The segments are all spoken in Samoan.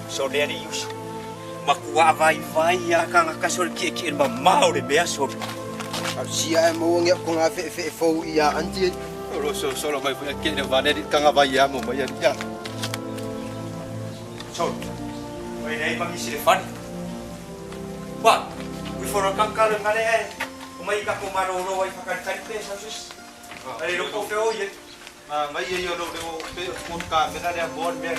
So le ali usu. Makua vai vai ya kanga kasol ki ki ma mau le mea so. Sia e mo ngi ko nga fe fe fo ia anti. Ro so so lo mai fu ke le vale di kanga vai ya mo mai ya. So. Oi nei mangi si le fan. Wa, we for a kangkar ngale e. O mai ka ko maro ro ai whakari pe sa sus. Ai ro ko fe o ye. Ma mai ye yo lo le o pe ko ka me na le bon me.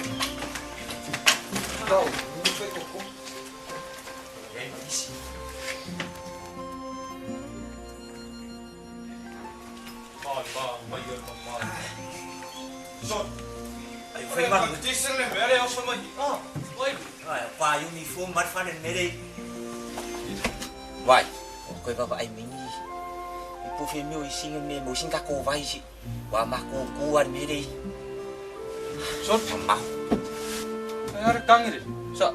Go, ni fe ko ko. Ei mangi si. Ma ma mai yo ma ma. So, Ai fai ma. Diesel le me le o so mai. Ah, oi. Ai pa uniform mat fan mere. Vai, koe baba ai mingi. I po fe meo i singa me mo singa ko vai si. Wa ma ko ku an mere. So, ma. Ai ara kangere. Sa.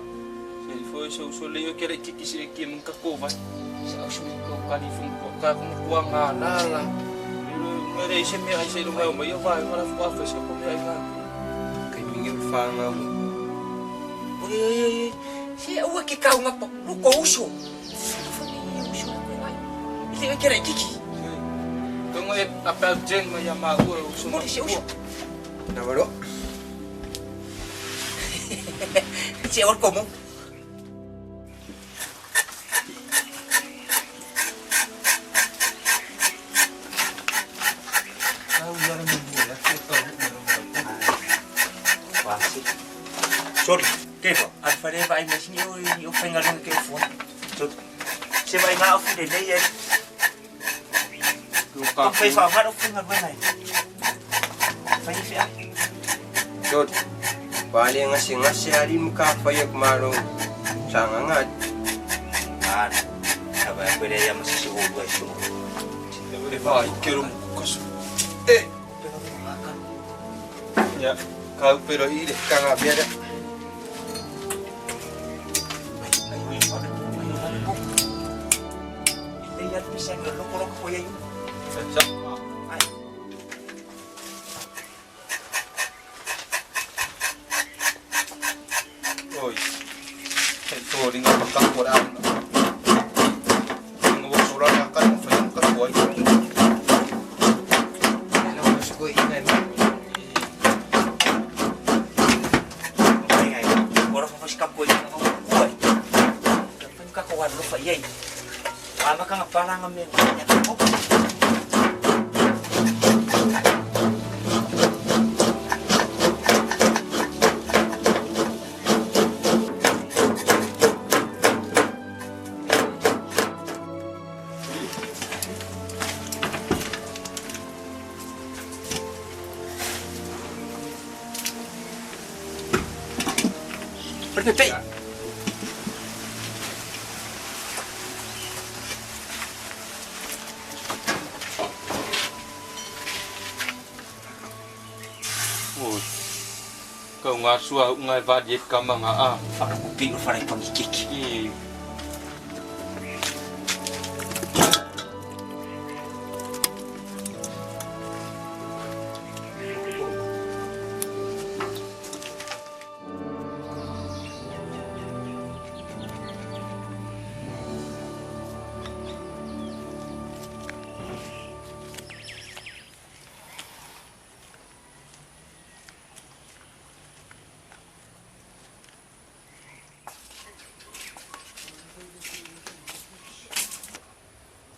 Se foi so so le yo kere kiki se ki mun ka ko vai. Sa su ko kali fung ko ka ko ko nga la la. Mere se me ai se lo mai mai yo vai mara fo fa se ko me ai nga. Kai mingi o whanga mo. Oi oi oi. Se ua ke kau nga pa lo ko uso. Fo me uso ko vai. I le kere kiki. Tonga e apel jeng mai ya ma ua uso. Mo se uso. Na waro. Se ol komo. Kau ya mo mo ya ke ka mo mo. Wa si. Sorry. Ke fa. An fa le vai me singi o i o whainga runga ke fo. So se vai ngā ofu le nei e. Ko Ka whai wha wharo whainga runga nei. Whai i whia. So, wale ngase ngase ari muka whai ak maro. Sanga nga. Ah, Aba koe le ia masisi o lua i so. E vai ke ro ko so. E. Ya, kau pero i le Kanga bia Ai ui whare ai whare ko. I te ia pisa ngi loko loko ko ia Sa. Ai. Oi. Hei tō ringa pa ka ko ra. Nga wo so ra ka ka fa ka ko ai. Na mo ko ingai mo. Ai ngai. Ora fa fa ko ia ko ko. Ka ko wa lo fa ia. Wa maka nga palanga me. Berhenti. Oi. Kau ngā sua ngai va diet ka manga a. Whara ko pi o whara i pangi kiki. I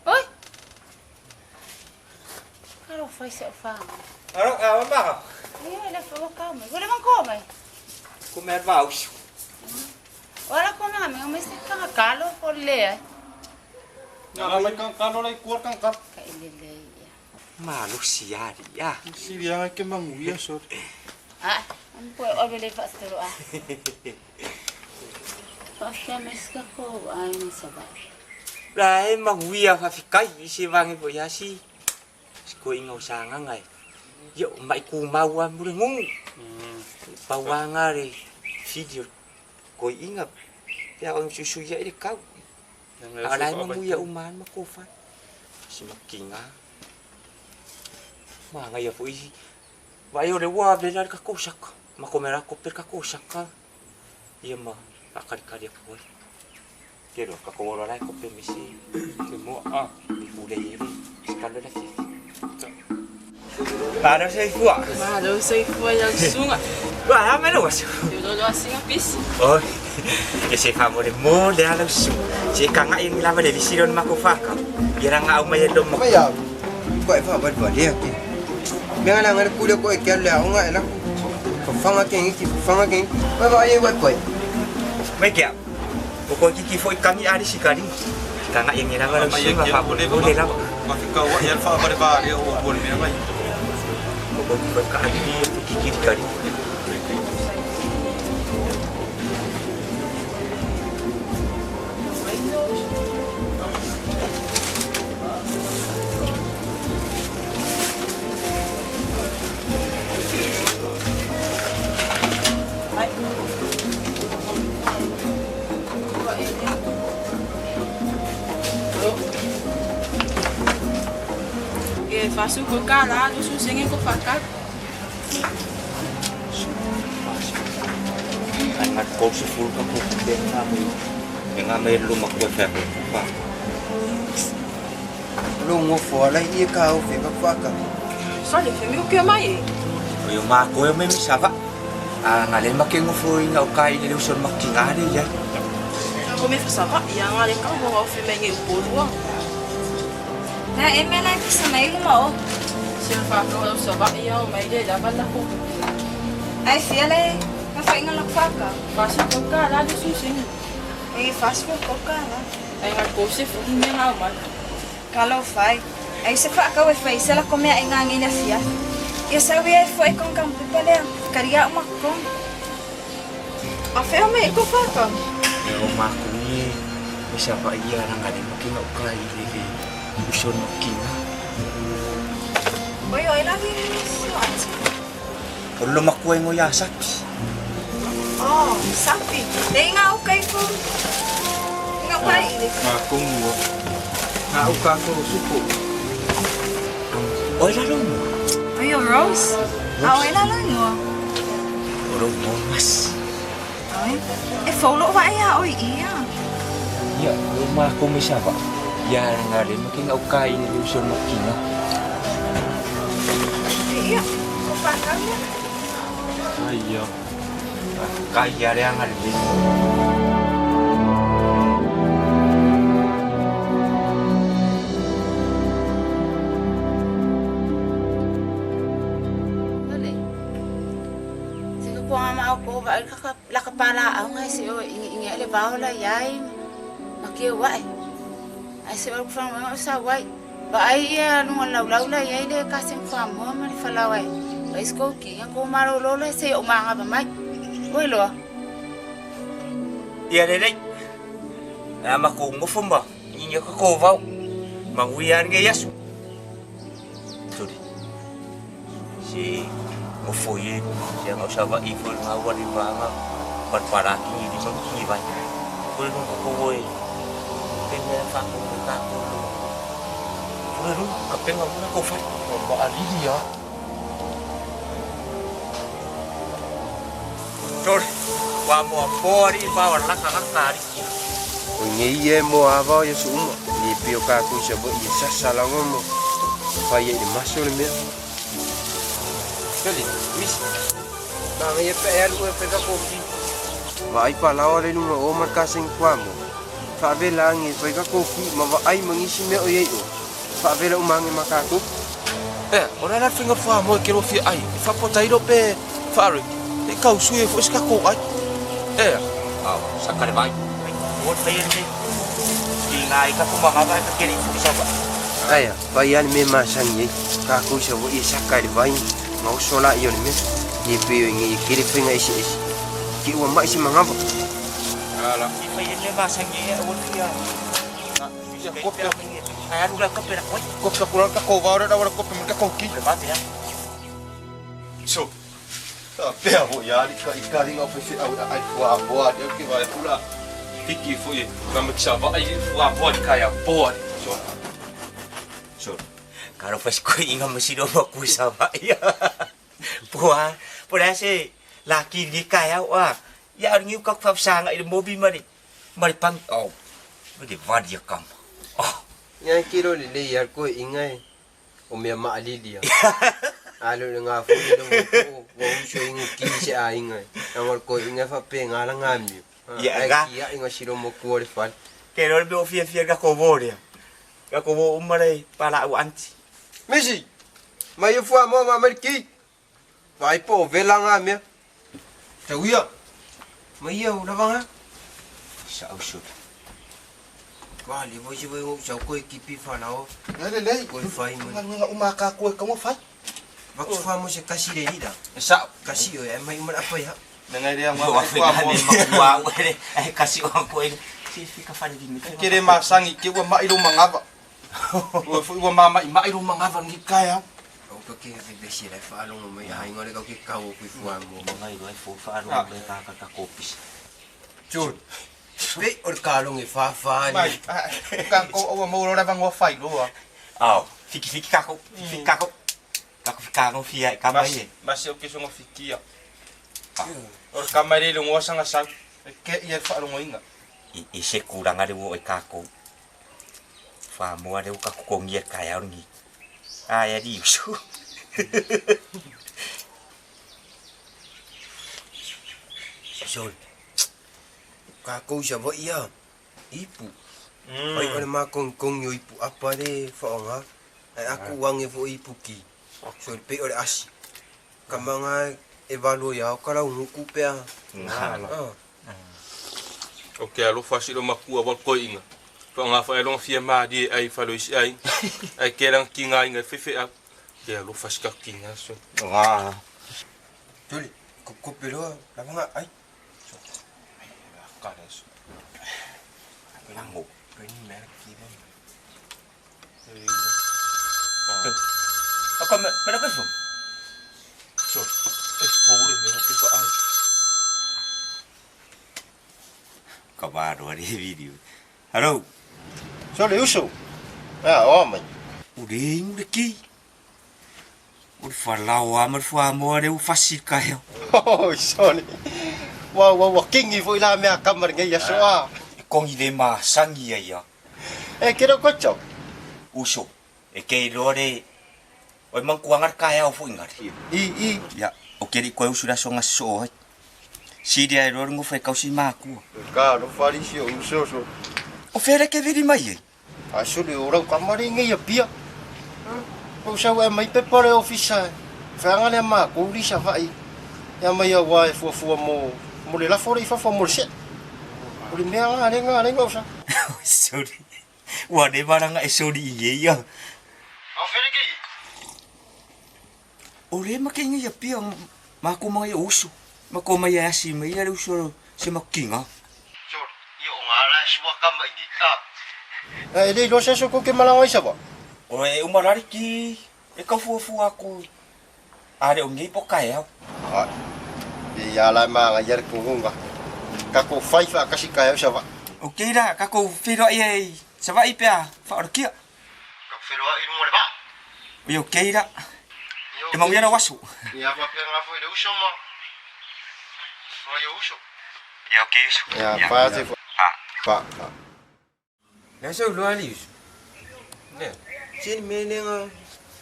Oi! Karo fai se fa. Aro a maka. Ia le fa ka mai. Gole man ko mai. Ko me va usu. Ora ko na me o se ka kalo ko le. Nga mai kan ka lo lai kuar kan ka. Ka ile le ia. Malu siari ya. Siria ke manguia so. Ah, am ko o bele fa stero a. Fa fe mes ka ko ai ni sa ba. La e manguia fa fikai i se vange po ya si. Ko inga o sanga ngai. Yo mai ku maua mure ngungu. Pawanga re video ko inga ya o susu ya ile kau. Alai manguia uman ma ko fa. Si makinga. Ma ngai ya fo i. Vai o le wa le la ka ko saka. Ma ko mera ko per ka ko saka. Ia ma faakalikali aku ai. Ke lo ka ko ora lai ko pe misi. Ke mo a. Mi pule ye le. Sikalo la fifi. Malo soifua. Malo soifua iau susuga. Ua a mai lou aso. E lolo asiga pisi. Oi. E se fa mo le mo le ala usu. Se ka ngai ngi lava le lisi lona mako faka. Ia ranga au mai lo mo. Mai au. Ko e fa ba ba le ke. Me ngala ngala kule ko e ke le aonga e la. Fanga ke ngi fanga ke. Ba ba ye wa koi. Mai kia. O ko kiki foi kangi ari sikari. Ka ngai ngi lava le usu fa mo le lava. Ma fi ka wa ia fa ba le ba le o bo le mea mai. O ko kiki foi ka ari kiki kari. E fasu ko kala lu su senge ko faka. Ai ngat ko se fulu ka ko pe nga mo. E nga me lu ma ko fa ko fa. Lo ngofo ala i ka o fe ka faka. Sa le fe mi o ke mai. O yo ma ko me mi sava. A nga le ma ke ngofo i nga o kai le uso ma ki nga le ya. Ko me fa sava ia nga le ka mo o fe me nge o lua. Na e mea lai pisa mai luma o. Se fa ka o sava ia o mai le lava la ko. Ai fia le ma fa inga la faka. Fasu ko kala lu su senge. E fasu ko kala. Ai nga ko se fu me nga o mai. Kalo fai. Ai se fa ka we fai se la ko mea inga ngi na fia. Ia sa we ai foi kon kam pipa le. Karia o makong. A fe o me ko faka. E o ma ko ni me sava ia ranga le ma ki nga o kai le le uso ma ki nga. Oi oi la vi so ati. O lo ma ko ngo ya sapi. Oh, sapi. E inga o kai fu. Inga pai le. Ma kongu. Nga u ka ko supo. Oi la lo mo. Oi o Rose. A oi la lo ngo. O lo mo mas. Oi. E folo wa ia oi ia. Ia lo ma ko me sava. Ia ranga le ma ki nga o kai le uso ma ki nga. E ia. Ko faka ia. Ai ia. Kai ia le anga le. Lole. Se ko nga ma ko ba ka la ka pala au ngai se o ingi ingi le ba la yai ma ke wa ai. Ai se o fa ma sa wai. Ba ai ia nu lau lau la yai le ka sem fa mo ma le fa la wai. Ba isko ki ko ma ro lo le se o ma nga ba mai. Oi lo. Ia le le. A ma ko ngofo ma ingi ka ko vau. Ma ui an ge yasu. Sorry. Si ngofo ye si nga sava i fo nga wa li ba nga par para ki ni ma ki vai. Ko no ko ko e. Pe me fa ko ka ko. Ko ru ka pe nga na ko fa. Ma alili ya. Sorry. Wa mo pori ba wa la ka ka ri. O ngi ye mo ava ye su uma. Ni pio ka ku se bo ye sa sa la ngomo. Fa ye le maso le mea. Kali, mis. Ba ngi ye pe alu e pe ka ko ki. Va ai pa la ore lunga o mar ka sing kwa mo. Fa ve la ngi fa ka ko ki ma va ai mangi si me o ye o. Fa ve la umangi ma ka ku. E, o la finga fa mo ke lo fi ai. Fa pota ilo pe fa re. E ka usu e fo ska ko ai. E, A sa ka le vai. O fa ye le. Ki nga i ka ku ma ga ka ke ri fu sa ba. Aya, fa ya me ma sang ye. Ka ku se bo ye sa ka le vai. Ma o sola yo le me. Ni pe yo ngi ke le finga isi isi. Ki ua mai si mangava. Ala. I fa ye le ma sang ye o fi ya. Ya ko pe Ai alu la ka pe la ko. ko pe ko ka ko va ora ora ko pe ka ko ki. Le ba te ya. So. Ta pe a ho ya li ka i ka ringa o fe au ai fua boa de ke va pula. Tiki fo ye ma me ksa va ai fua boa ka ya boa. So. So. Karo fa ko inga mo siro ma ku sa ba ya. Pua, por ase la ki ni ka ya wa. Ia a ngiu ka fa sanga i le mobi ma le ma le pang oh. Ma le vadi kama. Oh. Ia kiro le le ia ko inga e o mea maalili ia. Alo le ngā fuli le mo wa uso inga ki se a inga. Na ko inga fa pe ngā la ngā mi. Ia Ai ga. ki ia inga siro mo ku le fal. Ke ro le fia fia ka ko bo le. Ka ko bo umare pala u anti. Misi. Mai fua mo ma ki. Vai po vela ngā mea. Te uia. Mai ia u lavanga. Sa usu. Wa le voi se voi o sa ko ki pi fa lao. Le le. Ko fai mo. Nga uma ka ko ka mo fai. Vak fua mo se kasi le ni da. Sa Kasi o e mai uma apa ya. ngai rea Wa ma fe fua ga mo. ne ma wa le ai kasi o ko e. Si fi ka fa ni. Ke re masangi ke ua mai ro mangava. Ua fu ua mama i mai ro mangava ni kai au. O ka ke ve ve se le fa lo mo mai ai ngore ka ke ka o ku fua mo. Ngai ro ai fo fa ro le ka ka ka kopis. Chul. Pe o ka lo ngi fa fa Mai, ni. ka ko ua mo ro ra vango fai lo a. Au, fiki fiki kako, fiki kako. Kako fika ngo fia ka mai e. Mas o ke songo fikia. O ka mai le ngo sanga sa. Ke ia fa lo inga. I se kuranga le wo e kako. Fa mo le ka ko ngi ka ya ngi. A ya di su. Chul. Ka ko sa vo ia. Ipu. Ai o le ma kong kong yo ipu apa le fa nga. Ai aku wange fo ipu ki. So pe o le asi. Ka manga e valo ya o kala nguku pe a. Ngala. Ah. O ke alo fa si lo makua wa ko inga. Fa nga fa lo fia ma di ai fa lo isi ai. Ai ke lang ki nga inga fe fe a. Ke alo fa si ka ki nga so. Wa. Chul. Ko ko pe lo la vanga ai. Ka le so. Lango. Pe ni mera ki ba. Ako me me ko fu. So. E fo le me ke fa ai. Ka ba ro re video. Hello. So le uso. Ah, o mai. O le le ki. O fa lao a ma fa mo le u fasi ka he. Oh, so le. Wa wa wa kingi foi la mea kamar ngai ya so a. Kongi le ma sangi ia ia. E ke ro kocho. Uso. E ke ro re o mang kuanga ka ya o fu ingari. I i. Ya, o ke ri ko usu la songa so hai. Siria e ro ngo fe kausi ma ku. Ka ro fari si o uso so. O fere ke viri mai e. A so le ora kamar ngai ya pia. O sa e mai pe pare ofisa. Fa le ma ko ri sa vai. Ya mai ya wa e fua fua mo mo le la fore i fa fua mo le se. O le mea nga le nga le nga sa. Sorry. Wa ne maranga e sorry i ia. O fere ke. O le ma ke ngai ia pia ma ko mai usu. Ma ko mai asi mai ia le usu se makinga. So, i o ngā la sua kama i ka. E le lo se so ko ke malanga i sa ba. O e umarari ki e ka fua fua ko. Are o ngai po kai au. A. I ia la ma nga ia ko ngunga. Ka ko fai fa ka si kai au sa ba. O ke ra ka ko whiro i e sa vai pea fa ora kia. Ka whiro i mo le ba. O ke ra. E mau ia wasu. Ia fa pe nga foi le uso ma. Ma ia uso. Ia o ke uso. Ia pa te Ha. pa. Pa. La sa lo ali uso. Ne. Se me le nga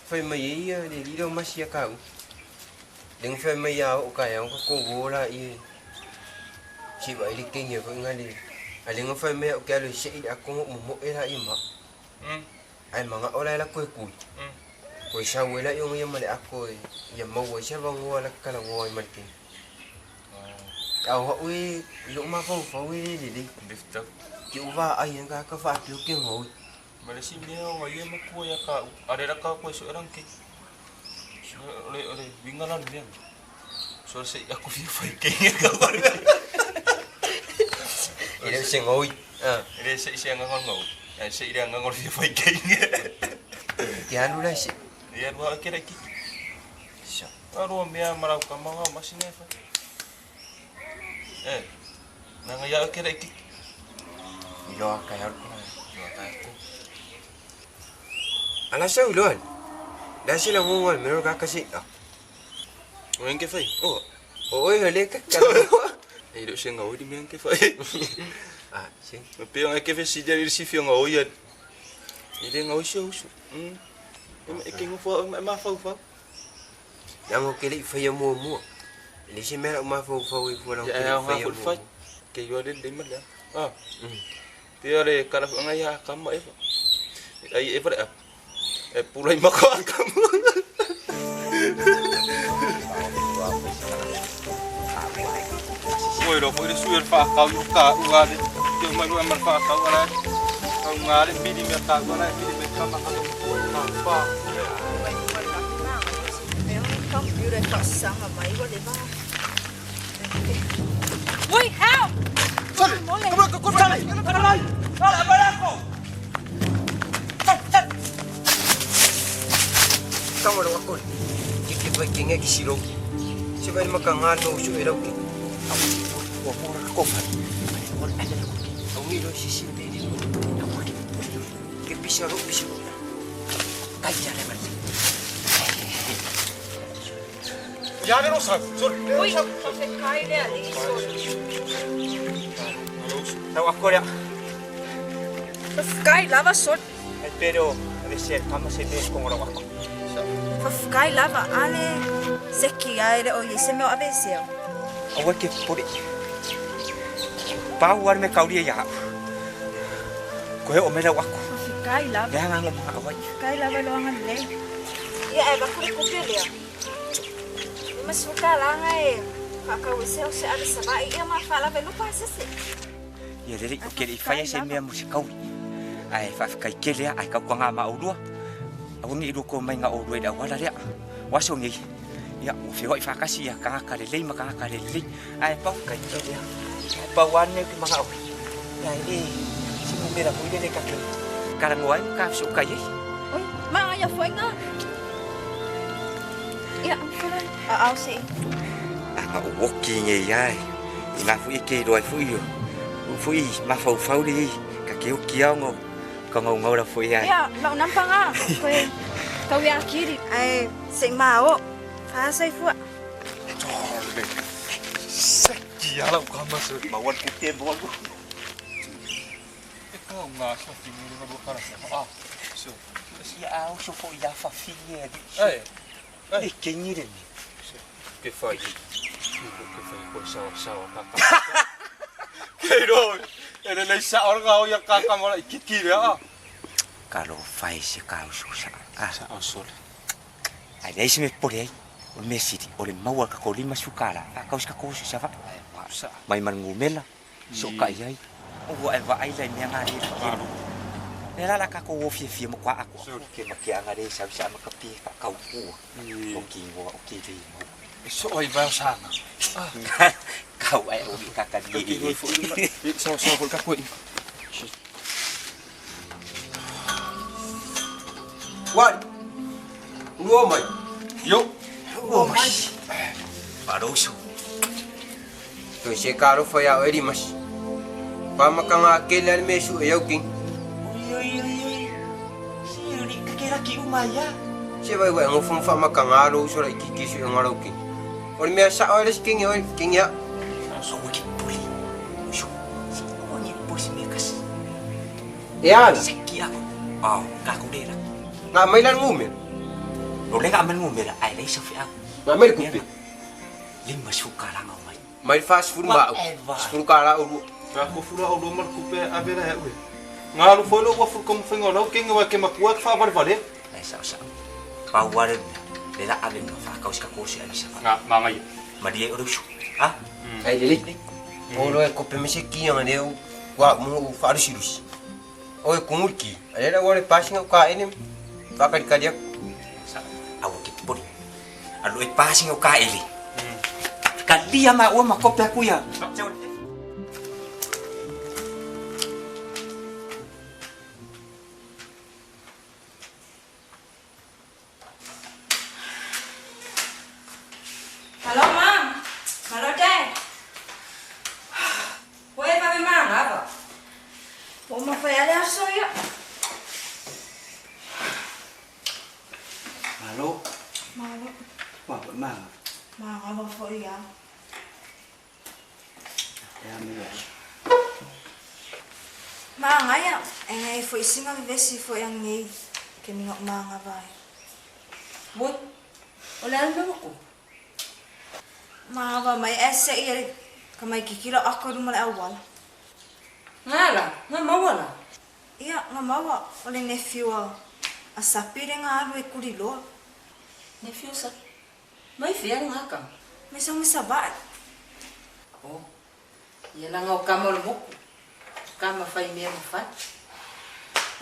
fai mai ia le li lo masia ka u. Leng fai mai ia o ka ya ko ko wo la i. Si ba ile ke nge ko nga le. A le nga fai mai o ka lo se i a ko mo mo e la i ma. Ai manga ola la ko ku. Ko sa we la yo ngi ma le ako ya mo we sa ba ngo la ka la ngo ma ke. Au ha we lo ma fa fa we le le. Lifta. Ki u va ai nga ka fa pio ke ngo. Ma le si mea o ia makua ia ka are ra ka ko so erang ke. Ole ole winga lan mea. So se aku fi fai ke ka ko. Ile se ngo. Ah. Ile se se nga ngo. Ya se ile nga ngo fi fai ke. Ki alu la se. Ia rua ke ra ki. Sa. Aro mea marau ka manga masine fa. Eh. Nanga ia ke ra ki. Ilo ka ya ko. Ia ka ko. Ala sa ulo. La se la ngo me ro ka ka se. O en ke fai? Oh. O oi le ka ka. E le se ngau di mea ke fai. Ah, se. Ma pe ngai ke fe si dia si fi ngau ia. E le ngau si usu. E ke ngau fa ma fa fa. Yang ke le fai mo mo. Le se mea ma fa fa i fu la ke le fai. Fai. Ke yo le le ma le. Ah. Te ale kala ngai ya kama e. Ai e fa e pulai ma ko kamu. Oi lo foi su el fa kau ka ua le te mai lo mar fa kau ala kau ngale pili me ka ua pili me ka ma ka fa. Computer fa sanga mai wa le va. Wait, help! Sale! Come on, sale! Sale! Sale, abarako! Sale, sale! Tama lo ako. Ke ke pai ke ngai ki siro. Se vai makanga no su e rauki. Ua pora ka kofa. Ua ala la kuki. Au ngi lo si si me ni. Ke pisa ro pisa. Kai ja le mal. Ya le lo sa. Sol. Ui, fa kai le ali so. Tau ako rea. Kai lava so. Ai pero ave se kama se me kongo ro ako. Kai lava ale seki ai le o ye se me ave se. Aua ke pore. Pau ar me kauria ia. Ko he o me lau ako. Kai lava. Le hanga mga awai. Kai lava lo anga le. Ia e ba kule kupe lea. Mas fuka langa e ka o se o se ave sa vai ia ma fala ve lupa se se. Ia le o ke i whaia se mea mo se kauri. Ai whawhikai kele ai kau kwa ngā ma aurua. Au ngi ko mai ngā aurua i la wala rea. Waso ngi. Ia o whio i whakasi ia ka ka le lei ma ka ka le lei. Ai pau kai kele. Ai pau ane ki mga au. Ia e si mo mera pui le ka ke. Karangoa ai ka so kai. Oi, ma ia foi ngā. Ia, fala. A au se. Anga o woki nge ia. I ngā fui ke roa fui yo. O fui ma fau fau le ka ke o ki au ka ngau ngau la fui ai. Ia, lau nampanga. Koe tau ia kiri. Ai, se ma o. Fa sai fua. Seki ala o kama se. Ma wan ku te bo ku. E ka ngā sa fi ni ngā kara sa. Ah. So. Ia au so fo ia fa fi e di. Ai. E ke ni re ni. Ke fai. Ke fai ko sa sa ka ka. Ke ro. E le sa orga o ia ka ka mo ki ki le a. Ka lo fai se ka so sa. Ah, Sa o sol. ai le se me pore ai. O me siri o le maua ka ko lima sukala. A ka uska ko sa va. Sa. Mai man ngumela. So ka iai. O wa e va ai le mea ngā le. Le la la ka ko wo fie fie mo kwa ako. Ke ma ke anga le sa sa ma ka pi ka kau ku. O ki ngo o ki le mo. E so ai va sa na. Kau ai o ki ka ka ni. Ke ro fo i sa sa ko ka ko. Wari. Ua mai. Yo. O mai. Paroso. Toi se karo fai au eri mas. Pa makanga ke le me su e au king. Oi oi oi oi. Si uri ka ke raki umaya. Se vai wa ngo fum fa makanga ro so lai ki ki su ngaro king. Ori mea sa o le king o king ya. So ki puli. Shu. Si o ni puli me kas. E ala. Se ki ako. Ah, ka ko le la. Nga mai lan ngume. Lo le ka man ngumela ai le sa fi ako. Nga mai kupe. Lima suka la ngau mai. Mai fa sfuru ma. Sfuru ka la uru. Ka ko fura o lo mar kupe a vera e ue. Ngā lu foi lo ua furu komu whenga lau kenga wa ke makua ke whaavare vale. Ai sa sa. Pau ware le la ave nga fa kau ska ko se ai sa. Ngā manga ia. Marie o rusu. Ah? Ai lele. O lo e kope me se ki anga leu wa mo fa rusi rusi. O e kungurki. Ai la wale pasinga ka ene. Fa kali kali Sa au ki pori. Alu e pasinga ka ele. Ka lia ma o ma kope aku ia. Hello, Mom. Hello, Dad. Oi, vai me mangava. O ma fai ale aso ia. Malo. Malo. Wa manga. Mangava foi ia. Maangaia, e ngai fo isinga vesi fo yang nei ke minga maanga vai. Boi, o le anu ko. Maanga mai ese ia ka mai kikilo ako ruma le awala. Ngala, nga mawala. Ia, nga mawa, o le nephew a sapire nga alu e kuri loa. Nephew sa. Mai fia nga ka. Me sa me sa vai. Oh. Ia la nga o kama o le moku. Kama fai mea ma fai.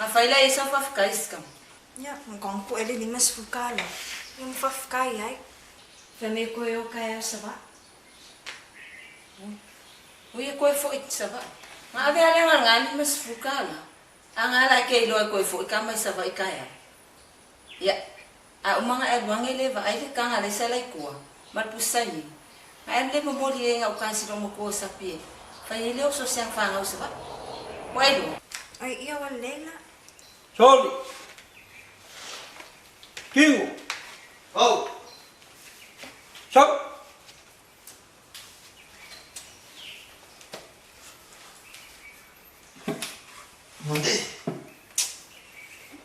Nga fai la e sa whawhikai skam. Ia, nga kongpu ele lima sfukala. Ia mo whawhikai ai. Fe me koe o kai au sa vai. O ia koe fo i sa vai. Nga ave ale nga nga lima sfukala. A nga la ke iloa koe fo i kama i sa vai kai au. Ia, a umanga e luange le va ai le kanga le sa lai kua. Malpusai ni. Nga em le momoli e nga ukansi lo mo kua sapie. Fai le o so siang whanga o sa vai. Wailu. Ai ia wa leila. Soli. Kingo. Oh. Sau.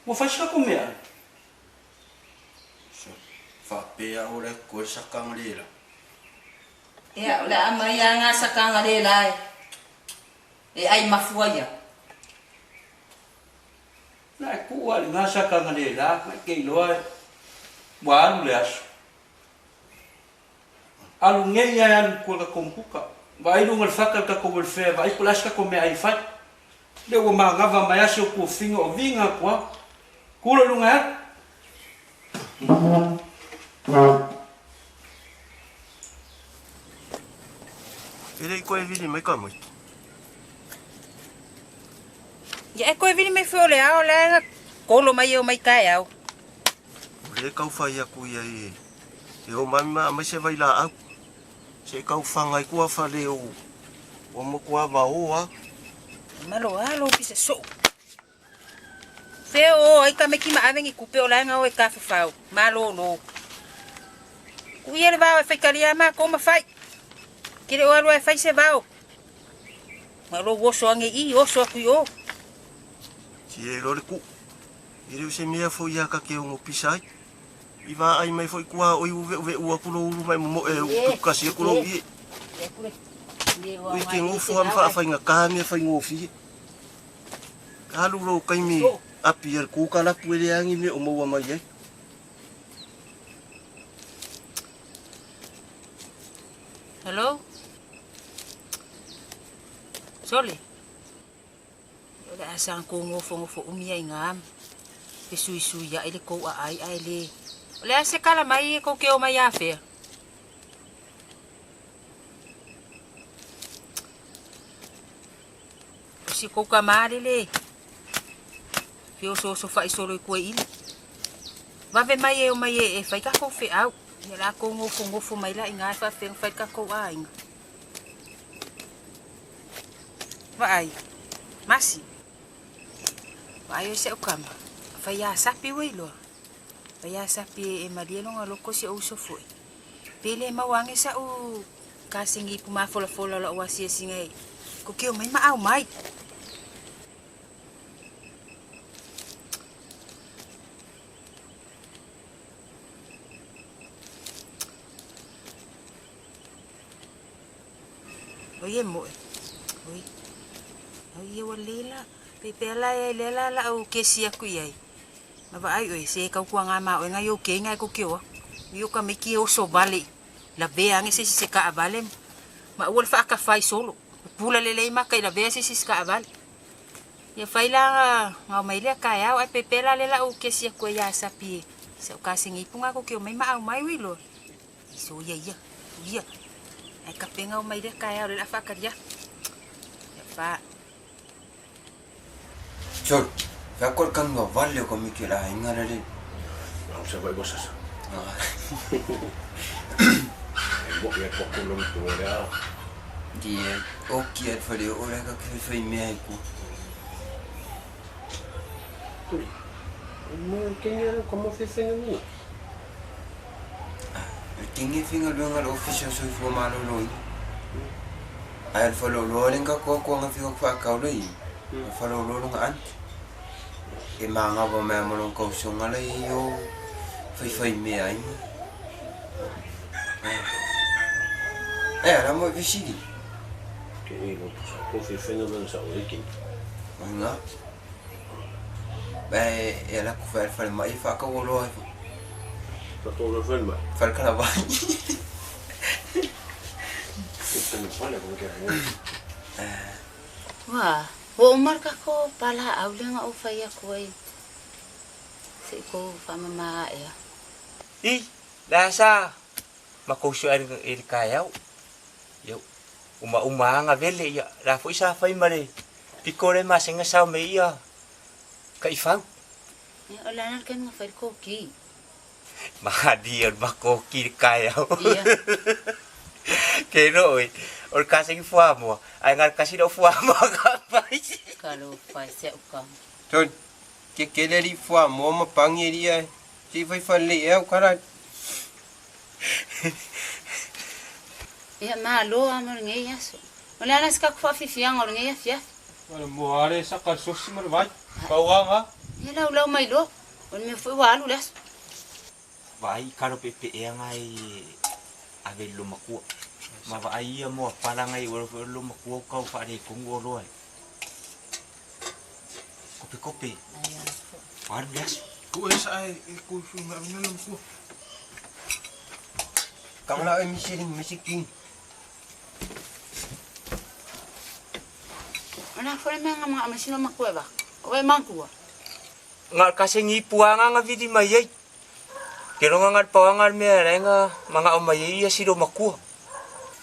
Ua faisika ko mea. So, whapea o le koe sakanga lela. Ia, o le a mai a ngā sakanga lela e. E ai mafua ia. Na e kua le ngā sakanga lela, mai ke iloa e. Ua alu le aso. Alu ngei ai alu kua ka kompuka. Wa ai lunga le whaka ka ko welfare, wa ai kula aska ko mea ai whai. Le ua maangawa mai ase o kua finga o vinga kua. Kula lunga e. E lei koe vili mai ka mai. Ia e koe vili mai fue o le ao le nga kolo mai o mai kai au. O le kau whai aku ia e. E o mami ma mai se vai la au. Se kau whangai kua whale o. O mo kua wa o a. Malo alo pisa so. Fe o ai ka meki ma avengi kupe o langa o e ka fafau. Malo lo. Ku ia le vao e fai kalia ma ko ma fai. Kere o alu e fai se vao. Malo woso ange i oso aku i o. Si e lore ku. I reo se mea fo ia ka ke o ngo pisai. I wā ai mai fo i kua o i uwe uwe ua kulo uru mai momo e u kasi e kulo i. Ui ke ngofo am wha whai ngā kāmia whai ngofi. Ka alu ro kaimi api ar kūka lapu e leangi me o maua mai ai. Hello? Sole. O le asa ko ngofo ngofo umia i ngā am. Pe sui sui ia ele kou a ai ai le. O le ase kala mai e kou ke o mai a whea. O si kou ka maale le. Whio so so whai solo i kue ili. Wawe mai e o mai e e whai ka kou whe au. Ia la kou ngofo ngofo mai la i ngā wha whenga whai ka kou a inga. Waai. Masi. Waai o se o kama. Whai a sapi wei loa. Whai a sapi e maria longa loko se o usofo e. Pele mauange sa o kasingi pu mafola fola la o asia singa e. Ko keo mai ma au mai. Oi e moe. Oi. Oi e wa lela. Pe pe la e lela la o kesi aku iai. Ma va ai oi se kau kua ngā ma oi ngā yo ke ngā ko kioa. Yo ka meki o so vale. La ve ange se se ka vale. Ma ua le whaaka whai solo. Pula le lei maka i la vea se se ka vale. Ia whai la ngā mai lea kai au ai pe pe la lela o kesi aku ia sapi e. Se o ka singi punga ko kio mai ma au mai wilo. Iso ia ia. Ia. Ai ka penga o mai lea kai au le la whakaria. Ia wha. Sol, ya kol kanga vale ko mi ke la inga le. Au se vai bosasa. Mo ia ko ko long to le a. Di o ki at fale o la ka ke fai me ai ku. Turi. Mo ke ni ko mo fe fe ni. Tingi finga lunga lo office so fo malo lo. Ae o le faleoloa lea na tatou o atu ananafi tatou te faatau le i, o le faleoloa lona aunty. E magava mai lava ma lona tausoga la e i ai o faifaimea ai ma. Ae a la mo e fesili? Ke i lo ko faifainga lana sa o e kini. O ina. Ae e ala atu foi i le falemai e faatau oloa ai foi. Faatau oloa i le falemai? Falekalavai. Ke tanu pale ko ke mo. Ua, ua uma le tatou palaau lea na ou fai atu ai se i tou faamama ae a. I, le a sa matou sue i le taeao. Ia, umauma lava gavele, ia, la foi sa fai ma le piko lea masani ona sao mai ai ia taifau. Ia, o le a la le taimi na fai le koki? Malie o le makoki i le taeao. Ia. Ke no oe, o le kasegi fuamoa, ae na o le tasi lau fuamoa ka fai. Talofa e si au tama. Tony, ke kele alii fuamoa ma pani alii ae se i fai falelei ea au kala. Ia, malo lava mo lenei aso. O le a la se tatou faafiafiaga o lenei afiafi? Ma le moa lea e saka le sosi ma le vai. Pau lava nga. Ia laulau mai loa. O le mea foi ua alu le aso. Vaai i kalo peepeeaga e ave i le lomakua. Ma vaai ia moa palaga i ua foi o le lomakua o kau faaletonu oloa e. Kopekope. Ua alu le aso. Ku e sa e ku fu nga nga lomakua. Kang la e misiling misiking. O le a foi le mea nga mga masino makua e va. O e makua. Nga kasengi puanga nga vili mai ai. Ke longa nga pawanga le mea la nga manga o mai ai ia silo makua.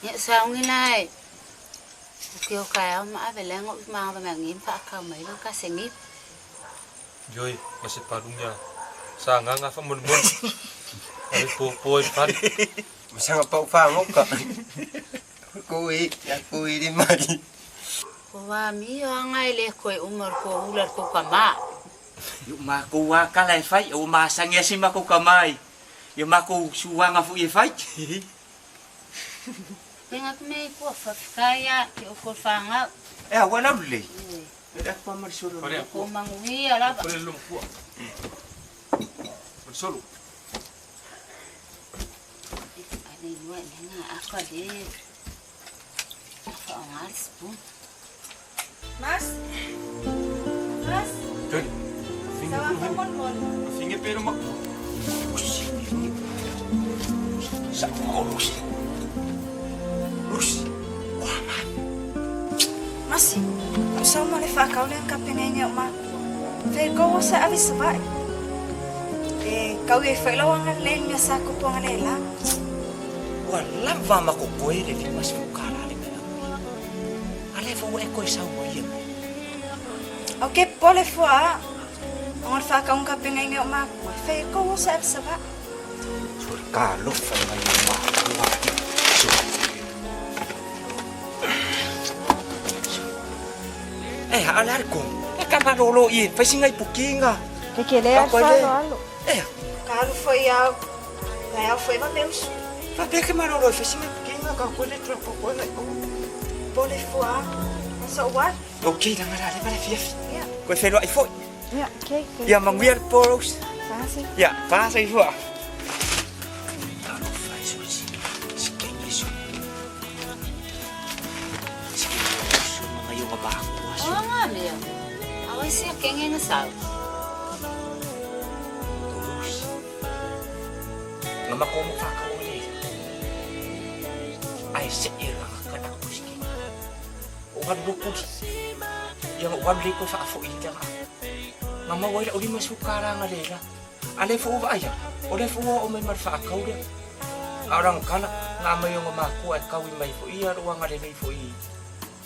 Ia saungi la e. O ke o ka au ma ave le ngo ma ave ma ngim pa ka mai lo kasengi. Yoi, ma se palunga sa nganga fa mon mon. Ave po po e pali. Masanga pau whangoka. Ko e, ya ko e le mari. Ko wa mi o anga e le koe uma ko ula ko ka ma. Io makou a kala e fai, o masangi asi makou ka mai. Io makou suanga fu e fai. Tenga ku me kua whawhikaia ke o ko whangau. E a wala le. E a pa mari solo. Ko manguia lava. Pare lo makua. Mari solo. Ane lua nenga apa le. Whaonga le spoon. Mas? Mas? Tony. Sawa fa mon mon. Finge pero makua. Sa ko Lusi. Masi, o sa uma le whakau le ka pengenge o makua. Fai kau o sa avi sa vai. E kau e whai lau anga le mea sa kupu anga le la. Ua lava ma ko koe le lima se fukala le mea. A le fau e koe sau ia. O ke pole fua a. O ngā whakau ka pengenge o makua. Fai kau o sa avi sa vai. Sua ka lofa mai makua. E ha ala ko. E ka malolo i fai singa i pukinga. Ke ke le Ka koe le. alo alo. E Ka alu foi au. Vai au foi ma meus. fa pe ke malolo i fai singa i pukinga ka koe le tra ko koe ngai o. Pole fua a. So what? Ok, la ngala le bala fiafi. Yeah. Koe whenua i foi. Yeah, okay. Ia manguia le poros. Fasi. Ia, pasa i fua. Talofa e sui si. Si kenge su. Si kenge su mga yung mabakua su. O nga mea. Awa se kenge nga sau. Terus. Nga makomo whakao le. Ai se e ranga kana ko si kenge. O wan lukuli. Ia nga wan leko whaafo i tanga. Nga mawaila o lima sukara nga lela. A le fo ua aia. O le fo ua o mai mar whaakau lea. A orang kala, ngā mai o ngā mākua e kaui mai fo ia roa ngā lelei fo i.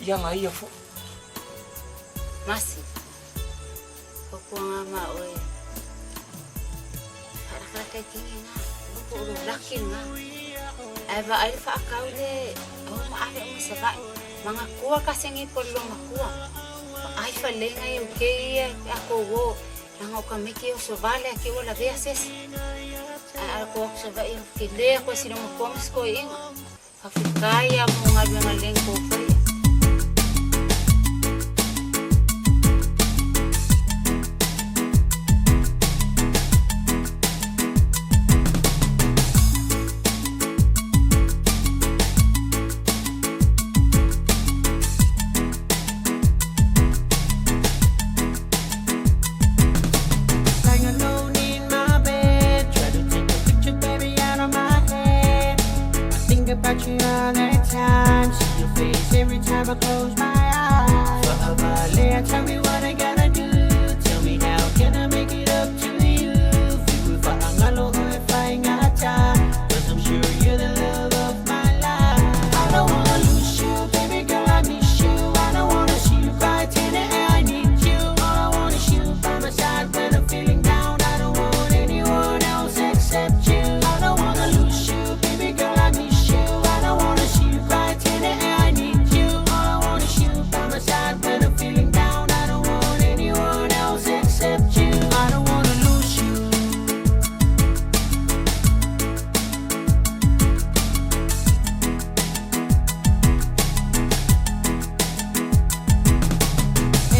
Ia ngā ia fo. Masi. Ko kua ngā ma oe. Wharakara kai kenge ngā. Ko uru laki ngā. Ai va ai whaakau le. O ma ave o masa vai. Mga kua kasengi po lo makua. Ai whalenga i o ke ia a ko wo. Nanga o ka miki o so vale a ki o la vea sesi. Ai ala ko aku sa vai o ki lea koe sino makua mas koe inga. Whawhikaia mo ngā luenga leng ko whaia. about you all the time. See your face every time I close my eyes. Fa'avale, tell me what I gotta do. Tell me how can I make it up to you? Fiu fa'angalo oe faigata. 'Cause I'm sure you're the love of my life. I don't wanna lose you, baby girl, I miss you. I don't wanna see you cry, tonight I need you. All I want is you by my side when I'm feeling down. I don't want anyone else except you. I don't wanna lose you, baby girl, I miss you. I don't wanna see you cry, tonight I need you. All I want is you by my side when I'm feeling down. I don't want anyone else except you. I don't wanna lose you.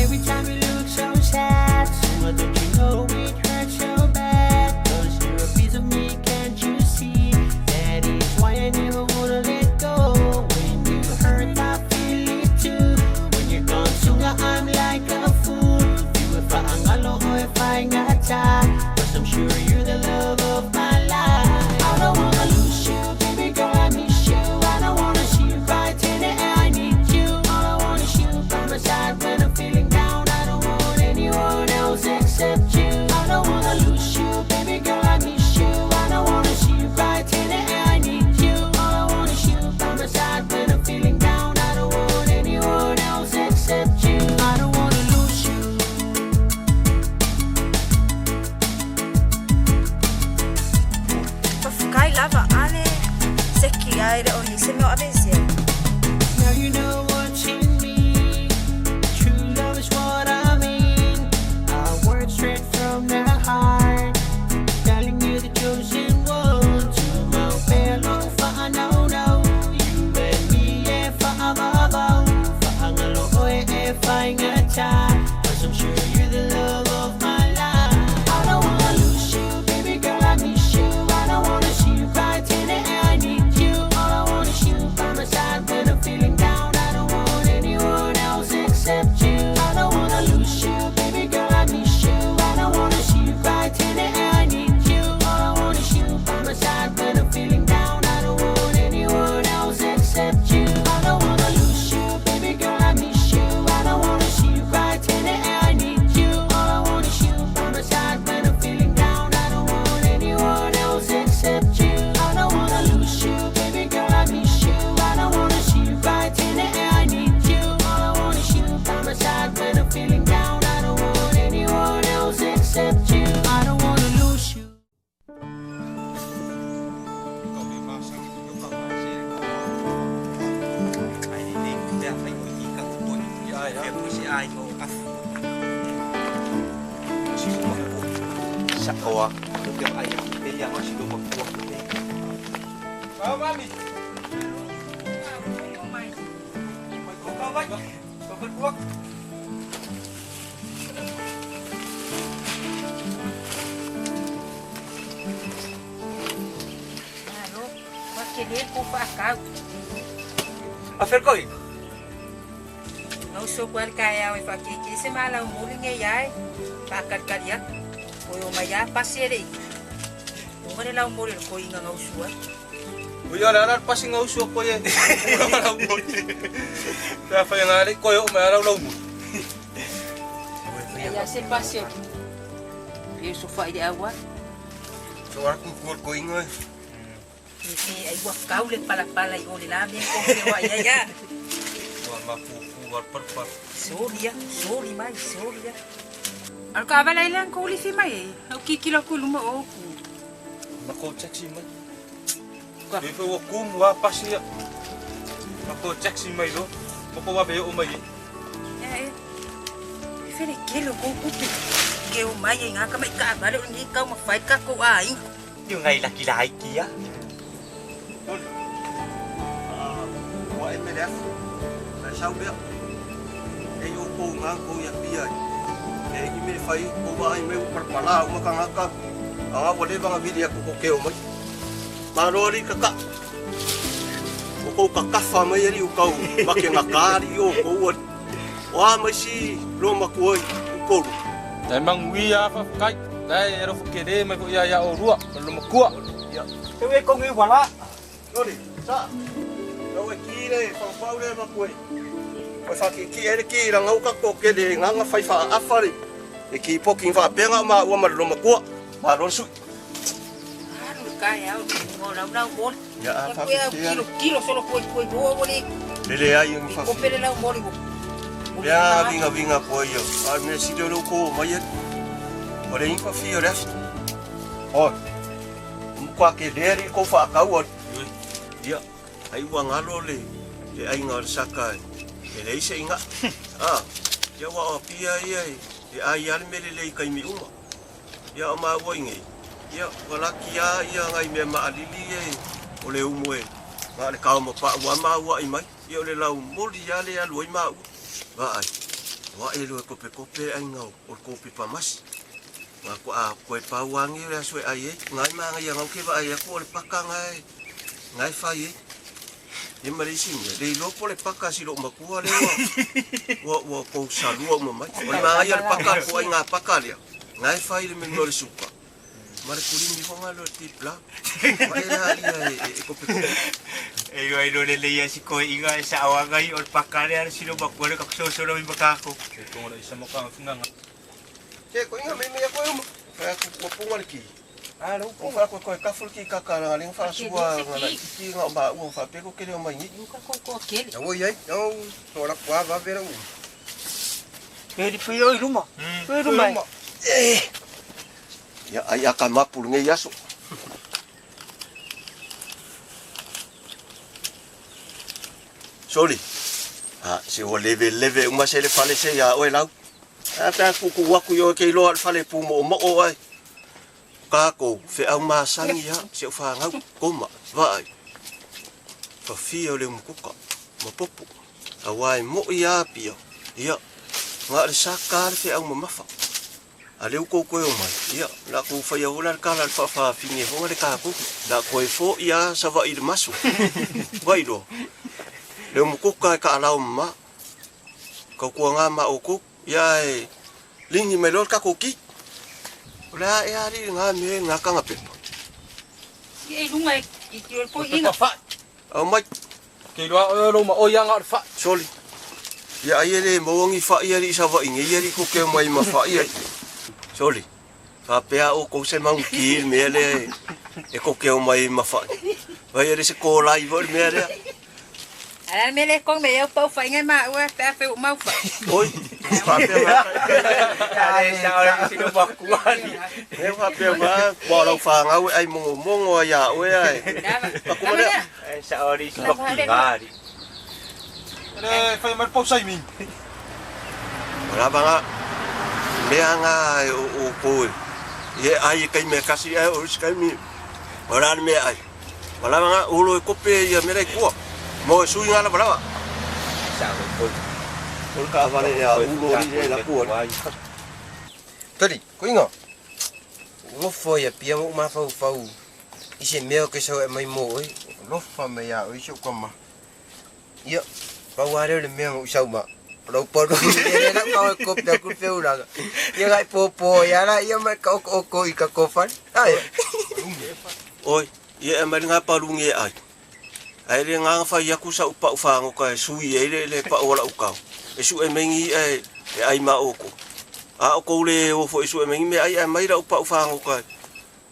Every time you look so sad, Suma, don't you know it hurts so bad? 'Cause you're a piece of me, can't you see? That is why I never wanna let go. When you hurt, I feel it too. When you're gone, Sunga, I'm like a fool. You if I angalo or if I ngata. 'Cause I'm sure you're the love of my life. I don't wanna lose you, baby girl, I miss you. I don't wanna see you cry, tonight I need you. All I want is you by my side when I'm feeling down. I don't want anyone else except you. I don't wanna lose you, baby girl, I miss you. I don't wanna see you cry, tonight I need you. All I want is you by my side when I'm feeling down. I don't want anyone else except you. I don't wanna lose you. Faafetai lava ane seki ae le o nisi mea o aveesea. Now you know what's in me. True love is what I mean. I work straight from the heart. Telling you the chosen one. To my fellow whānau. You and me, yeah, whaavavau. Whaangalo oe e whaingata. 'Cause I'm sure you're the love of my life. I don't wanna lose you, baby girl, I miss you. I don't wanna see you cry, tonight I need you. All I want is you by my side when I'm feeling down. I don't want anyone else except you. I don't wanna lose you, baby girl, I miss you. I don't wanna see you cry, tonight I need you. All I want is you by my side when I'm feeling down. I don't want anyone else except you. I don't wanna lose you, baby girl, I miss you. I don't wanna see you cry, tonight I need you. All I want is you by my side when I'm feeling down. I don't want anyone else except you. I don't wanna lose you, baby girl, I miss you. I don't wanna see you cry, tonight I need you. All I want is you by my side when I'm feeling down. I don't want anyone else except you. I don't wanna lose you. Malo, fakele ko faakau. Aferkoi. No so kwal kaya we fakeke se mala umuli nge yai. Pakal kalia. O yo maya pasere. Ungare la umuli ko inga ngausua. Uy, ala ala pasi ngausu ko ye. Ula mo. Ta fa ngale ko yo ma ala mo. Ya se pase. Yo so fa ide awa. So ara ku ku ko inga. Ni ai wa kaule pala pala i ole la me ko ke wa ya ya. Wa ma fu fu war par par. Sori ya, sori mai, sori ya. Al ka avala ile ko uli fi mai. Au kikilo ku luma o ku. Ma ko taxi mai. E foi o kumu a pasi ya. Ma ko taxi mai do. Ma ko wa be o mai. E. Fere kelo ko ku pe. Ke o mai nga ka mai ka vale ni ka ma fai ka ko ai. Yo ngai la kila ai kia. Wa e mele afu. Na sau bea. E yo ko ngā ko ia pia. E i mele whai ko wa ai me parpala o maka ngaka. Anga wa le vanga vili aku ko keo mai. Marori kaka. O ko kakafa mai ari o kau make ngā kāri o ko ua. O a mai si roma kuai o koru. Dai mangui a fa kai. Dai ero fukere mai ko ia ia o rua. Lo makua. Ia. Te we ko ngi wala. Lori. Sa. Lau e ki le whakapau le maku e. Koe whakiki e le ki ranga uka ko ke le nganga whai wha le. E ki poki wha penga ma ua ma lo makua. Ma lo su. Alu kai au ngo lau lau moli. Ya a Ko au kilo kilo solo koi koi bo moli. Lele ai ngi Ko pele lau moli bo. Lea vinga vinga koe ia. A me si leo ko mai e. O le infa fi o le afi. Oi. Mkwa ke le ri ko wha kau o. Ia. Ai ua ngalo le le ai ngā saka e. E le ise inga. Ah. Ia wa o pia ia e. E ai ale mele le i kai mi uma. Ia o ma ua inge. Ia wala kia ia ngai mea maalili e. O le umu e. Ngā le kao ma pa ua ma ua i mai. Ia o le lau moli ia le alu ai ma ua. Wa ai. Wa e lo e kope kope ai ngau o le kope pa masi. Ngā ko a koe pau angi o le aso e ai e. Ngai maa ngai ngau ke wa ai aku o le paka ngai. Ngai whai e. E ma le isi mea. Le iloa po le paka si lo makua le ua. Ua ua kou salua uma mai. O le maa ngai le paka ko ai ngā paka lea. Ngai whai le mea le suka. Ma le kulimi honga lo tipla. Wa e la ia e, e kope kope. E yo ai lo le le ia si koe inga e sa awanga i o le pakare ara silo makua le kakusosolo mi makako. E tonga le isa moka ngafinganga. Ke ko inga me me ko uma. Fa ku ko punga le ki. Ah, lo ko fa ko ko ka ful ki ka ka la ling fa sua nga la ki nga ba u fa pe ko ke le mai ni. Ka ko ko kele. Au ai, au, tora kwa va vera u. Ke di fui oi luma. Oi luma. Eh. Ya ai aka mapu nge yaso. Sorry. Ah, se o leve leve uma se le fale se ya oe lau. A ta ku ku waku yo ke lo al fale pu mo mo o ai. Ka ko fe au ma sangi ya se o fa ngau koma vai. Fa fia le mukuka ma popo. A wai mo ia pia. Ia ngā le saka le fe au ma mafa. A leu ko koe o mai. Ia, la ko whai a hola le kala le whawha finge honga le kākou. La koe fo ia sawa i le maso. Vai loa. Leo mukuka e ka alao ma. Kau kua ngā ma o kou. Ia e lingi mai loa le kako ki. O le a e ari ngā me ngā kanga pepa. I e lunga i ki o po inga. Au mai. Ke loa o lo ma o ia ngā fa. Soli. Ia ai ele mauangi fa ia ri sawa inge ia ri ko ke mai ma fa ia. Soli. Fa pea o ko se mau ki me le e ko ke mai ma fa. Vai ele se ko lai vo me le. Ala mele kong me eu pau fa inga ma ua pe fe u mau fa. Oi. Fa pea ma. Ale sa o le silo makua ni. E fa pea ma wa lau fa ngau ai mongo mongo ia oe ai. Aku mana. E sa o le silo kinga ni. Le fai mai pau sai mi. Ora banga mea ngā o koe. Ie ai kai me kasi ai o kai mi. Ora me ai. Wala banga ulo e kope ia mera i kua. Mo e sui ngā lava lava. Sa o koe. O ka vale ia ulo ri e la kua. Tari, ko inga. Lofo ia pia mo ma fau fau. I se mea ke sau e mai mo oi. Lofa me ia oi so kama. Ia, pau are le mea mo sau ma. Rau paru i le kau ko pe ku pe ura. Ia gai po po ia la ia mai kau ko ko i ka ko fan. Ai. Oi, ia e mai ngā parungi e ai. Ai le ngā whai aku sa upa uwhango ka e sui e le le pa ola ukau. E su e mengi e e ai ma oko. A o koule o fo e su e mengi me ai e mai ra upa uwhango ka.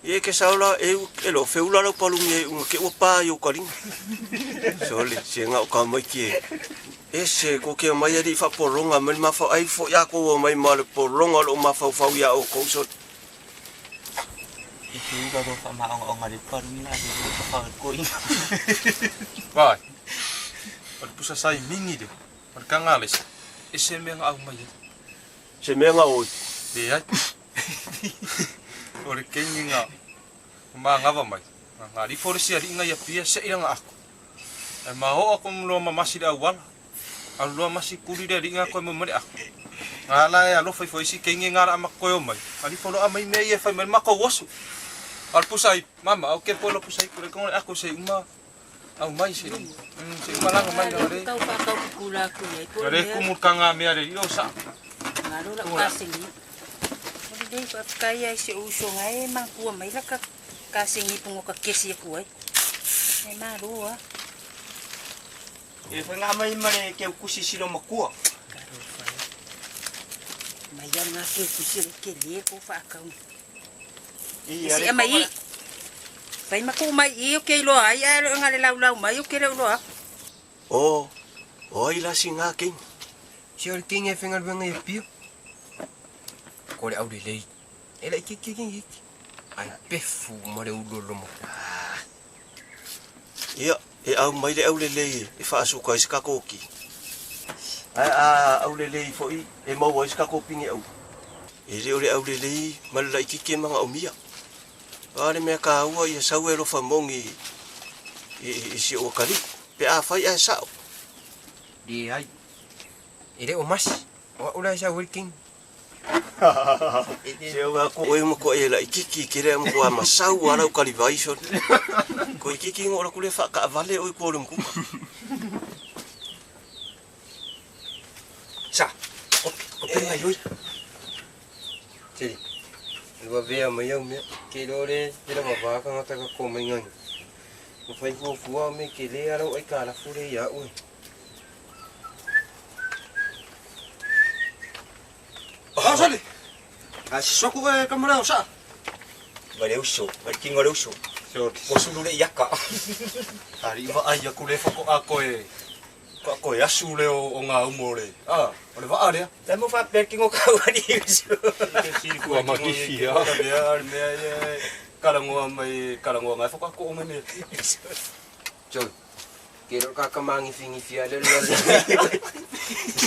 Ia ke saula e e lo feula lau palungi e unga ke ua pā i o karinga. Sole, se ngā o ka mai ki e. E se ko ke mai ari fa poronga mai ma fa ai fo ia ko o mai ma le poronga lo ma fa fa ia o ko so. I te uga ro fa ma onga onga le parungi la le fa ko inga. Vai. O le pusa sai mingi le. O le kanga le. E se mea ngā au mai e. Se mea ngā oi. Le ai. O le kengi ngā o mā ngawa mai. Ngā rifo le sia ringa ia pia se ira ngā aku. E ma hoa ko mloa mamasi le auala. A loa masi kuri le ringa koe mo mare aku. Ngā la e alofa i fo isi kengi ngā la ama koe o mai. A rifo lo ama i mea ia whai mai mako wasu. A le pusa i, mama, au ke po lo pusa i kure kongo le aku se uma au mai se. Se uma langa mai na re. Kau pa kau kula ku ye. Ngā re kumur ka ngā mea re iro sa. Ngā lo la kasingi. Ole dei pa kai ai se uso ngai mangkua mai la ka kasingi pungo ka kesi ku ai. E ma roa. E fai mai ma le ke kusi silo makua. Mai ia ngā ke kusi le ke le ko whaakau. I Si e mai. Fai maku mai i o ke iloa ai ai lo ngale lau lau mai o ke le uloa. O, o ai la si ngā king. Se o le kingi e whengaluenga i pio. Ko le au le lei. E lai ki ki ki ki. Ai pefu ma le ulolo mo. Ia, e au mai le au le lei e whaasuka i skakoki. Ai a au le lei foi e maua i skakopingi au. E le o le au le lei ma le laititi e manga o mia. A le mea ka ua ia sau e lofa mongi i si o kali. Pe a whai a sao. Le ai. E le o masi. O ula sa wel king. Se o ko e mo ko e la ikiki ke le mo ko masau ala o kali vai so. Ko ikiki ngo la kule fa ka vale o ko le mkuka. Sa. Ko pe mai oi. Tiri. Lua vea mai au mea. Ke lore te la wawaka ngata ka ko mai ngangi. Mo whai fua me ke le arau ai ka la fure ia ue. Ah, sali. A si soku e kamara o sa. Ma le uso, ma le kingo le uso. Ko sulu le iaka. Ari wa ai aku le fako a koe. Ko a koe asu le o ngā umo le. Ah, o le waa lea. La mo fa per kingo ka wari uso. Kua makifi a. Mea, mea, e karangoa mai, karangoa ngai fako ako o mai mea. Joe. Ke ro ka kamangi fingi fia le le.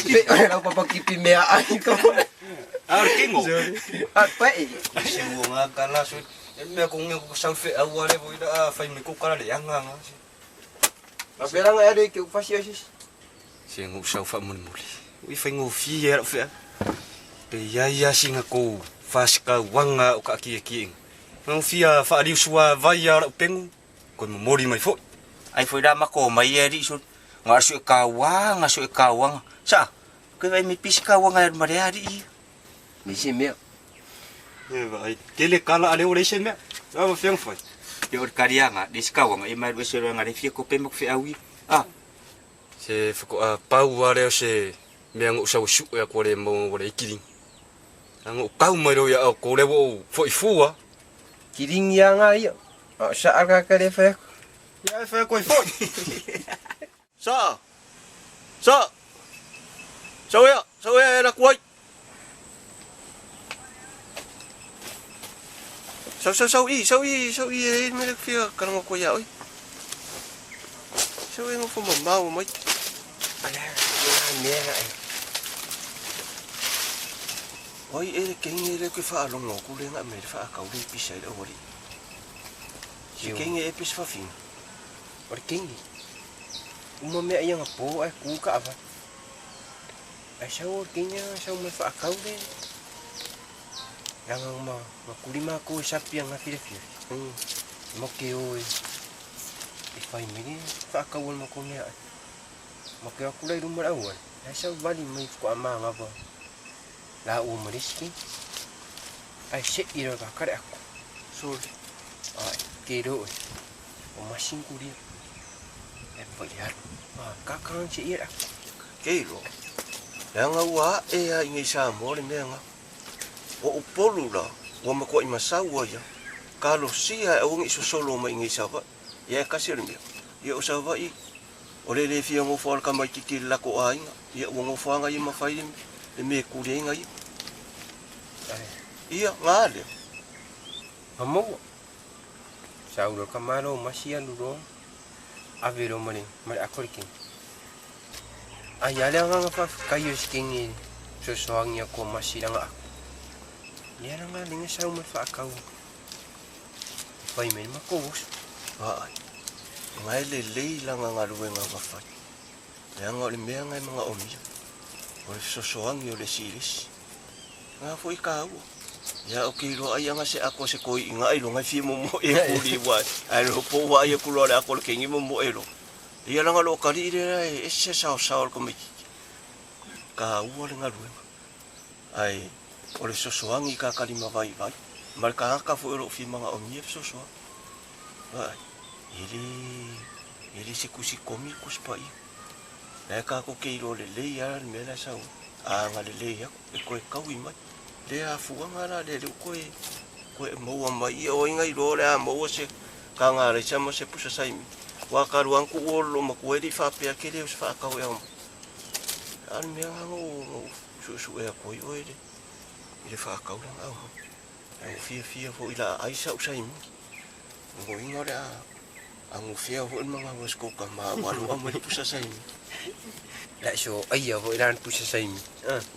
Pe o lau papa kipi mea ai ko. Ah, le kingo. A pe. Se ua ngā kala so. E mea ko ngā ko sau whe au ale voi la a whai me ko kala le anga nga. Ma pera nga ere ke ufasi osis. Se ngu sau wha muli muli. Ui whai ngō fi e rau whea. Pe ia ia singa ko whasika wanga o ka ki e ki inga. Ngā fia whaariu sua vai a rau pengu. Koe momori mai foi. Ai foi la mako mai e ri so. Ngā su e ka wanga, su e ka wanga. Sa. Koe vai me pisi ka wanga e mare ari. Me se mea. E vai, tele kala ale o le se mea. La ma fiang fai. Te o karianga, le ska wanga e mai se nga le fia ko pe mo fe aui. Ah, Se whako a pau a reo se mea ngō sau su e a kore mo o le ikiring. A ngō kau mai reo ia au ko rewo o foi fua. Kiringi ia ngā ia. O sa aga ka le whai ako. Ia e whai koe foi. Sa. Sa. Sau ia, sau ia e la kuai. Sau sau sau i, sau i, sau i e me le fia karango ko ia oi. Sau e ngofo mamau mai. Ala, ngā mea ai. Oi e le kengi le ke whaalongo ku le ngā me le whaakau le pisa i le awari. Se kengi e pisa whawhinga. O le kingi. Uma mea ia ngā pō ai kū ka awa. Ai sau o le kingi ai sau mai whaakau le. Ranga uma ngā kuri mā kō e sapi a ngā whira whira. Mo ke o e. E whai mere whaakau o mako mea ai. Mo ke aku lai ruma au ai. Ai sau wali mai whako a mā ngā wā. La ua mariski. Ai se i rau ka kare aku. Sorry. Ai, ke ro e. O masin kuria. E whai haru. Ah, ka kaan se i aku. Ke ro. Leanga ua e a ingi sa mo le mea ngā. O upolu la, ua makoa i masau ia. Ka lo sia e ongi sosolo mai ingi sa wa. Ia e kasi le mea. Ia o sa wa i. O le le fia ngofo al ka mai kiki la ko ainga. Ia ua ngofo anga i mawhai le me kuri inga ia. Ia, ngā le. A maua. Sa uro ka maro masi alu ro. Ave ro mare, mare akore kingi. Ai ale anga ngā whawhikai o si kingi sosoangi a ko masi ranga aku. Lea ranga linga sau mai whaakau. Whai mai mako osu. Ai. Ngai le lei langa ngā ruenga ngā whai. Leanga o le mea ngai mga omia. O le sosoangi o le sirisi. Ngā foi ka ua. Ia o ke roa ai anga se ako se koi i ngai lo ngai fia mo mo e kuri wa. Ai lo po wa ai ku lo le ako le kengi mo mo e lo. Ia langa lo kari i re e se sao sao ko me. Ka ua le ngā ruenga. Ai o le sosoangi ka kalima vai vai. Mar ka haka fo ro fi manga o mia sosoa. Ai. Ele se kusi komi kuspa i. La e kako ke iloa lelei lava le mea la e sau ai. A agalelei atu, e toe taui mai. Le afuaga la lea lea ua toe toe maua mai ia o ai na iloa o le a maua se taga alaisa ma se pusa saimi. Aua talu lava ona tuu o lou matua e le i faapea tele o se faatau e ao mai. A o le mea lena na ou suesue atu ai oe i le faatau lea na aumai. Ua ou fiafia foi i la ai sau saimi. O lona uiga o le a agufea foi le magalu a si kou tama ua alu aumai le pusa saimi. La so aia foi la le pusa saimi.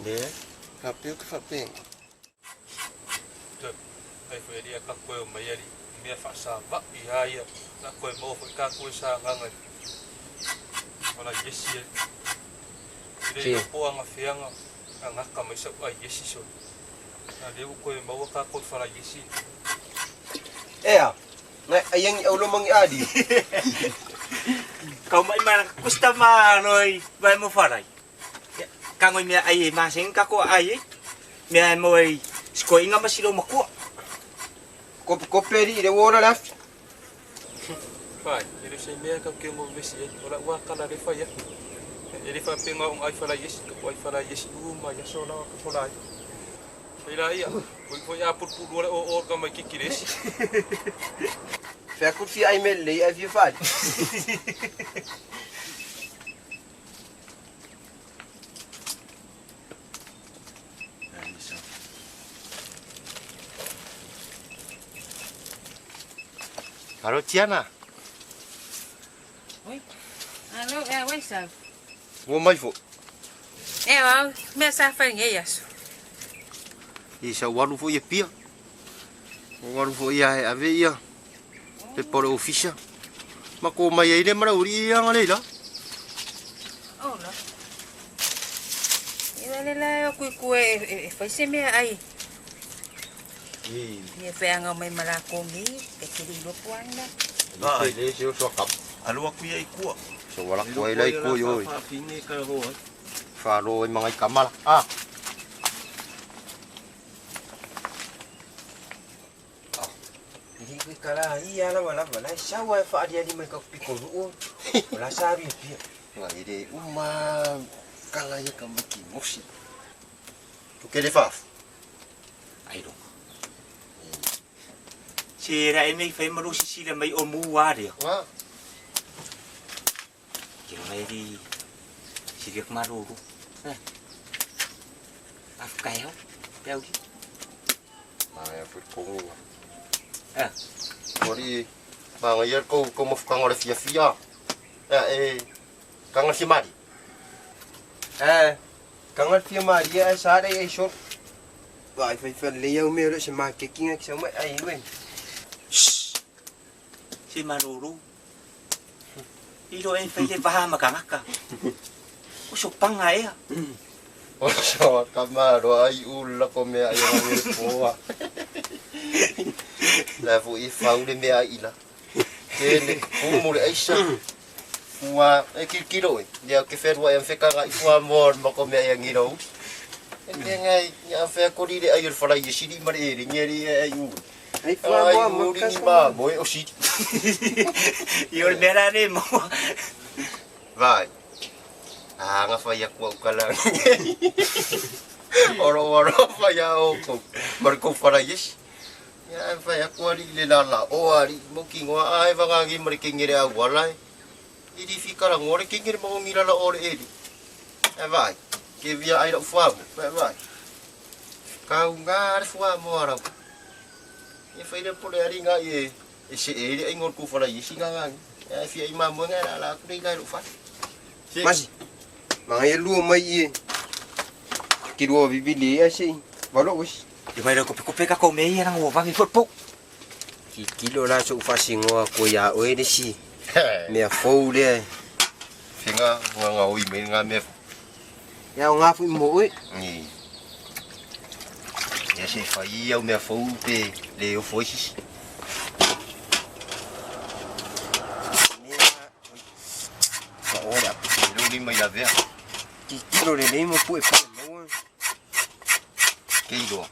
Leai, faapea ou te faapena. Ai foi ali a ka koe o mai ali mea faasava'i a ia la koe maua foi ka koe sa agaga i wala iesi e i le iloa po o agafea agaka mai sa'u ai iesi sole a lea ua koe maua ka koe fala iesi. Ea, ngai aiangi au loma ngi ali. Kau mai mana customer loi vai mo farai. Ka ngoi mea ai e maseng ka ko ai e. Mea e mo e sikoinga ma silo makua. Kope kope li le wola lafi. Fai, e le o se mea kau ke mo vesi ai, o la'u a kala le fai atu. E le faapega o ai fala iesi, ka ai fala iesi uma i aso lawa ka fola ai. Fai la ia, oi foi a pulupulua le o ka mai kiki le esi. Fea ku fia ai me lei ai fia fali. Alo Tiana. Oi. Alo, e oi sa. Ua mai foi. E au, mea sa fai nei aso. I sa walu foi e pia. O walu foi ia e ave ia. Pepa o le ofisa. Ma ko mai ai le mara uri ia nga leila. Ola. I wale la o kui kue e fai se mea ai. Ia feaga mai ma lakou nei, e tele iloa po ana. Vaai. Le se o soa kap. Alu aku ia i kua. So wala kua ila i kua i oi. Faafine ka hoa ai. Whalo ai mangai kamala. Ah. Ili koe kala ia lava lava la e sau ae faaliali mai ka piko luu o la sa alu i Apia. Ngai le uma kala ia ka mai ki mosi. Tu kele fafu. Ai lo. Se ra e nei fai malu sisila mai o mu aria. Wa. Ke mai di silia maruru. Eh. Afu kai hau. Peu ki. Mai fu kongo. Eh. Ori manga ia ko ko mo fukanga le fia fia. E kanga fia mari. Eh, kanga fia mari e sa re e so. Vai fai fai le au mea le se ma ke kinga ki sa mai ai we. Se maruru. I ro e fai le vaha makangaka. O so panga ea. O so ka maro ai ula ko mea ai ngi poa. La fu i fau le mea ila. Ke le kumu le aisa. Ua e kilo e. Ia ke whenua e whekanga i fua moa ma ko mea i ngi rau. E te ngai ia whea kori le ai o le wharai e siri mare e ringi e ai u. Ai fua moa ma ka ma moe o siri. I o le mea la le moa. Vai. Ah, nga whai aku au kala. Oro oro whai a o kou. Mare kou wharai esi. Ia whai aku ari le la la o ari mo ki ngoa ai whangangi mare ke ngere au wala e. I riwhi kara ngore ke ngere mo ngira la ore eri. E vai. Ke via ai rau fuamu. E vai. Kau ngā re fuamu arau. Ia whai re pole ari ngā i e se e re ai ngor kou wharai esi ngā ngangi. Ia e whia i mamua ngā la la aku rei lai rau whai. Masi. Manga ia lua mai i e. Ki lua vivili e ase i. Valo wis. I mai rau kope kope ka kou me ia ranga o wangi fo po. Ki kilo la so ufasingoa ko ia oe le si. Mea fou lea e. Whinga, ngā oi me ngā mea. Ia o ngā fui mo oe. Ni. Ia se whai au mea fou pe le o foi sisi. Mea Ka ora, e rori mai la vea. Ki kilo le nei mo pue pue maua. Ke iroa.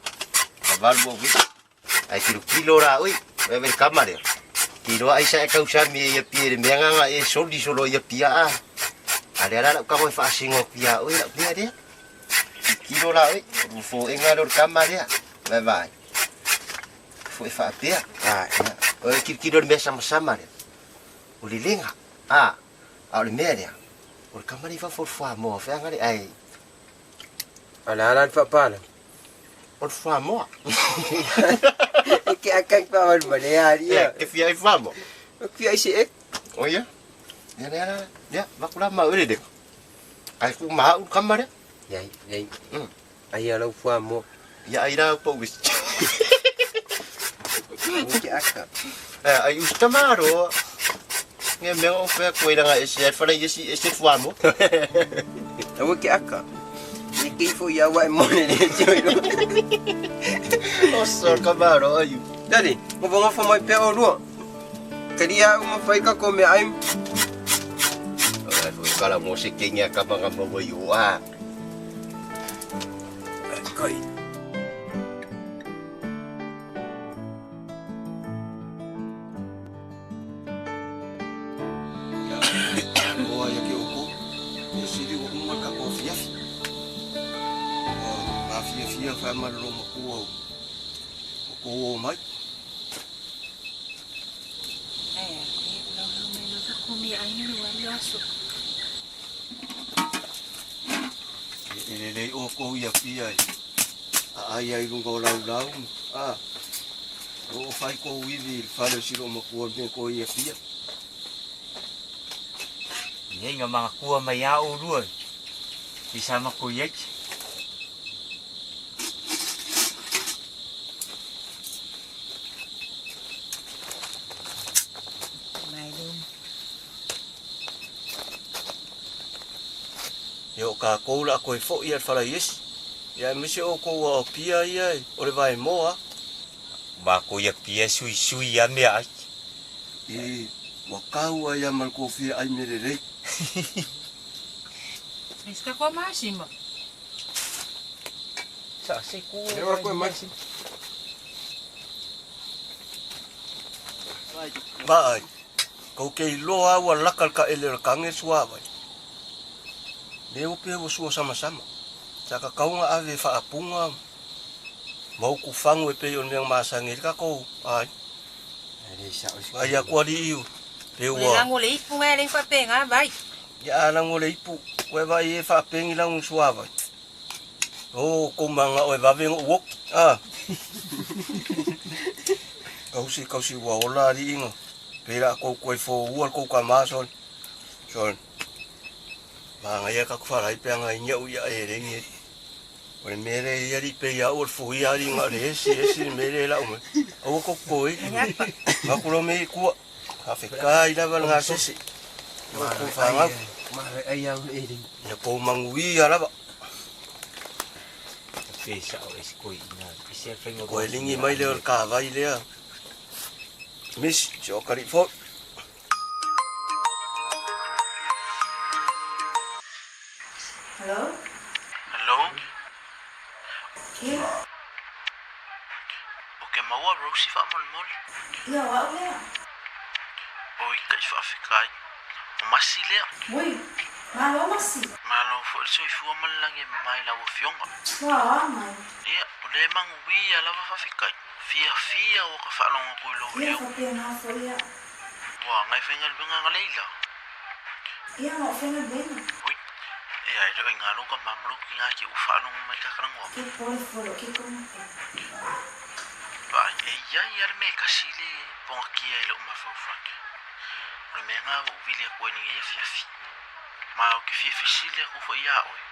Ka valu au Ai kilo kilo rā oi, e vere kamare. Ki roa ai sa e kau sa mi e ia pie re mea nganga e soli solo ia pia a. A lea la lau kago e faasingo atu iā oe lau mea lea. Tilotilo la oe, o le fofoega lea o le kama lea. Vaevaai. Foi faapea. A, ia. O le tilotilo i le mea samasama lea. O le lega. A, a o le mea lea, o le kama lea i fafo o le fuamoa feaga lea, ae... A le a la le faapalagi? O le fuamoa. E ke aka i whaamaru ma lea aria. E fia i fuamoa? O fia i se e. O ia. Ia lea la, lea, vaku la mau ele leka. Ai ku maha u kama lea. Iai, iai. Ai a lau fuamoa. Ia ai la pau wis. O ke aka. Ai usta maro. Nge mea o whea koe ranga e se ai whara i esi e se fuamoa. Aua ke aka. Ni ke ifo i aua e mone le tio i O so ka maro ai. Dali, mo bongo fo mai pe o lua. Kari au ma whai ka ko me ai. Ora foi kala mo se kenga ka manga mo i o a. Kai. Oa ia ke oko. E sili o uma ka ko fiafi. O ma fiafia fa ma lo ma ku au. O ko o mai. E le lei o ko ia fia ai. A ai ai lunga o lau lau. A. O fai ko wivi i fale o silo ma ku me ko ia fia. Ia inga mga kua mai a o lua. I sama ko iai. Ia o ka kou la koe fo ia whara iesi. Ia mise o kou o pia ia o le vai moa. Ma ko ia pia sui sui ia mea ai. E wa kau ai a ko fia ai mere rei. Está com a máxima. Sa se ku. Leva koe maxi. Vai. Kau ke iloa ua laka ka ele o kange sua vai. Leo pe o sua sama sama. Saka kaunga ave whaapunga. Mau ku fangu e pe o mea masangi ka kou. Ai. Ai a kua li iu. Pe Le ua. lango le ipu ngai le whapenga, vai. Ia a lango le ipu. Koe vai e whaapengi lango sua vai. O ko manga o e wawengo uok. Ah. Kausi kausi ua ola ali inga. Pera kou koe fo ua kou ka masol. Sol. Manga ia ka kuwharai pe anga inga uia e rengi. O le mere ia li pe ia o le fuhi ali nga le esi esi le mere la ume. Aua ko koe. Makuro me kua. Ka wheka i lava ngā sese. Ko whangau. Mare ai au e ringi. Ia kou mangui a lava. Pe sa o esi koi ina. Isi a whainga Koe lingi mai leo le ka vai lea. Miss, se o kari fo. Hello? Hello? Ia. O ke maua Rosie whaamolmole. Ia, o au lea. O i kai whaafekai. O masi lea. Ui, malo masi. Malo fo le soifua malalangi mai lau afioga. Ua a mai. Ia, o le mangu ia lava whaafekai. Fia fia o ka whaalonga koe lau Ia leo. whapea ngā fo ia. Ua ngai whainga luenga nga leila. Ia ngā whenga benga. Ui, e ai leo ngalo ka mamalo ki ngā ki u whaalonga mai kakarangoa. Ke pole folo ke konga. Ba, e ia ia le me kasi le ponga kia i leo mawhauwhaki. O le mea ngā wa uvili a koe ni e fiafi. Ma o ke fia fisile ko fo ia oe.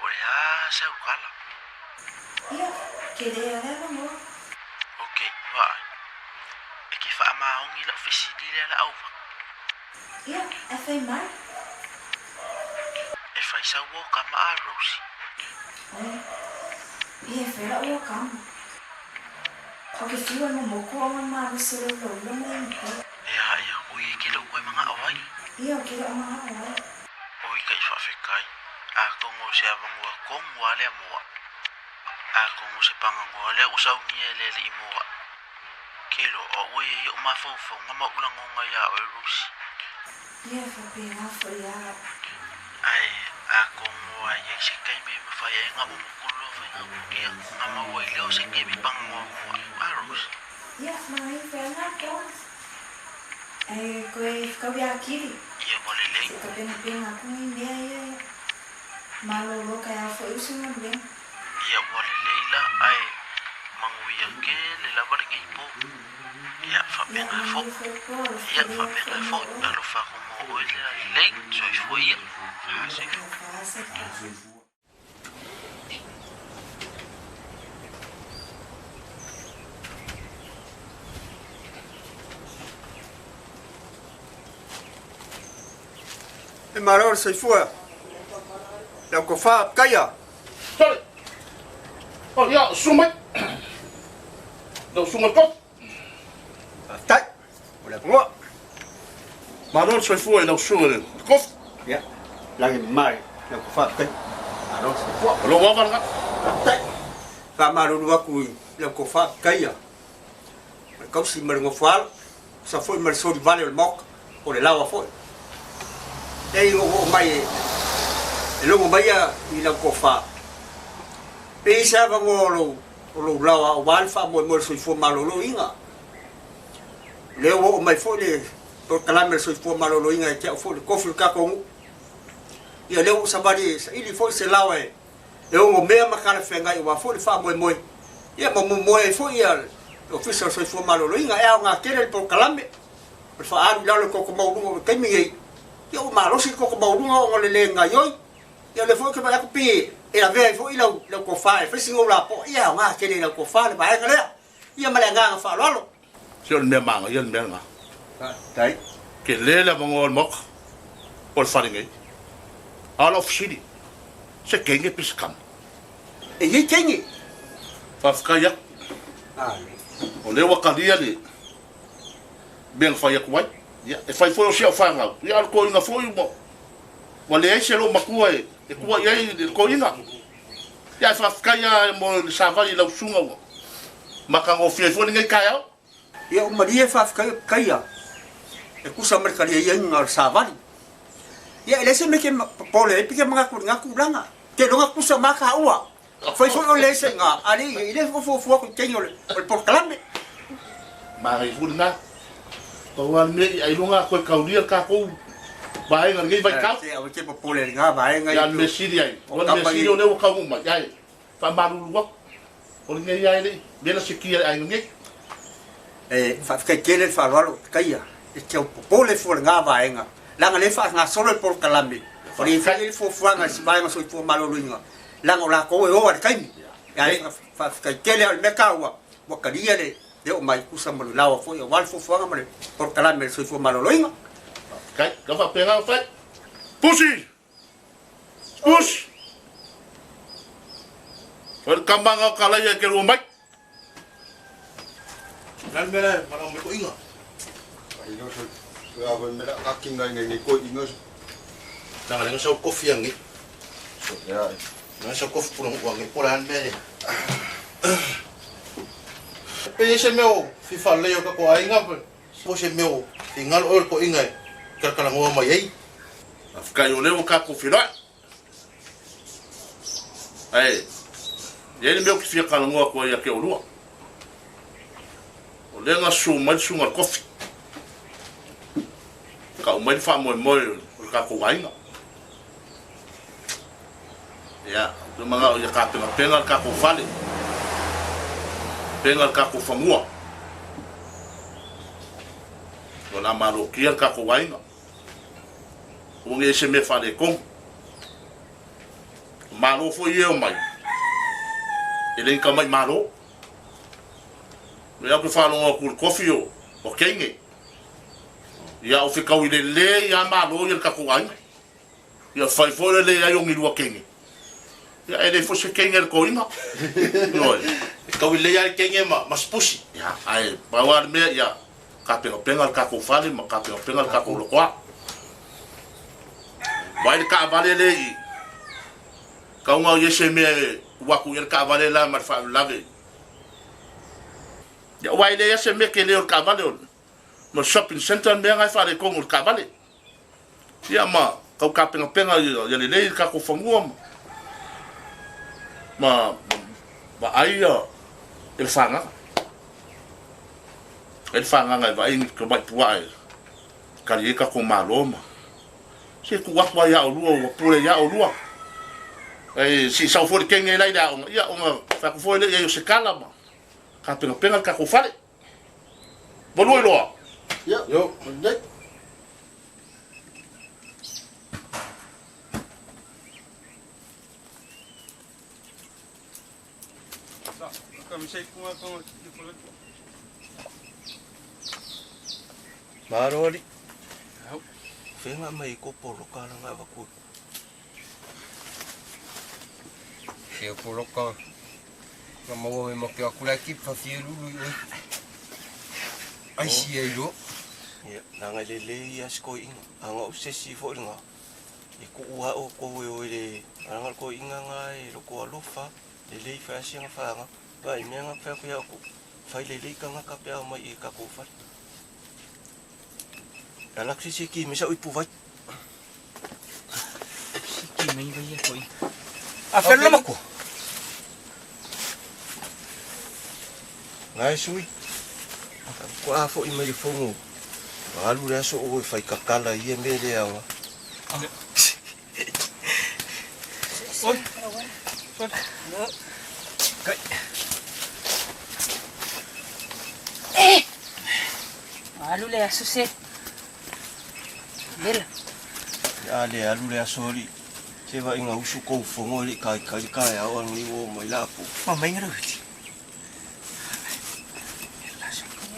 Po le a sau kala. Ia, ke lea lea mangoa. Ok, vai. E ke whaamaongi lau fisili lea la auva. Ia, e whai mai. E whai sau o kama a Rosie. Oi, ia e whai lau o kama. O ke fiwa no moko o ngā maru se leo lau lau mai mpo. E a ia, oi e ke lau koe mga awai. Ia, o ke lau mga awai. Oi kai whaafekai. A kongo se avangua kongua lea moa. A kongo se pangangua lea usaungia e lele i moa. Ke lo o oi e o mawhaufau ngā maulango ngā ia oe Rosie. Ia, e whapea ngā fo ia. Ae a kongoa i ai se taimi e mafai ai ona umukulu o faiga ona maua ai lea o se taimi pagoa a Rose. Ia, mangai feaga ko. Ae koe kau ia Kiri. Ia ua lelei. Se ka penapena aku ngai mea ia e malolo kai a foi usu galuega. Ia ua lelei la ae manuia tele lava lenei po. Ia faapena foi. Ia faapena foi. Alofa aku mo oe le lalelei. Soifua ia. Faasoifua. E malo le soifua. Lau kofa kaia. Sorry. Oh, ia, su mai. Lau suga kofi. Faafetai. O le avanoa. Malo le soifua i lau susuga i le kofi. Ia, lagi mai lau kofa kai. Malo le soifua. O lou ava lena. Faafetai. Faamalulu atu i lau kofa kaia. O le kausi ma le nofoalo. Sa foi ma le soli vale o le maoka, o le laoa foi. E i oo mai e logo mai ia i lau tofa. Pe i se avanoa o lou, o lou laoa aua le faamoemoe o le soifua maloloina. O lea ua oo mai foi le polokalame o le soifua maloloina e te au foi le kofi o le tatou nuu. Ia lea ua ou savali e saili foi se laoa e e onomea ma talafeagai aua foi le faamoemoe, ia ma momoe ai foi ia le Ofisa o le Soifua Maloloina. E aoga tele le polokalame o le faaalu i lalo i le toto maualuga o le taimi nei, ia ua malosi le toto maualuga ona o le le gaoioi. Ia o lea foi ou te vaai atu pei e lavea ai foi lau lau tofa e fai sina ou lapoa, ia e aoga tele i lau tofa le vaega lea. Ia ma le agaga faaaloalo. Se o le mea manaia le mea lena. Faafetai. Tele le avanoa o le Maota po o le fale nei. A o lau fesili, se teine pe se tama? E i ai teine. Faafetai atu. O lea ua talia le mea na fai atu ai. Ia, e fai foi o si au fanau, ia a o le toeaina foi ua leai se loomatua e tua i ai le toeaina. Ia ae faafetai lava mo le savali i lau susuga ua matagofie ai foi lenei taeao. Ia ua malie faafetai o Pikaia e tusa ma le taliaiaiga o le savali. Ia e leai se mea e te popole ai pe te manatu i lena tulaga. Te iloga tusa ma taua. Fai foi o le se nga ali i le fuafua atu i taimi o le polokalame. Manaia foi lena. Pau lava le mea ia ailoga a toe kaulia le tatou vaega i lenei vaitau. Se aua te popole i lena vaega. Ia o le mea sili ai, o le mea sili o lea ua taunuu mai, ae faamalulu atu, o lenei lava e le i mea na sikia e le aiga nei. E faafetai tele le faaaloalo o Pikaia e te au popole fua i lena vaega, leaga lea e faagasolo le polokalame, o le fai ai le fuafuaga i se vaega soifua maloloina, leaga o latou e o lava i le taimi. Ae faafetai tele, a o le mea taua, ua talia le oo mai tusa ma le laoa foi aua le fuafuaga ma le polokalame a le soifua maloloina. Faafetai. Tau faapena fai. Pusi! Pusi! O le kamaga o Kalaia e te lua mai. Le a le mea la e manao mai koʻiga? Ai no so a voi mela ka kinga ngai ngai koʻiga so. Nanga lenga sau kofi angi. So ya. Nanga sau kofi puna ngu angi pola an mea. Pe se mea o fifa lei o ka ko ainga po se mea o fingalo o ko inga e kalakalangoa mai ai. Faafetai o lea ua tatou feiloai. Ae, e i ai le mea ou te fia talanoa atu ai ia te oulua. O lea na susu mai le susuga i le kofi. Tau mai le faamoemoe o le tatou aiga. Ia, ou te manao ia tapenapena le tatou fale, pena le tatou fanua. O le a malotia le tatou aiga. Ua nei se mea faaletonu. Malo foi e omai, e le ni tamai malo. Lea ou te faalogo atu i le kofi o teine. Ia ou fetau i le le ia malo ia le tatou aiga. Ia fai foi le leai o ni lua teine. Ia e leai foi se teine a le toeaina. Ioe. E tau lelei lava le teine ma se pusi. Ia, ae pau lava le mea ia tapenapena le tatou fale ma tapenapena le tatou lotoa. Vaai le taavale lea i tau na i ai se mea e ua atu i ai le taavale la ma le faalavelave. Ia aua e leai lava se mea tele o le taavale o le shopping centre le mea na e faaletonu i le taavale. Ia ma Kau kapengapenga ia lelei le tatou fanua ma ma vaai ia e le fagaga. E le fagaga e vaai ni tamai puaa e tali ai tatou malo ma se tuu atu ai ia oulua ua pule ia oulua. Ae se i sau foi le kenge la i le aoga, ia ona fai atu foi lea i ai o se tala ma tapenapena le tatou fale. Ua lua iloa? Ia, Yo. Lelei. Malo ali. Fenga mai ko poloka la nga vaku. Se poloka. Na maua me make aku la ki fa fie lulu i oi. Ai si ai lo. Ia, nanga le le ia sko inga. Anga o se si fo nga. I ku ua o ko we o le anga ko inga nga e lo ko alofa. Le le fa si nga fa nga. Ba i mea nga fa ku ia ku. Fai le le ka nga ka pe mai i ka ko fa. Alak si si ki me sa ui pu vai. Ki mai vai e koi. A felo mako. Ngai sui. Ko a fo i mai le fongo. Alu le aso o e fai kakala i e me le awa. Oi. Oi. Eh! Alu le aso se. Lela. A le alu le aso ri. Se va inga usu kou fongo le kai kai kai au ang ni wo mai lapu. Ma mai ngara uti.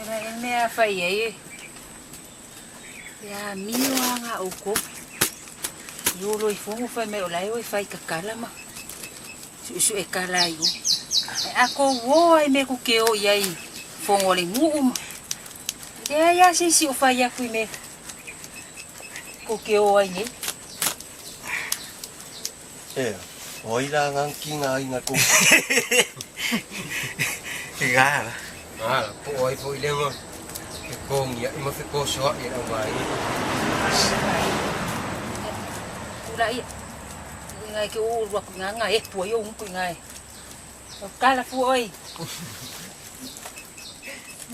Era e mea fai ai e. Ia mio anga o ko. Iolo i fongo fai mai o lai o e fai kakala ma. Su su e kala i o. E ako wo ai me ku ke o iai fongo le nguu ma. Ia ia si si o fai aku i me. Ko ke o ai nei. E, o ila ngang ki ngā inga kou. Gara. Ah, po ai po ile ngo. Ke kong ia i ma fe ko so ia au mai. Kula ia. Ngai ke o rua ku nganga e pua yo ku ngai. O kala fu oi.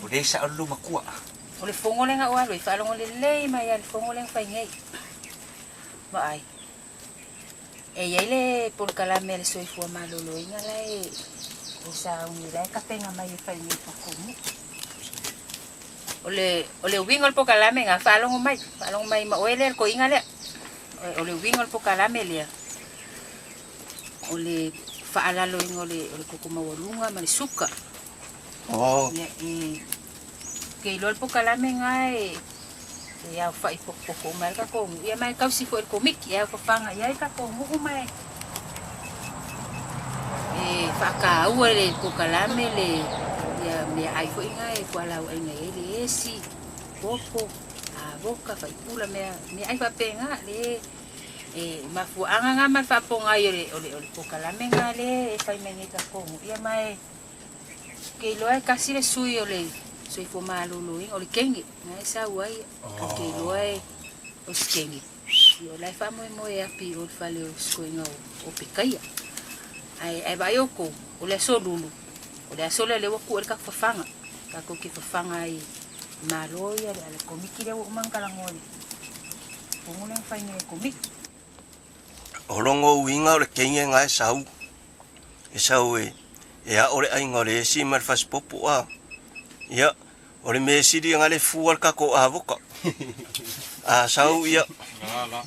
O le sa alu makua. O le fongo lenga o alu i whaalongo le lei mai a le fongo lenga whai ngei. Ma ai. E iai le polokalame le soifua maloloina la e e sauni la e kapenga mai e whai ngei pakomu. O le uiga o le polokalame ngā whaalongo mai ma oe lea le koiga lea. O le uiga o le polokalame lea. O le whaalaloina o le koko maualuga ma le suka. Oh. Ia e ke iloa le polokalame ngā e e au whai poko mai ka kongu. Ia mai kausi fo el komiki e au whawhanga ia i ka kongu mai. E whakaua le polokalame le ia mea ai fo inga e kua lau ai ngai le esi, koko, avoka, whaipula mea mea ai whapenga le e mafuanga ngā ma whaponga i o le polokalame ngā le e whai mai ngai ka kongu. Ia mai ke iloa e kasi le sui o le soifua maloloina o le kenge ngai sau ai o ke iloa e o se kenge. Ia o lae faamoemoe api o le fale o sikoiga o pekaia. Ae vaai oukou o le aso lulu o le aso lea lea ua kuʻu ai le tatou fafaga tatou ke fafaga ai malo ia le ale komiki lea ua uma ona talagoa i le fogo lea na fai nei e komiki. O longo uiga o le kenge ngae sau. E sau e e a o le ainga o le esi ma le fasipopo a. Ia, o le me sili nga le fua le kako avoka. A sau ia,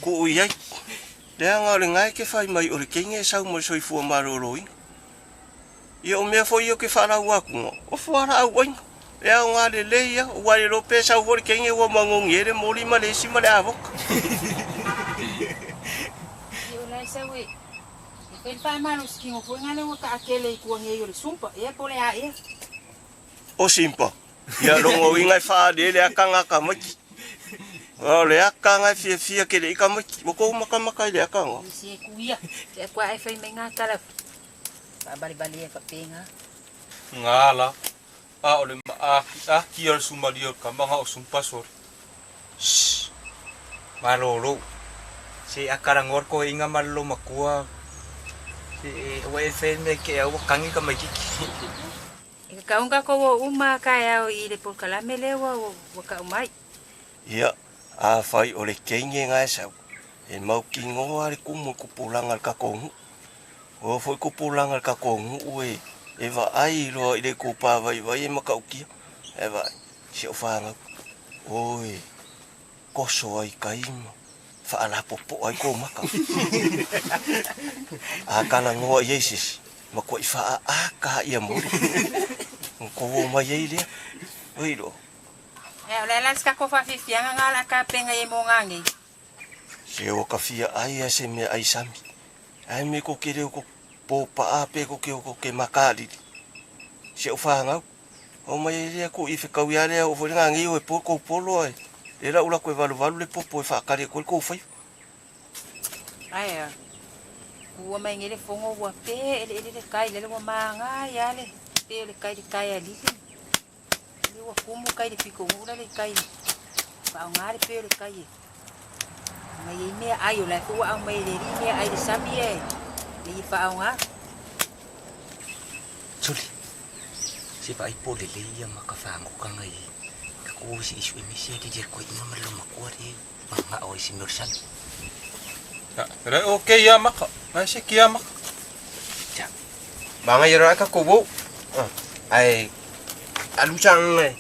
ku ui ai. Lea nga o le ngae ke whai mai o le kenge e sau mo le soifua maloloina. Ia o mea foi o ke whaarau aku nga. O fuara au ainga. Lea o ngā le lei ia, ua le lope sau fo le kenge ua mangongi e le moli ma le esi ma le avoka. Ia o lae sau e. E fai le faamalo sikiga foi ngā le ua taakele i kuagia o le sumpa. Ia po le a ea. O simpa. Ia longo inga e whaale le aka ngā ka maiki. O le aka ngā e fia fia ke le ika maiki. Mo kou maka maka i le aka ngā. Si e kuia. Te kua e whai mai ngā tala. Whaabale bale e whapenga. Ngā la. A o le ma a ki o le sumali o ka manga o sumpa sori. Shh. Malolo. Se akarangor ko inga malo makua. Se ua e fe me ke au kangi ka mai kiki. E ka kaunga ko wo uma ka au i le polokalame lea ua ua ka'u mai. Ia, afai o le kenge ngae sau, e mautinoa le kumu i kupulaga le takou nu'u. O foi kupulaga le takou nu'u e e vaai loa i le itupa vaivai e matautia. E vaai, si o'u fanau, oi, koso ai kai ma fa'alapopo'o ai kou maka. A talanoa i ai sesi, matua'i fa'a'a ia moli. Ona tou o mai ai lea. Oi loa. Ea o le a la le se takou fa'afiafiaga gā o le a tapena i ai mo gagei. Se ua ka fia ai a se mea ai sami. Ae me ko ke leo ko pōpa'a pe ko ke o ko ke makalili. Si o'u fanau. O mai ai lea ku i fekau ia lea o foi le gagei o e po kou polo ai. Le la ula koe valuvalu le popo e whaakari e koe kou whai. Ae a ua mai nei le fogo ua pē eleele le kai lele ua māgā ia le pē o le kai le kai a lili. Le ua kumu kai le pikogu'u la le kai fa'aaogā le pē o le kai e mai ai mea ai o lae foi ua aumai e le alii mea ai le sami e le i fa'aaogā. Soli. Se vaai po lelei ia ma ka fagokanga i ka ko si isu e misi ali dia ko inga ma lo makua le manga o isi mea o le sami. Le o ke ia maka. Mai se kia maka. Banga ia ka ko wo. Ai alu chang ai.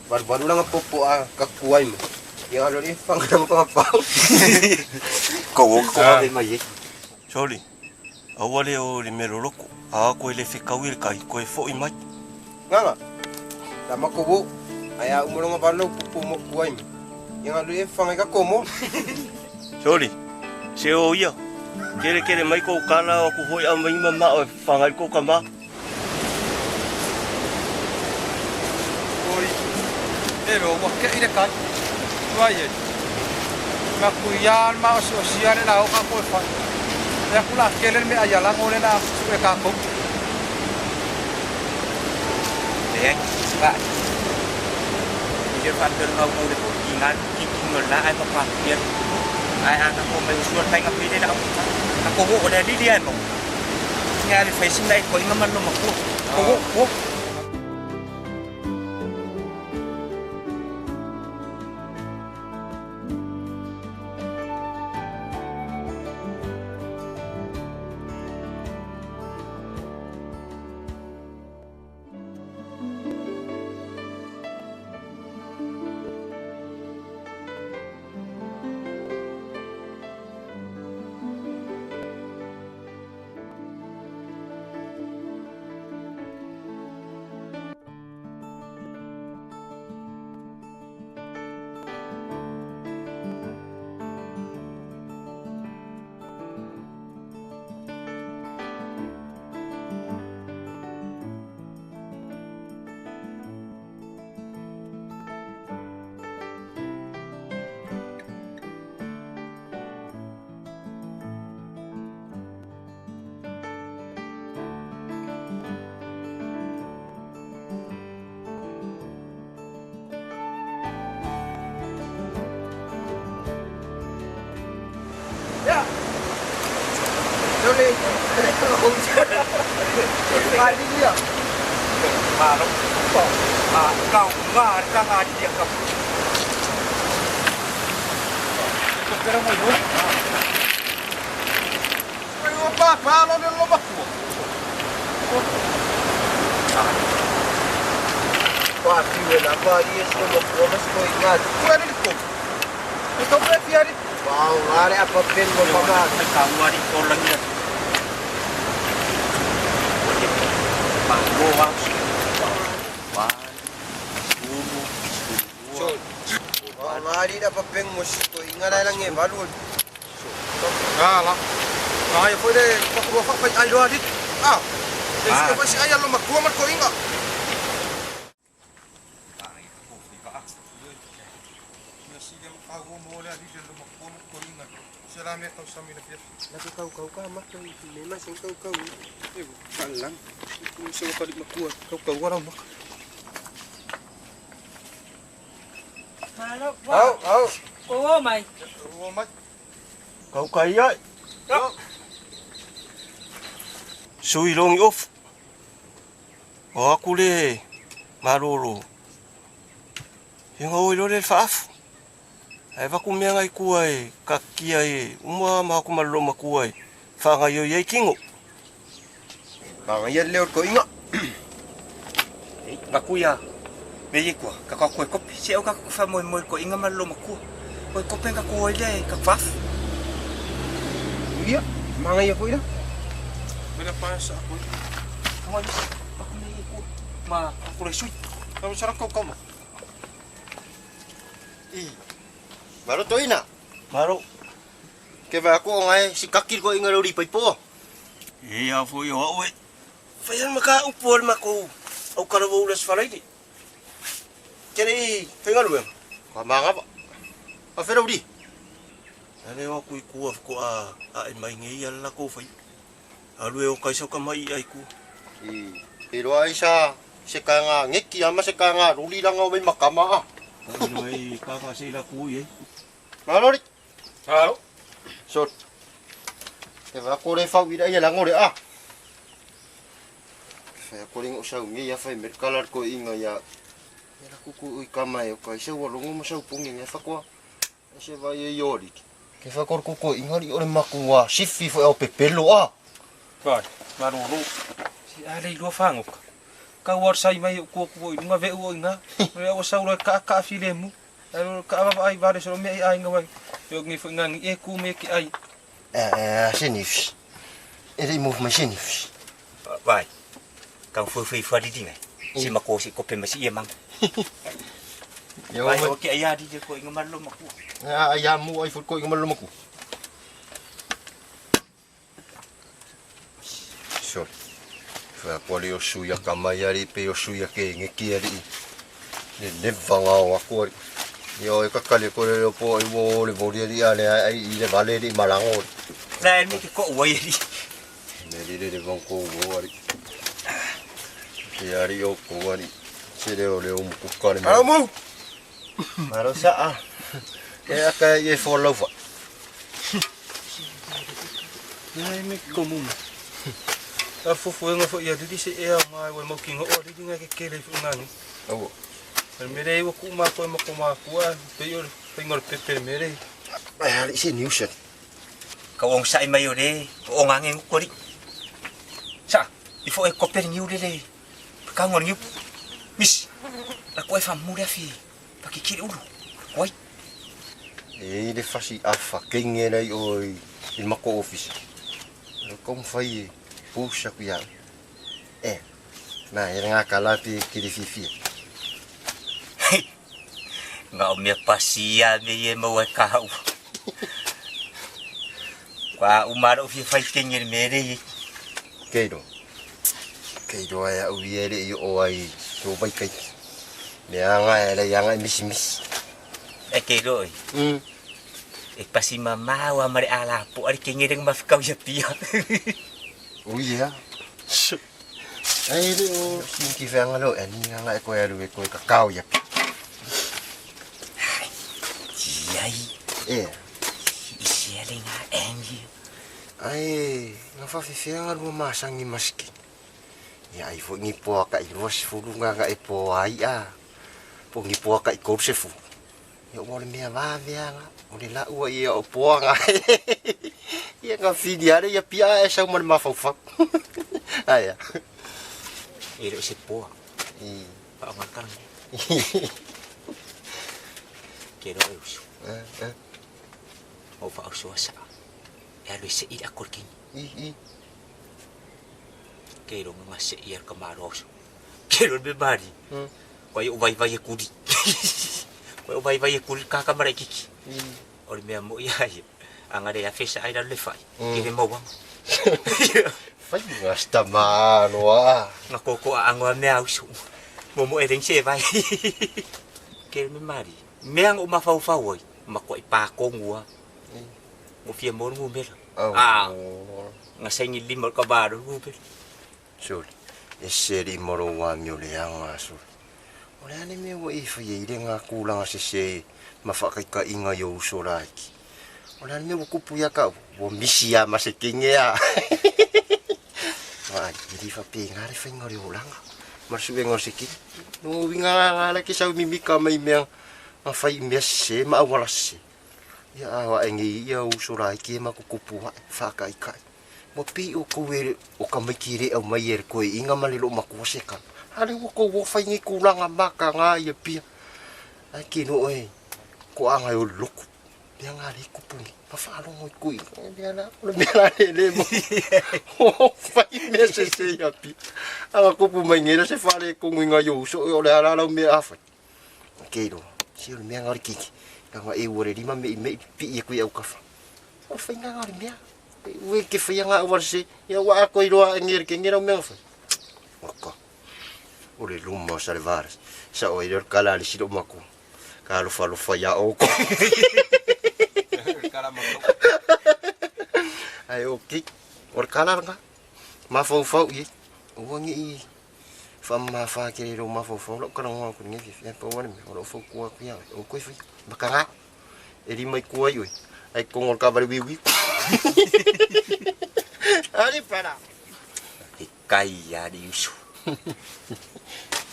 Baru baru lang popo a ka kuai mo. Ia alo ni fanga ng panga pau. Ko wo ko ave mai e. Soli, aua le o le mea loloko, a koe le fekau i le kai, koe fo'i mai. Nganga. La mako wo. Ai a umolonga valo popo mo kuai mo. Ia alo e fanga ka komo. Soli, se o ia. Kele kele mai ko kala o ku hoi au mai mama o whangai ko kama. Oi. E ro wa ke i le kai. Tua i e. Ma ku ia ma o si o si ale la o ka ko e whai. E aku la kele me ai ala ngole la su e ka kou. Le va. Ia fa pe ngau ngau le ko ki nga ki ki ngo la ai pa pa pia. Ai a ka ko mai usua tai nga pile la au. Ka ko wo o le lili ai mo. Nga le fai sin dai ko inga man lo makua. Ko wo wo. Ya. Soli. Ai dia. Malo. A kau nga ka nga dia ka. Ko pera mo yo. Ai o pa pa lo le lo makua. Pa piwe la pa ia se makua mas ko ingat. Ku ari ko. E kau pe fiari. Wow, ngare apa pen mo pa ma. Ka wari ko lang ia. Pa mo wa. Wa. Umu. So, ngari da pa pen mo ko ingara lang e baru. Ngala. Ai foi le pa ko fa fa ai lo ali. Ah. E se fa si ai lo makua ma ko inga. La kau kau kau mak kau memang sing kau kau. Eh, kalang. Ku se kali makua kau kau wala mak. Malo. Au au. Ko o mai. O mai. Kau kai ai. Sui longi ofu. O aku le malolo. Ia o ilo le faafu. Ai vaku mea ngai kua e kakia e uma ma aku malolo makua e whangai o iai kingo. Manga ia leo ko inga. Vaku ia me ye kua ka ka koe kopi se o ka fa moi moi ko inga malolo makua. Koe kope ka koe le ka faafu. Ia, manga ia foi la. Mena pa sa ko. Ngoi vaku me ye kua ma aku le sui. Ka sara kau kau ma. I. Maro toina. Maro. Ke va ko ngai si kaki ko inga lori pai po. E a foi o au e. Whai ana maka upu o le mako au karawa ula sfaraini. Kere i whaingaru e. Ka manga pa. A whera uri. Ale o aku i kua ko a e mai ngei ala la ko whai. Alu e o kaisau ka mai ai kua. I. E roa i sa se ka ngā ngeki ama se ka ngā ruri ranga o mei makama a. Ino e kaka se ila kui e. Malori. Alo. So. Te va kore fau ira ia langore a. Whai kore ngo sau ngi ia whai me kalar ko inga ia. Ia la kuku ui kama e o kai sau longo mo sau pungi ngai whakoa. E se vai e iori. Ke whakor kuku inga ri ore makua sifi fo au pepelo a. Vai, maroro. Si ale i lua whangoka. Ka war sai mai o kua kua i lunga veu o inga. Rea o saura ka ka file mu. Ai ka ava ai vare so me ai inga wai. Yo ngi fo inga ngi e ku me ki ai. Senifs. E rei move mai senifs. Vai. Ka fo fo fo di ngai. Si mako si kope ma si ia mang. Yo Vai o ke ai adi ko inga malolo makua. Ya ya mu ai fo ko inga malolo maku. Sorry. Whea kore o suia ka mai ari pe o suia ke ngeki ari. Le leva ngā o aku ari. Ia o e kakale kore leo po i wo le vori ari ale ai i le vale ri malango. La el mi ke ko wai ari. Me ri le vang ko wo ari. Te ari o ko ari. Se leo leo muku kare Alo mu. Maro sa a. E aka i e fo laufa. Nei me ko mu. A fufu inga fo ia lili se ea ngai wai mau kinga o lili ngai ke kele fo ngani. Aua. El mere iwa ku ma koe mako makua, pe o whainga pepe mere. Ai ali se niusa. Ka ong sai mai o le o ngange ngukori. Sa, i fo e kope ni ule le. Ka ngor ni. Mis. La koe fa mura fi. Pa ki kiri ulu. Koi. E i le fasi afa kenge nei o i mako office. Lo kom fai e pusa ku ia. E. Na e ngā kalapi kiri fifi. Ngā o mea pasia me ye mau e kahau. Kwa umara o fia whai kenge mere i. Keiro. Keiro ai au i ere i o ai tō vai kai. Mea ngā e le ianga e misi misi. E keiro e. E pasi mamau a mare ala po ari kenge reng mawhikau ia pia. O ia. Ai le o sinki whaanga lo e ni ngā e koe aru e koe kakao ia pia. Iai. E. Isi ele ngā engi. Ai, ngā whawhiwhianga rua māsangi maski. Ia ai fo ngi poa ka i rua sifuru ngā ngā e poa ai a. Po ngi poa ka i koru se fu. Ia ua le mea wāweanga. O le la ua ia o poa ngā. Ia ngā whini are ia pia e sau mane mawhauwhau. Ai a. E reo se poa. I. Pa o ngā karangi. Ke reo e usu. O wha au soa saa. E alu se i akor kingi. I. Ke reo ngā se i ar ka maro ausu. Ke reo me mari. Koe o vai vai e kuri. Koe o vai vai e kuri kākamara i kiki. O le mea mo ia ia. Angare a fesa ai le whai. Ke le mauanga. Whai ngā sta māroa. Ngā koko a angoa mea ausu. Momo e reng se vai. Ke me mari. Mea ngō mawhau ai. Ma koe pākongua. Ngō fia mōru ngū mera. Ah. Ngā sengi lima ka bāru ngū mera. Sori. E seri moro wā mio le anga sori. O le ane mea wa i whai e ire ngā kūlanga se se ma whakaika inga i o uso rāki. O le a le mea ua kupu ia ka ua misi a ma se kenge a. Vaai, e le faapena le faiga o le olaga ma le suega o le sekini. No uiga la la ke sau mimika mai mea ma fai i mea sese ma auala sese. Ia a o ae nei ia uso laiti e ma kukupu ae faakaikai. Ua pei o kou e o tamaiti e le aumai e le toeaina ma le loomatua se tala. A lea ua tou ofa i nei tulaga mataga ia pia. Ae kino oe toaga e o le lotu. Mea nga le kupu nei. Ma faalogo i tui. O mea la, o le mea la le le mo. O fai mea sese ia pia. Aga kupu mai nei la se fale kongu i ngai o uso o le ala lau mea a fai. Ke ro, si o le mea nga o le kiki. Ka e ua le lima me i me i pi i kui au kafa. O whainga nga o le mea. Ue ke whaia ngā awara se. Ia ua ako i roa e ngere ke ngera o mea whai. Waka. O le luma o sa le vara. Sa o i leo kala le silo mako. Ka alofa alofa ia o ko. Ai o ki. O le kala nga. Mafaufau i. Ua ngi i whaamamafa ke le mafaufau lau kala ngoa ku ngi fi pa wale me o lau fau ku ia o koi fai makanga e lima i kua i oi ai kongo le kavale wiwi ali para E kai ia le uso.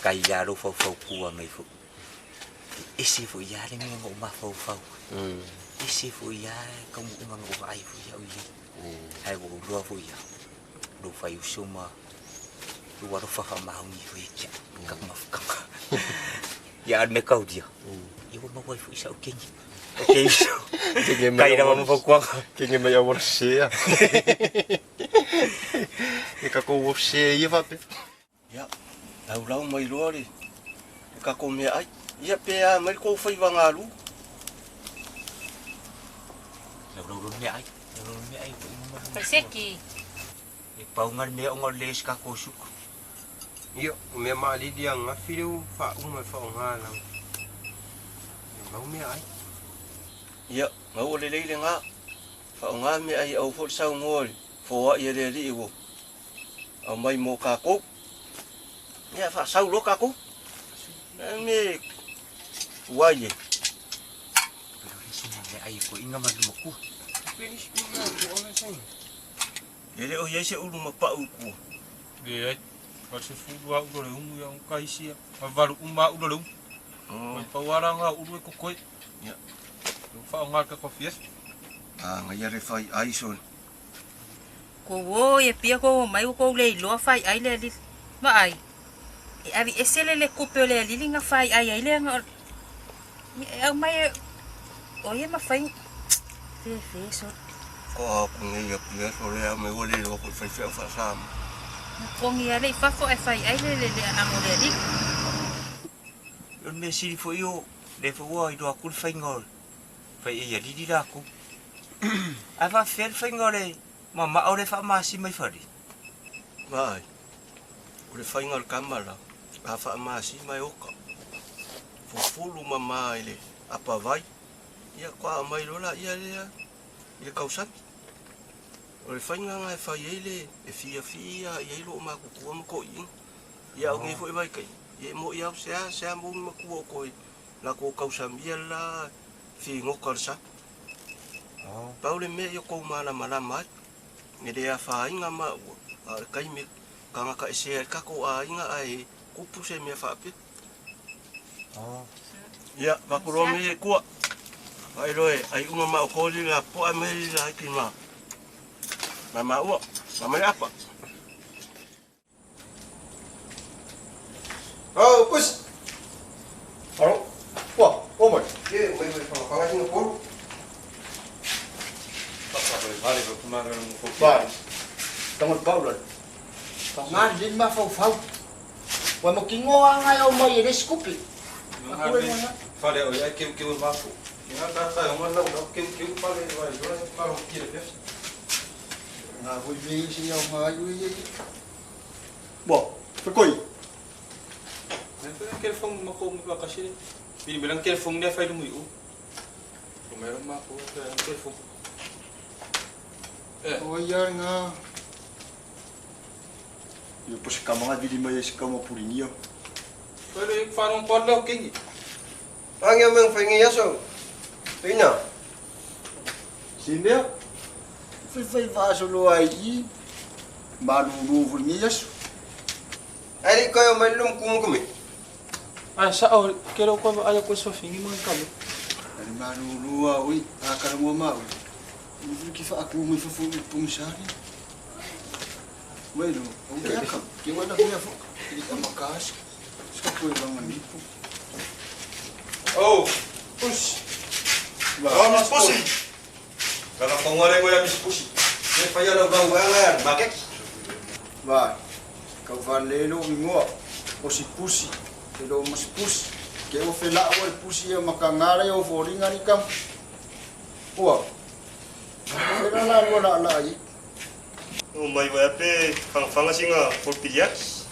Kai ia lo faufau kua mai fo. E ese fo ia le mea ngo mafaufau. Ese fo ia ka mu unga ngo ai fo ia ui. Ai wo lua fo ia. Lo fai uso ma lo alo fa maungi fo ia. Ka ma ka. Ia al me kau dia. Ia wo ma wai fo isa o kengi. O ke uso. Kai na ma fau kua. Kenge mai awara se ia. E ka kou se ia fape. Ia, lau lau mai loa le le kako mea ai. Ia pe a mai kou fai vangalu. Lau lau mea ai. Lau lau mea ai. Paseki. E pau ngal mea o ngol le ska ko suku. Ia, o mea maalili a gafi le ua faauma e faaaogā lau. E mau mea ai. Ia, mau o lelei le gā. Faaaogā mea ai au fo le saugoa le foaʻi a le alii ua aumai mo kakou. Ia faasau loa kakou. E me uai e. Mea ai ko inga ma luma kua. E le o iai se ulu ma pau i kua. Le ai. Ka se fulu a ulo le umu ia ka isi a valu uma ulo le umu. Mai pau ala nga ulu e kokoi. Ia. Lo fa nga ka ko fies. A ngai le fai ai son. Ko wo e pia ko mai ko le iloa fai ai le ali. Ma ai. E avi ese le le kupe o le alili nga fai ai ai le nga. E au mai o ia ma fai. Fe fe so. Ko a ku ngai ia pia so le a me o le lo ko fai fai fa sa. Kongi ale i fafo e fai ai le le le ango le alili. O le mea sili foi o le foi ua iloa aku le faiga o le fai ai alili lakou. Ae faafefea le faiga o le mamao le faamasi mai fale. Vaai. O le faiga o le kama la. A faamasi mai oka. Fufulu mama i le apavai. Ia kwa mai lola ia le i le kausami. O le faiga nga e fai ai le e fia fia ia i lo makukua ma ko inga. Ia au ngai foi vai kai. Ia mo ia se a se a mo makua o koe. La ko kausamia la fi ngoka le sa. Pau le mea ia kou malamalama ai. E le afaina ma ua. A le kaime kangaka e sea i kako aiga ae kupu se mea faapea. Ia, vakuloa me e kua. Faailoa e aiuga ma o koli la poa me la ki ma. Ma maua, ma mai apa. Oh, pus. Alo. Wah, oh mai. Ke mai mai whakawhanga Singapore. Vai. Tango pau la. Ngā le mafaufau. Ua mo kingoa ngai au mai e le skupi. Fale o ia keu keu mafu. Nga ta ta o lau lau keu keu fale vai lo malo ki le pes. Ngā hui me si au ngai ui i. Bo, whakoi. Ne fe kel fong ma ko ma ka shire. Bini belang kel fong ne fai lu mu u. Ko me ma ko kel fong. O ia ngā. Ia po se kamanga vili mai e se kama purinia. Fale fa non pa lo kingi. Ange meng whai ngai aso. Ina. Se mea, faifai faasoloa ai i i, malūlū foi lenei aso. Ae le i koe o mai le lomu kumu kame. Ae sa'o ke le o koe vaai aku i sofigi ma kame. Ale malūlū a oi, a kalagua ma oi. Ulu ki whaaku mai fafo i pongisari. Wai lo, au ke aka, ke wana huia fo, i ka makasi. Ska koe vanga nipo. Oh, push. Oh, Miss Pussy. Kaka pangwale ngo ya Miss Pussy. Se whai ala vau anga ya makeki. Vai, kau whalelo ingoa, o si pusi, e lo mas pusi. Ke o whelao e pusi e makangare o fōringa ni kam. Ua, whera la lua la la i. O mai vai pe whanga singa for piriaki.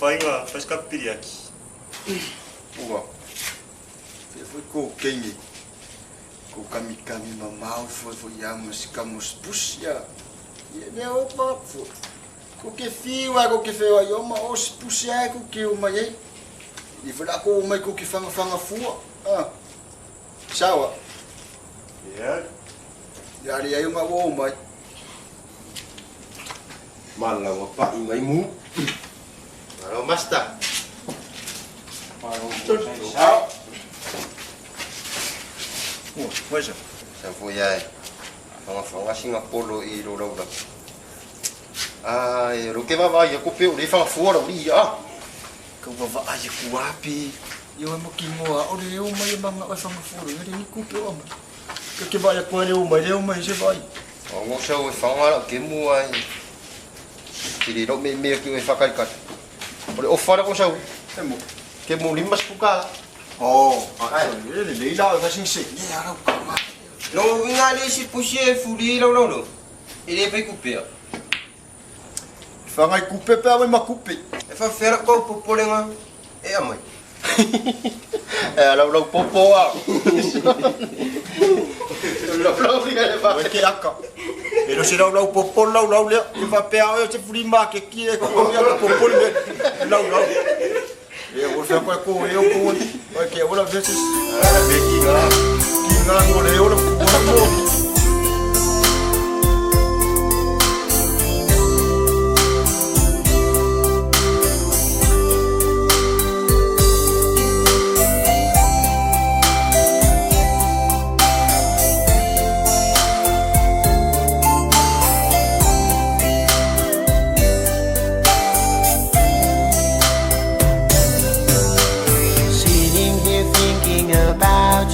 Whainga whaska piriaki. Ua, fe foi ko kengi. Ko kami kami mamau foi foi ia mas kamos pusi ya. Ia ne o pa fo. Ko ke fiwa ko ke fewa yo ma o si pusi ai ko ke o mai ai. I wala ko mai ko ke whanga whanga fua. Ah. Sawa. Yeah. Ya ri ai ma o mai. Mala wa pa i mai mu. Alo, master. Sao. Ua, waisa. Sa foi ai. Whanga whanga singa polo i ro raura. Ah, e ro ke vava ia ko pe o le whanga fua rau i a. Ka vava ai ku api. Io e mo ki ngoa o le o mai manga o whanga fua ro ni ku pe o mai. Ka ke vai ko le o mai le o mai se vai. O ngo sau e whanga rau ke mua ai. Tiri ro me me ki e whakarikari. O le ofa ko sau. E mo. Ke mo limas puka. Oh, ai, le le la o sing se. Ne ara ka ma. No winga le si pusi e furi lau lau lo. E le pe kupea. Whangai kupe pe awe ma kupe. E wha whera kau popolenga e amai. E lau lau popo a. Lau lau ringa le wha. Ke aka. E lo se lau lau popo lau lau lea. E wha pea oe te furi mā ke ki e ko ia popo le lau lau. E o wha koe ko e o ko o ke ola veses. Ara be ki ngā. Ki ngā ngo le ola ko. Sitting here thinking about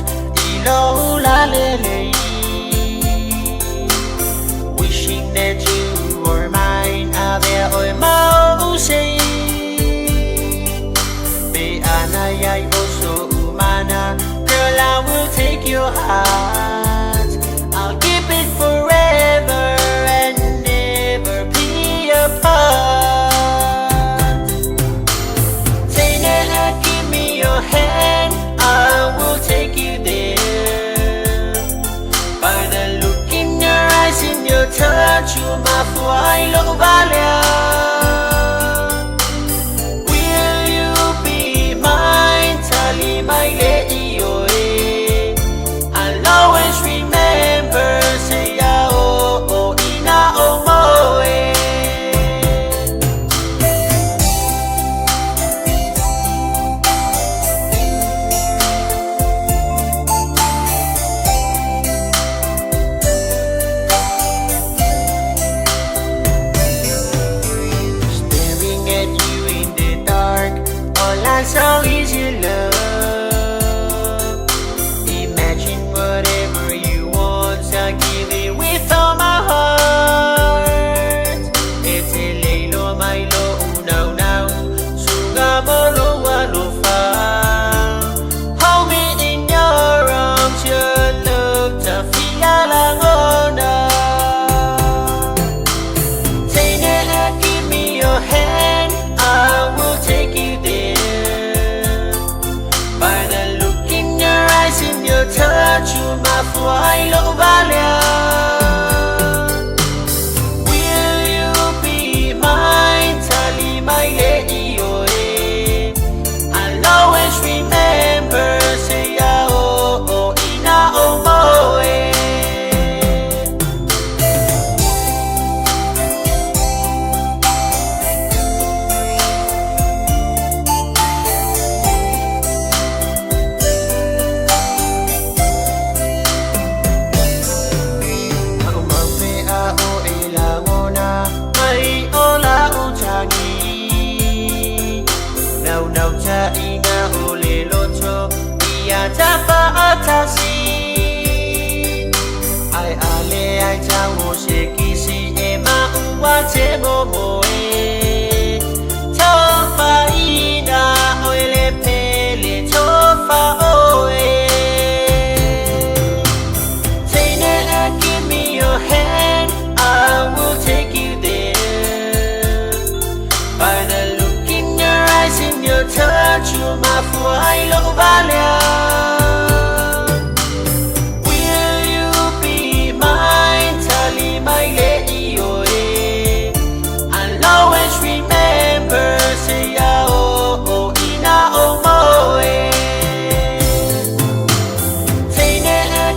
Will you be mine? Tali mai le ioe. I'll always remember. Say ya oh oh ina o moe. Take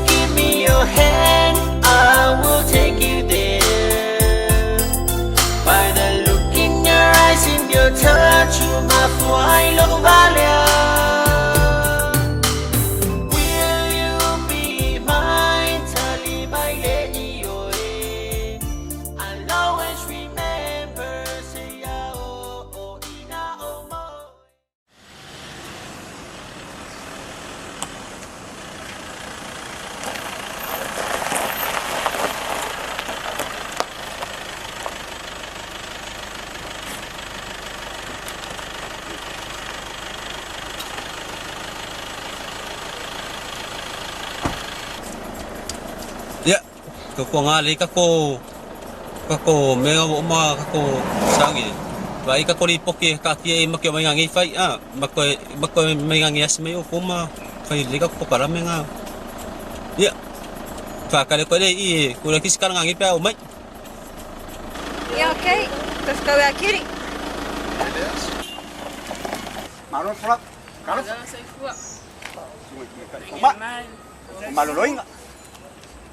give me your hand. I will take you there. By the look in your eyes and your touch, you my Will you be mine? Tali mai le ioe. I'll always remember. Say ya oh oh ina o moe. Ia, ka ko ngā ka ko ka ko mea o ma ka ko sangi. Vai ka ko ripoki ka kia e make mai ngangi fai a ma ko ma ko mai ngangi as mai o koma fai le ka ko kara me ngā. Ia, fa ka le ko le i ko le kis ngangi pe o mai. Ia, okei. Tafkau e akiri. Malo fla. Kalo. Ma. O maloloinga.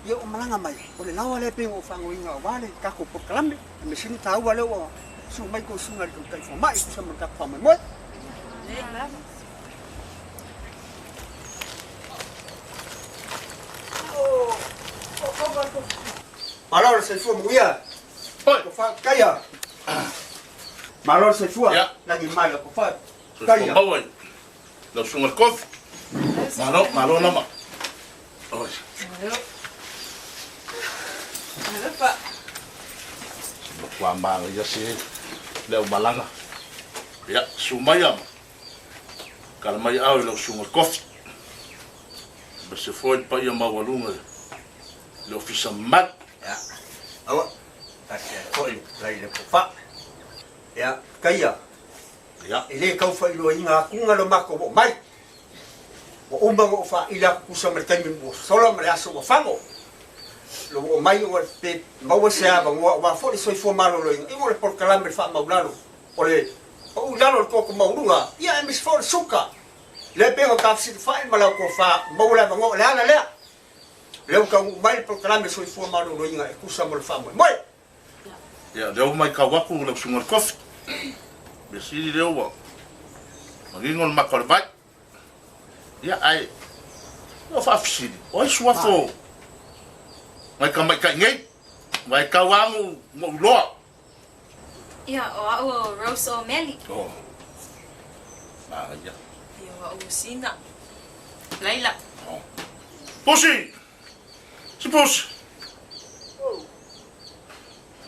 Ia o malanga mai. O le lawa le pe o fangoinga o wale ka ko pokalame. Me sini taua le o su mai ko sunga le kai fo mai sa mo ka fa mai moi. Malo se fu muia. Ko fa kaya. Malo se fu. Lagi mai ko fa. Kaya. Maua lau suga le kofi. Malo, malo nama. Oi. Matua maga ia se le au malaga. Ia, su mai ama. Kala mai au i lau suga le kofi. Ma se foi le paia maualuga le ofisa mamalu. Ia. Aua. Tasi ai foi lai le pofa. Ia, kaia. Ia. E le kau whailoa akunga lo mako mo mai. Wa uma o fa ila kusa ma le taimi mo sola ma le aso wa fango. Lo o mai o pe maua se ava ngua wa fo le soifua maloloina. I mo le polokalame le faamaulalo. O le o ulalo le koko mauluga. Ia e mis fo le suka. Le pe o ka fsi fa ma la ko fa maua le ava ngua le ala lea. Le u ka mai le polokalame soifua maloloina e kusa mo le faamoe. Moe. Ia, lea ua mai kau aku lau suga le kofi. Me sili lea ua manino le maka o le vai. Ia, ae ua faafesili, o ai suafo ngai ka maitaʻi nei, vai kau agu moʻu loa. Ia, o au o Rose o Meli. Oh. Magaia. Ia, o au o Sina. Laila. Oh. Pusi! Si pusi!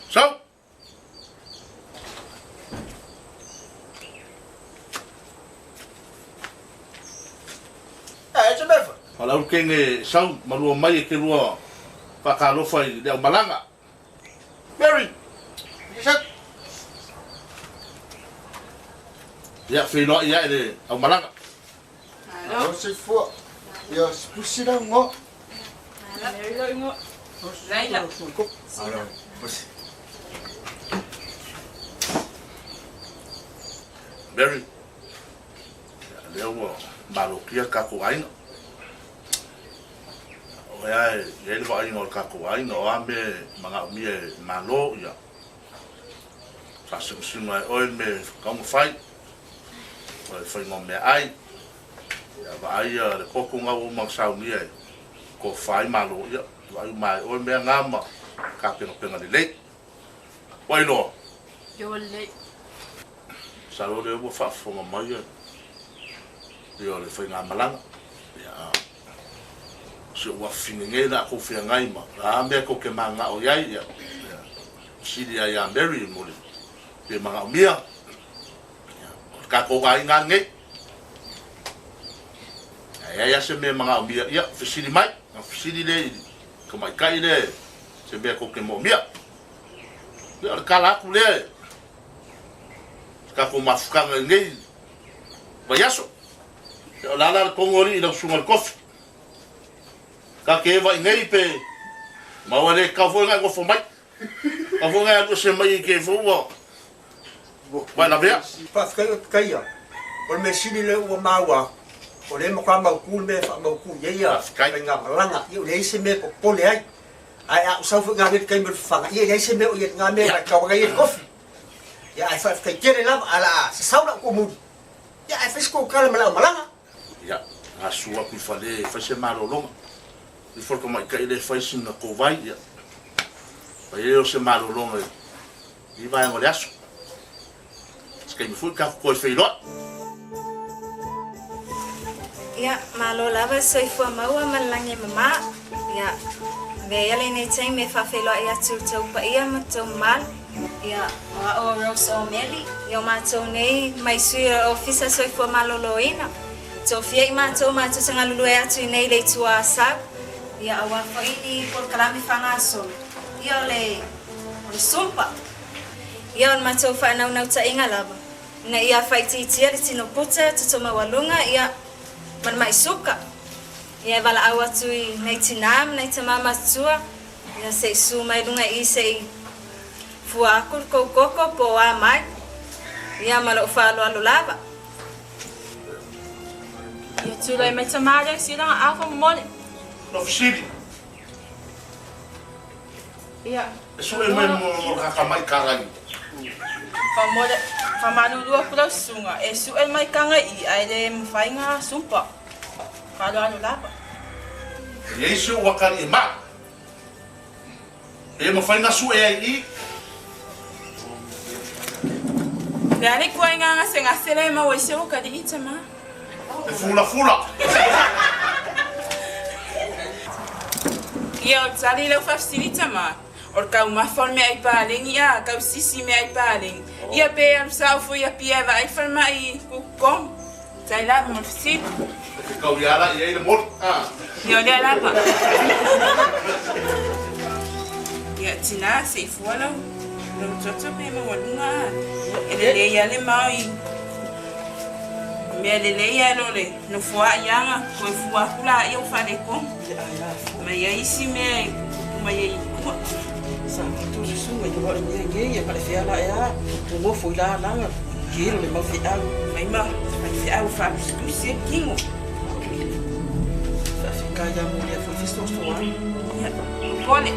Sau! E te mefa. Falau kenge sau malua mai e ke lua whakalofa i leo malanga. Mary! Isa! Ia whinoa ia e le au malanga. Malo se fua. Ia spusi la ngo. Mary lo ingo. Laila. Malo. Pusi. Mary. Ia lea ua malokia kako aina. O ea e le vaaiga o le tatou aiga o a mea e manaomia e malo ia. Faasimasima ai oe le mea e taumafai. O le faiga o meaai. Ia vaai le koko na ua uma ona saunia e tofa ai malo ia. Vaai uma ai oe mea na ma tapenapena lelei. Ua iloa? Ioe lelei. Masalo lea ua faafofoga mai ia o le faigamalaga. Ia si ou afafine la kou feagai ma a mea kou ke manao iai ia sili ai ia Mary mo le pe manaomia. Ia o le tatou aiga lenei. Ai ai a se mea manaomia ia fesili mai. Na fesili le i ka maitai le se mea kou ke moomia. Ia o le tala atu lea e tatou mafutaga i lenei vaiaso. Ia o le a la le kogo alii i lau susuga i le kofi. Ka ke eva i nei pe ma ua le kau foi ngai nofo mai. Kau foi ngai alu ese mai i ke fo ua ua e lavea. Faafetai o Pitaia, o le mea sili lea ua maua atu, o lea e matua mautu le mea e faamautu i ai ia faigamalaga, ia ua leai se mea e popole ai. Ae a ou sau foi i le taimi o le fafaga, ia e leai se mea o i ai i lena mea aua e tatau lava ona i ai le kofi. Ia ae faafetai tele lava, ae o le a sasau lau komuli, ia ae fai se tou tala ma le aumalaga. Ia, gasu atu i fale e fai se malologa. Ifo le tamaitai lea e fai sina kovai, ia, fai ai o se malologa i vaega o le aso. Se taimi foi tatou toe feiloai. Ia, malo lava le soifua maua ma le lagi e mama. Ia, avea ia lenei taimi e faafeiloai atu i le tou paia ma tou mamalu. Ia, o a'u o Rose O'Malley, ia o matou nei mai sui o le Ofisa Soifua Maloloina. Tofia i matou matou te galulue atu i nei i le Itu Asau, ia aua foi ni polokalame faagasolo, ia o le o le sumpa. Ia o le matou faanaunautai-ga lava, ina ia faaitiitia le tino puta, toto maualuga, ia, ma le mai suka. Ia e valaau atu i nai tinā ma nai tamā matutua, ia se i su mai luga i i se i fua aku le kou koko po o a mai, ia ma lou faaaloalo lava. Ia tulai mai tamā lea i silanga a faamolemole. Lau fesili. Ia. E sue mai mo le kaka mai kara i. Faamolemole, faamalulu aku lau susuga, e sue mai kaga i i ae le mafai ga sumpa. Faaaloalo lava. E i ai se ua kali e maa. E mafai na sue ai i. Le a le ituaiga gasegase la e maua i se uakalii tama? E fulafula. Ia o le tali i lau faafesili tama, o le taumafa o le meaai paleni a, tausisi meaai paleni, ia pe alu sao foi Apia e vaai le falemai i Kukukong. Tai lava mo le fesili. E te kau ia la i ai le moli. Ia o lea lava. Ia tinā se i fua lau lau toto pe maualuga a. E lelei a le mao i mea lelei ae lo le nofoaʻi aga toe fua aku laia ua faaletonu. Ma i ai isi mea e tutupu mai ai i tua. Sa matou susuga i oa mea nei e palefea la ea tu nofo i la langa kelo le mau feau. Fai ma fai feau faalusitusi e tino. Faafetai ia mo lea foi fesoasoani. Ia, popole.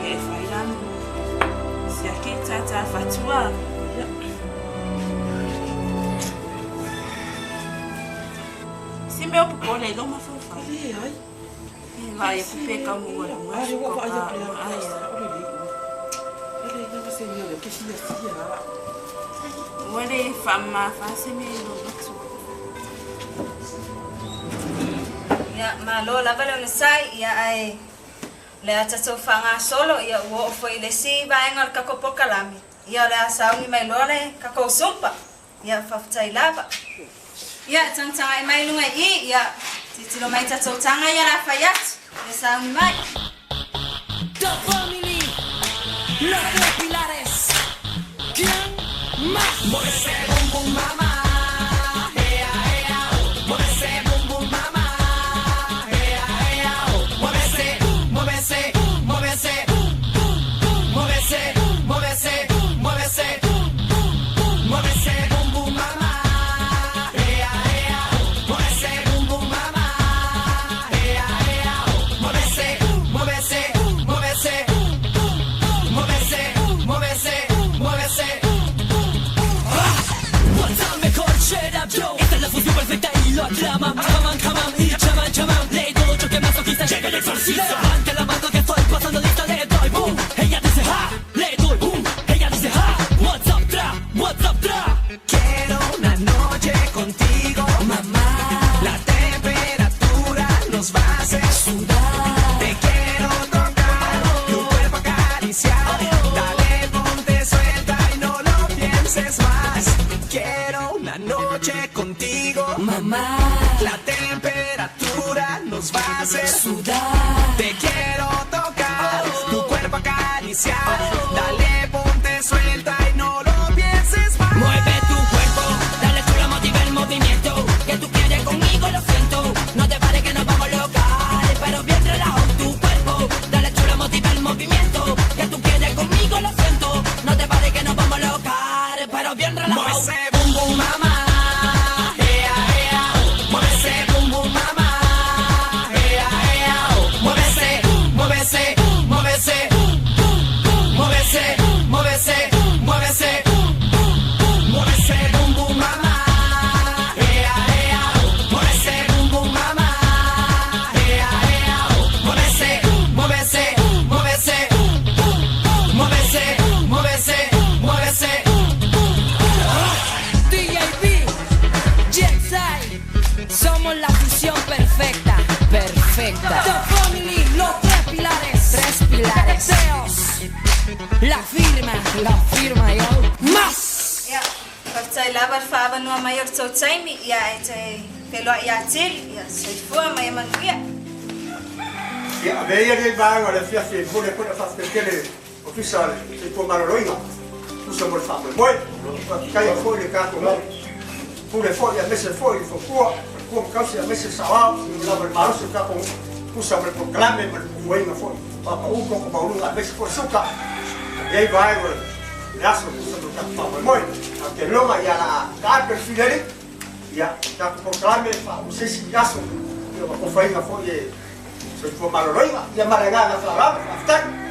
Ia e fai la siaki tātā whatua. Ia. Se mea o popole i lou mafaufau. E leai. E vaai aku pe kau mua lunga Are ua vaai ka aku le uma ai. O lelei ua. E leai lava se mea o lea ou te fiafia a. Ua le faamamafa se mea i lou loto. Ia, malo lava le onosai, ia ae o le a tatou faagasolo, ia ua oo foi i le isi vaega o le takou polokalame, ia o le a sauni mai loa le takou sumpa. Ia, faafetai lava. Ia, tagatagai mai i luga i i, ia, tilotilo mai i tatou taga ia la fai atu. Ia sauni mai. The Family, Los Tres Pilares, ¿Quién más? Mueve ese bum bum mama, ea ea oh. Mueve ese bum bum mama, ea ea oh. Mueve ese, mueve ese, mueve ese, mueve ese, mueve ese, mueve ese, mueve ese bum bum mama, ea ea oh. Mueve ese bum bum mama, ea ea oh. Mueve ese, mueve ese, mueve ese, mueve ese, mueve ese, mueve ese. One time mejor shut up yo. Esta es la fusión perfecta y lo aclaman. Come on, come on, y chaman, chaman. Le doy choque masoquista, llega el exorcista. Levante la mano que estoy pasando lista. Le doy boom, ella dice ja. Le doy boom, ella dice ja. What's up, tra, what's up, tra. Quiero una noche contigo, mamá. La temperatura nos va a hacer sudar. Te quiero tocar, tu cuerpo acariciar. Dale, ponte suelta y no lo pienses más. Quiero una noche contigo, mamá. La temperatura nos va a hacer sudar. Te quiero tocar, tu cuerpo acariciar. Dale, ponte suelta y no lo pienses más. Mueve tu cuerpo, dale chula, motiva el movimiento. 90. The Family, los tres pilares. Tres pilares. Teos. La firma. La firma, yo. Mas. Ia, faafetai lava le faaavanoa mai o le tou taimi, ia e te feiloai ia Tili, ia soifua ma ia manuia. Ia, avea ia lenei vaega o le afiafi e momoli atu ai lau faafetai tele i le Ofisa o le Soifua Maloloina e tusa mo le faamoemoe. Faafetaia foi le tatou Pule foi aemaise foi le faletua, faletua ma tausi aemaise le saoao ua lava le malosi o le tatou nuu e tusa ma le polokalame ma le fuafuaina foi papaau toto maualuga aemaise foi le suka e i ai vaega o le aso e tusa ma le tatou faamoemoe. Ae ou te lagona ia la a taape le fileli ia le tatou polokalame e faauu se isi aso ia ua tofaina foi e Soifua Maloloina ia ma le agaga faaaloalo. Faafetai.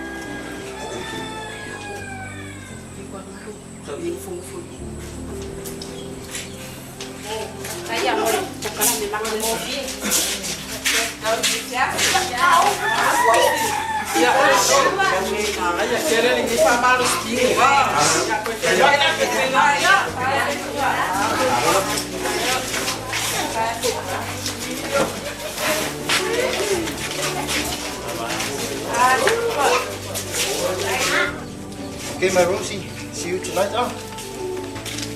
Okay, my Rosie, see you tonight, ah.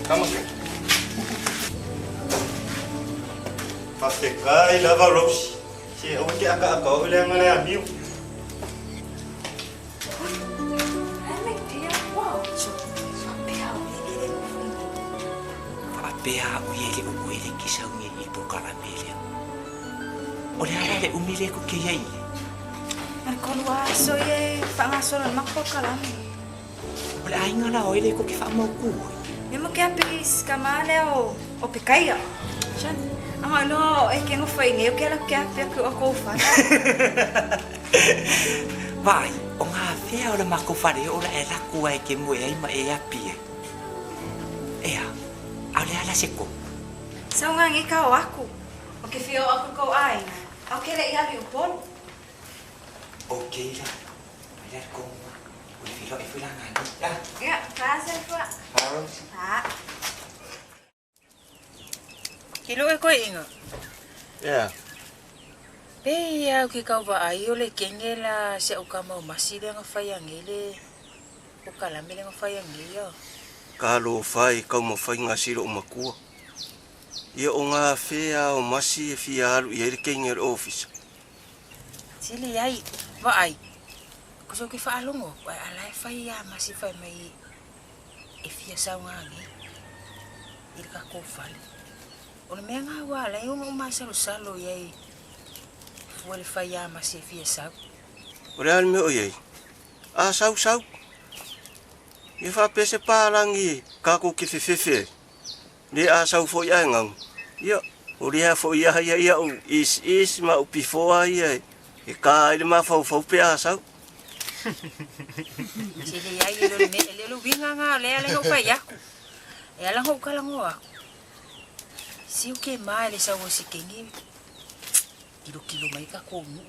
Come on. Faafetai lava Rosie. Se aua e te akaaka oe leaga le amio. Faapea au ia i le upu e le kisauni i le polokalame lea. O le a la le umi lea ko ke iai e? Ma le kolua aso ia e faagasolo ai le matou polokalame. O le aiga la o ai lea ko ke faamautu ai? Mea mo ke api sikama lea o Pekaia. Shan, anga iloa o e ke nofo ai nei o ke ala ke api aku o kou fale. Vaai, o ngā whea o le makou fale o la e laku ai ke moe ai ma e api ai. Ea, aole ala se kou. Sau ngangi ka o aku, o ke fia o aku kou aiga, ao ke le i alu i Upolu. Okay la, mai la le kou ma, o le feloai foi la ngangi. Ya. Ia, fa soifua. Fa Rose. Fa. Ke loe koe inga. Ea. Pe ia au ke kau vaai o le kenge la se au ka mau masi le nga fai ange le o kalame le nga fai ange ia. Ka alofa i kaumafaiga a si lou makua. Ia o ngā whea o masi e fia alu i ai le keinga o le ofisa. Tili ai, vaai, ko so ke whaalongo, ai ala e whai a masi whai mai e fia sau ngā nge, i le kako whale. O le mea ngā wā lai o ngā masalo salo i ai, fua le whai a masi e fia sau. O le a le mea o i ai? A sau sau. Ia whaapea se pālangi e kākou ke whewhewhe ai. Le a sau foi ae ngau. Ia, o lea foi a ia ia u is is ma u before a ia e ka ai le mafaufau pe a sau. Se le ai e le me le lu winga nga le ale no fa yaku. E ala ho kala ngoa. Si u ke ma le sau o si kengi. Kilo kilo mai ka ko nu.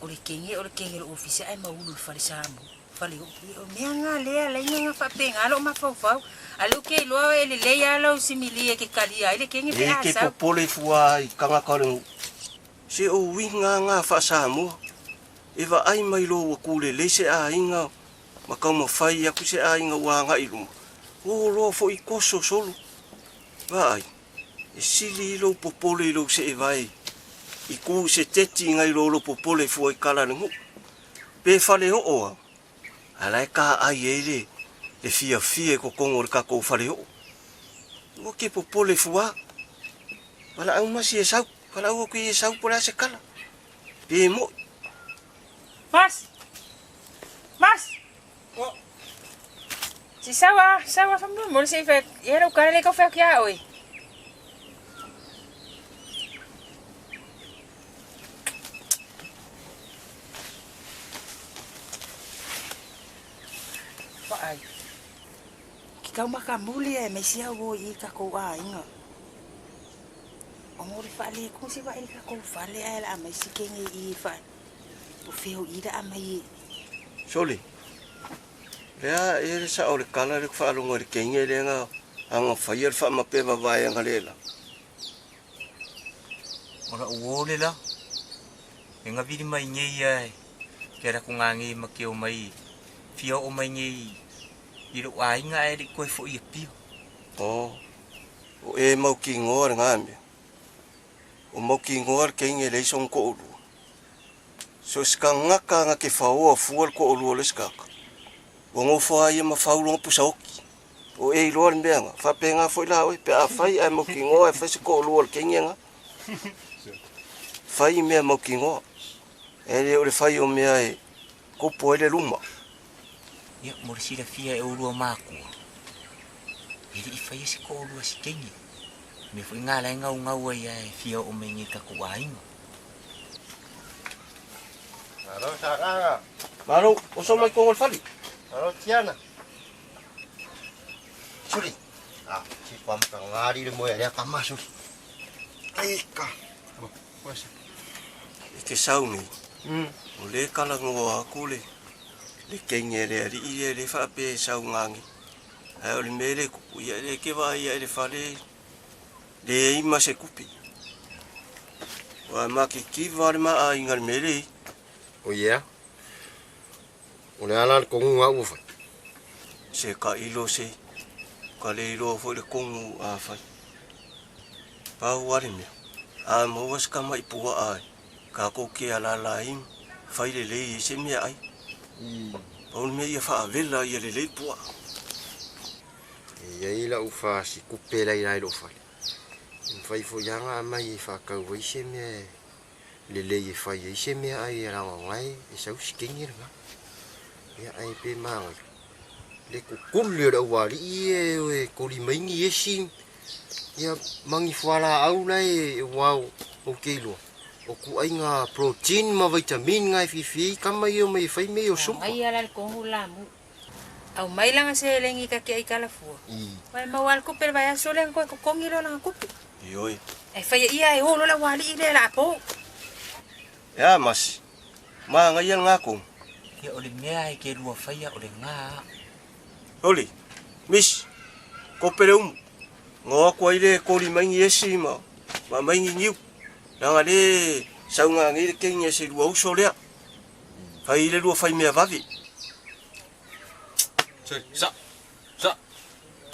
O le kengi o le kengi le office ai ma ulu fale samu. Fale o o mea nga lea le inga nga faapega lou mafaufau. A lea ou ke iloa e lelei lava lau simili e ke kalia ai le kenge pe E a ke sau. popole fua i kangaka o le nuu. Se o uiga nga faa-Samoa. E vaai mai loa ua kulelei se aiga ma taumafai aku se aiga ua agai i luma. Ua loa foi koso solo. Vaai, e sili i lou popole i lou seevae i ku se teti ngai lo lou popole fua i kala le nuu. Pe fale oo a, a la e ka ai e le le fiafia i kokogo o le kakou fale oo. Ua ke popole fua. Valaau masi e sau, valaau aku i e sau po o le a se kala. Pe mo'i. Mas! Mas! Se sau a, sau a faamolemole se i fai atu ia lau kala lea kau fai atu ia oe. Vaai. Ke kau makamuli e mai sia o i kakou aiga. O mo le faale ku se vaai le kakou fale ae la mai si kenge i fa. O feo i la mai. Sole. Lea e le sao le kala le whaalongo i le keinga i le anga anga whaia le whaamape vavae anga le la. O la uo le la. E ngavili mai nei ia ke ala ku ngāngi ma ke o mai fia o mai nei i lo aiga e le koe fo i pio. O, o e mau ki ngoa le ngā mea. O mau ki ngoa le keinge le isong ko olua. So ska ngaka nga ke whaoa fua le ko olua le skaka. Ua ngofo ai ma faulonga pusa oki. O e iloa le meanga. Whapenga foi la oe pe a whai ai mau ki ngoa e whai se ko olua le keinge nga. Whai mea mau ki ngoa. E le o le whai o mea e kopo e le luma. Ia, mo le silafia e olua mākua. E le i whai e se ko olua si keinge. Me foi ngā lai ngau ngau ai e fia o mai ngi kaku aiga. Malo sagaga. Malo, o so mai kongo le fali. Malo tiana. Suri. Ah, si pam ka ngari le moe lea kama suri. Ai ka. E te sau nei. O le kala ngoa aku le. Le keinge le ari i le whaape sau ngangi. Ai o le mele kupu ia le kewa ia le fale. Le ima se kupi. Wa ma ke kiwa le maa inga le mele. O ia. O le ala le kongu ngā ua whai. Se ka ilo se. Ka le iloa foi le kongu a whai. Pau are mea. A maua se kama i pua ai. Ka ko ke a la la im. Whai le lei e se mea ai. Pau le mea ia whaavela ia le lei pua. E iai la uwha si kupe lai lai lo whale. Mwhai fo yanga mai e whakau wai se mea le lei e whai e se mea ai e ranga ngai e sau si kengi ranga. Ia ai pe maangai. Le kukuli o le awali i e e koli maingi e si. Ia mangi fuala au lai e wau o keilua. O ku ai ngā protein ma vitamin ngai fifi kama i o mai whai me o sumpa. Ai ala le kongu lamu. Au mai langa se lengi ka ke ai kala fua. Wai mau al kupe vai aso le ko kongi lo langa kupe. Ioi. E whai ia e holo la wali i le la po. Ea masi. Maa ngai al ngā kongu. Ia o le mea e ke lua whaia o le ngā. Oli, mis, ko pere umu. Ngā aku ai le kori maingi esi ma, ma maingi niu. Nanga le sau ngā ngi le keinge se lua uso lea. Whai le lua whai mea wawi. Sorry, sa, sa.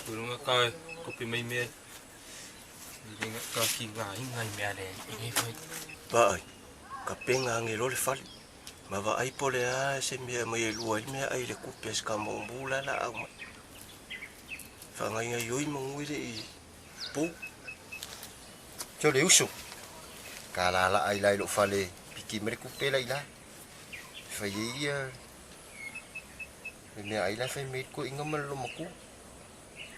Tulunga ka kopi mai mea. Linga ka ki ngā inga i mea le i whai. Paai, ka penga ange lo le fali. Ma va ai pole a se mea mai e lua i mea ai le kupe se ka maumbu la la au mai. Whangai ngai oi mangui le i pō. Tio le uso. Ka la la ai lai lo fale piki mere kupe lai la. Whai e ia le mea ai lai whai me ko inga ma lo maku.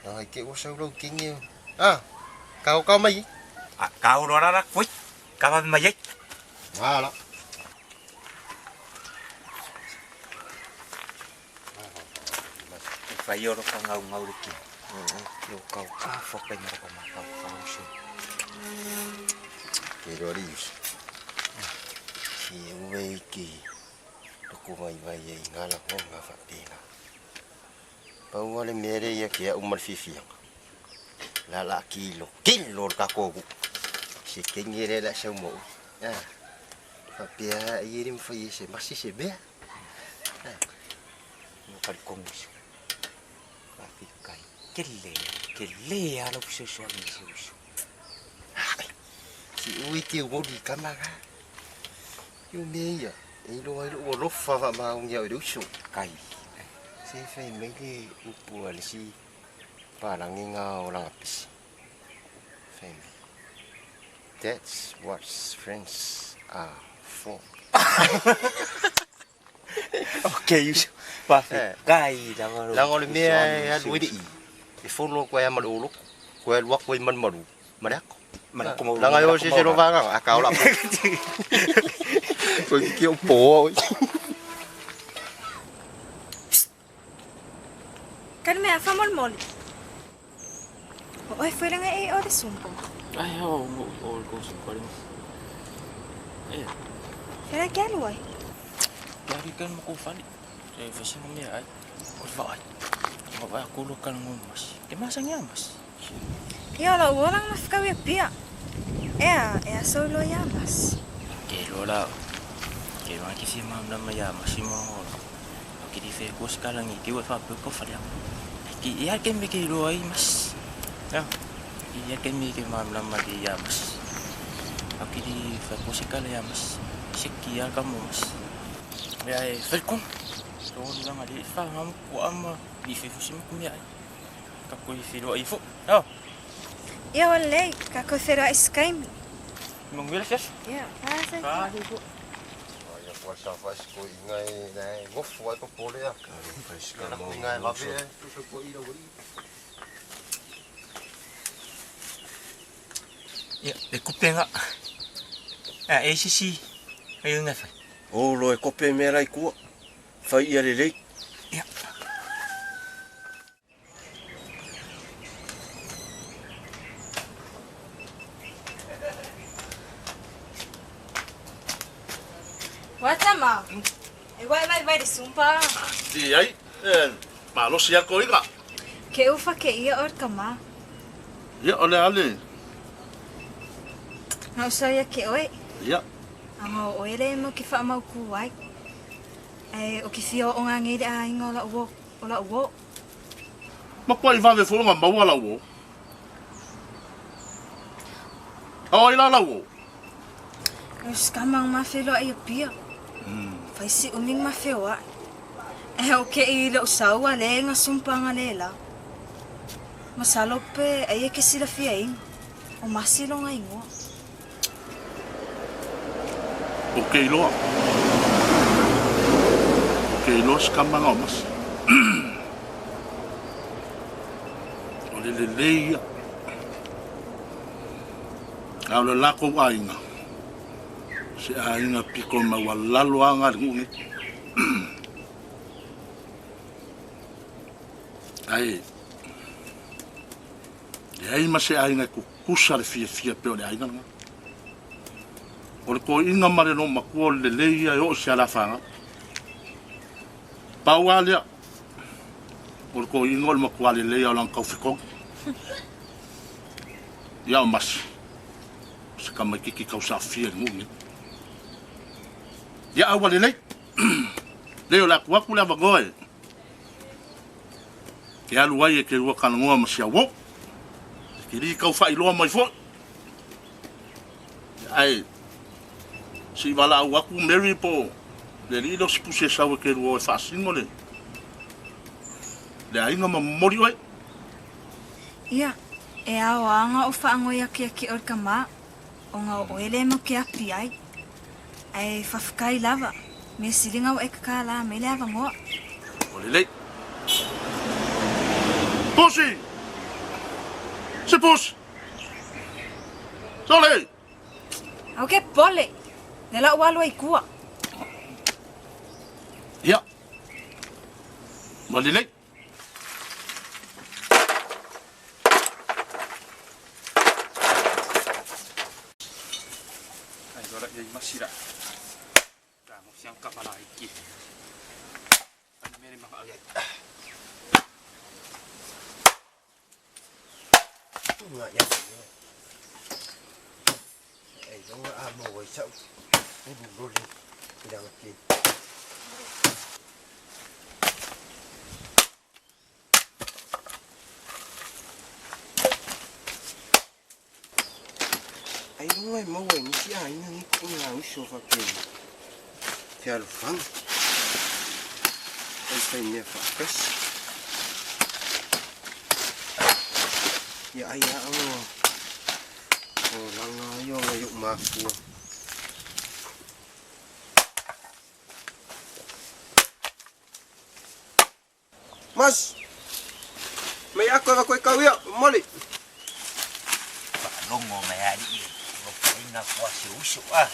Nanga i ke ua sau lau kingi. Ah, kau kau mai. Ah, kau lo rara koi. Ka va mai ai. Wala. Whai oro ka ngau ngau le ki. Lo kau ka whakai ngaro ka makau kau uso. Ke rori uso. Si ue ki loko mai vai e ngā la hoa ngā whapena. Pau ale mere ia ke au mal fifianga. La la kilo. Kilo ka kogu. Se kengi re la sau mo. Ah. Whapea i eri mwhai e se masi se mea. Mo kari kongu uso. Kai kele kele ala uso so ni se uso. Si ui te wori kamaga. Yo me ia. E lo ai lo lofa va ma ungia o uso. Kai. Se fai mai le upu ale si palangi ngā o langa pisi. Fai mai. That's what friends are for. Okay, uso. Pafe. Kai la ngaro. Langa le mea e alu i. E fono koe a malu oloko. Koe alu ako i malu. Mare ako. Langa yo se se lo vanga a ka ola. Koe ki o po. Kan mea whamol moli. O oi whiranga e o te sumpo. Ai hao mo o ko sumpo. E. Whira kia luai. Kia kan mo ko fali. E whasinga mea ai. O vai. O vai ko lo kan ngo mas. Ke masa ngia mas. Ia la uolang mafkau ia pia. Ea, ea sau lo ia mas. Ke lo la. Ke wa ke fia ma na ma ya ma si mo o ke di fe ko skala ngi ke wa fa pe ko fa ya. Ki ia ke me ke ro ai mas. Ya. Ia ke me ke ma na ma di ya mas. O ke di fe ko skala ya mas. Se ki ya ka mo mas. Ya e fe ko. To ni nga di fa ngam ko ama di fe fu sim ko mi ai. Ka ko i fe ro ai fu. Oh. Ia o lei, ka koe whenua i skaimi. Mangwela fias? Ia, pāsai. Pāsai fo. Ia kua sa fai ko inga e nei ngofu ai ko pole a. Ka mo inga e vave e tu ko i ro Ia, le kupenga. A e sisi. Ai nga fai. O lo e kope mea lai kua. Fai ia le lei. Ia. Watama. E wai vai vai de sumpa. Ti ai, e malosi a koiga. Ke ufa ke ia or kama. Ia o le ale. Ngau sa ia ke oe. Ia. Anga o oe le mo ki wha mau ku wai. E o ki whio o ngā ngeire a inga o la uo. O la uo. Ma kua i vave fo nga maua la uo. O ai la la uo. E skamang ma wheloa i a pia. Fai si uming ma wheoa. E o ke i leo saua le nga sumpanga le la. Masalo pe ai e ke sila fia ing. O masilo nga ingoa. O ke iloa. O ke iloa skamanga o mas. O le lelei ia. A o le lako ainga. Se ainga piko maua lalo anga le ngungi. Ai, le ai ma se ainga kukusa le fia fia pe o le ainga nga. O le ko inga mare no makua o le lelei ia e o se alafanga. Pau alea, o le ko inga o le makua le lelei o lang kaufikongi. Ia o masi, se kamaikiki kausafia le ngungi. Ia aua lelei, leo le aku aku le avagoa e. Ke alu ai e ke rua kanangoa ma sia wo. Ke li kau whailoa mai foi. Ai, si wala au aku Mary po, le li lo sipuse sau e ke rua e whaasingo le. Le ainga ma mori oi. Ia, e ao anga o whaangoi aki aki o ka o ngā o ele mo ke api ai. Ai whawhakai lava, me siringa o e kaka la me le avangoa. O le lei. Pusi! Se pusi! Sole! Au ke pole! Ne la ualu ai kua. Ia. Ma le lei. Ai ora ia masira. Ta mo siang kapala iki. Ai mere maka ai. Nga ya. Ai longa a mo wai sau. Ni bu ro le. Ila ki. Ai longa mo wai ni si ai ngi ko nga uso fa ke. Te alu fang. Ai fai me fa pes. Ia ai a o. O langa yo nga yo ma fu. Mas. Mai aku va koe kau ia, moli. Longo mai ali o painga kwa se uso a.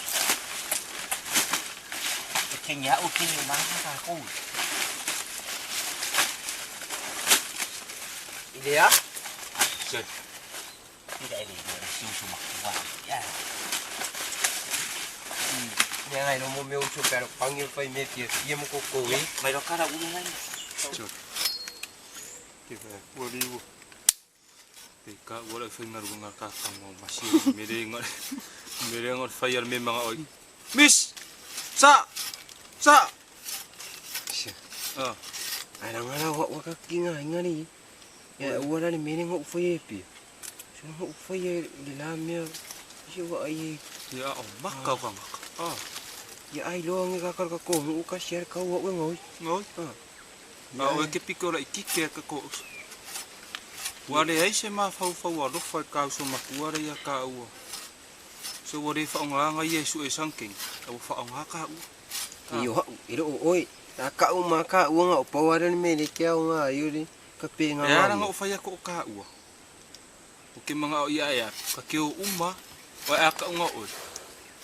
E kenya o kenya ma ka ko. Idea? Se. Ida ele ni se uso ma kwa. Ya. Ia ngai no mo me uso pero pangil fai me tia ia mo ko ko e. Mai ro kara ulu ngai. Te ua liu. Te ka ua lai whai ngaru ngā kākā ngā masi. Mere ngā mere ngā whai ar me mga oi. Miss! Sa! Sa. Ah. Ai la ngala wa wa ka kinga inga ni. Ya ua la le mele ngo fai e pi. So ngo fai e le la mea. Si wa ai. Ya o maka ka maka. Ah. Ya ai lo ngi ka ka ko mu ka share ka wa ngoi. Ngoi. Ah. Na o ke piko la ikike ka ko. Ua le ai se mafaufau alofa i ka uso matua le ia ka ua. So ua le whaongaanga ia su e sangking. Ua whaonga ka ua. I o hau, i loo oi. Na ka u ma ka ua nga o pawara ni mele kia o ngā iuri. Ka pe ngā E ara nga o whai ako o ka ua. O ke mga o ia ea. Ka keo uma. O ea ka unga oi.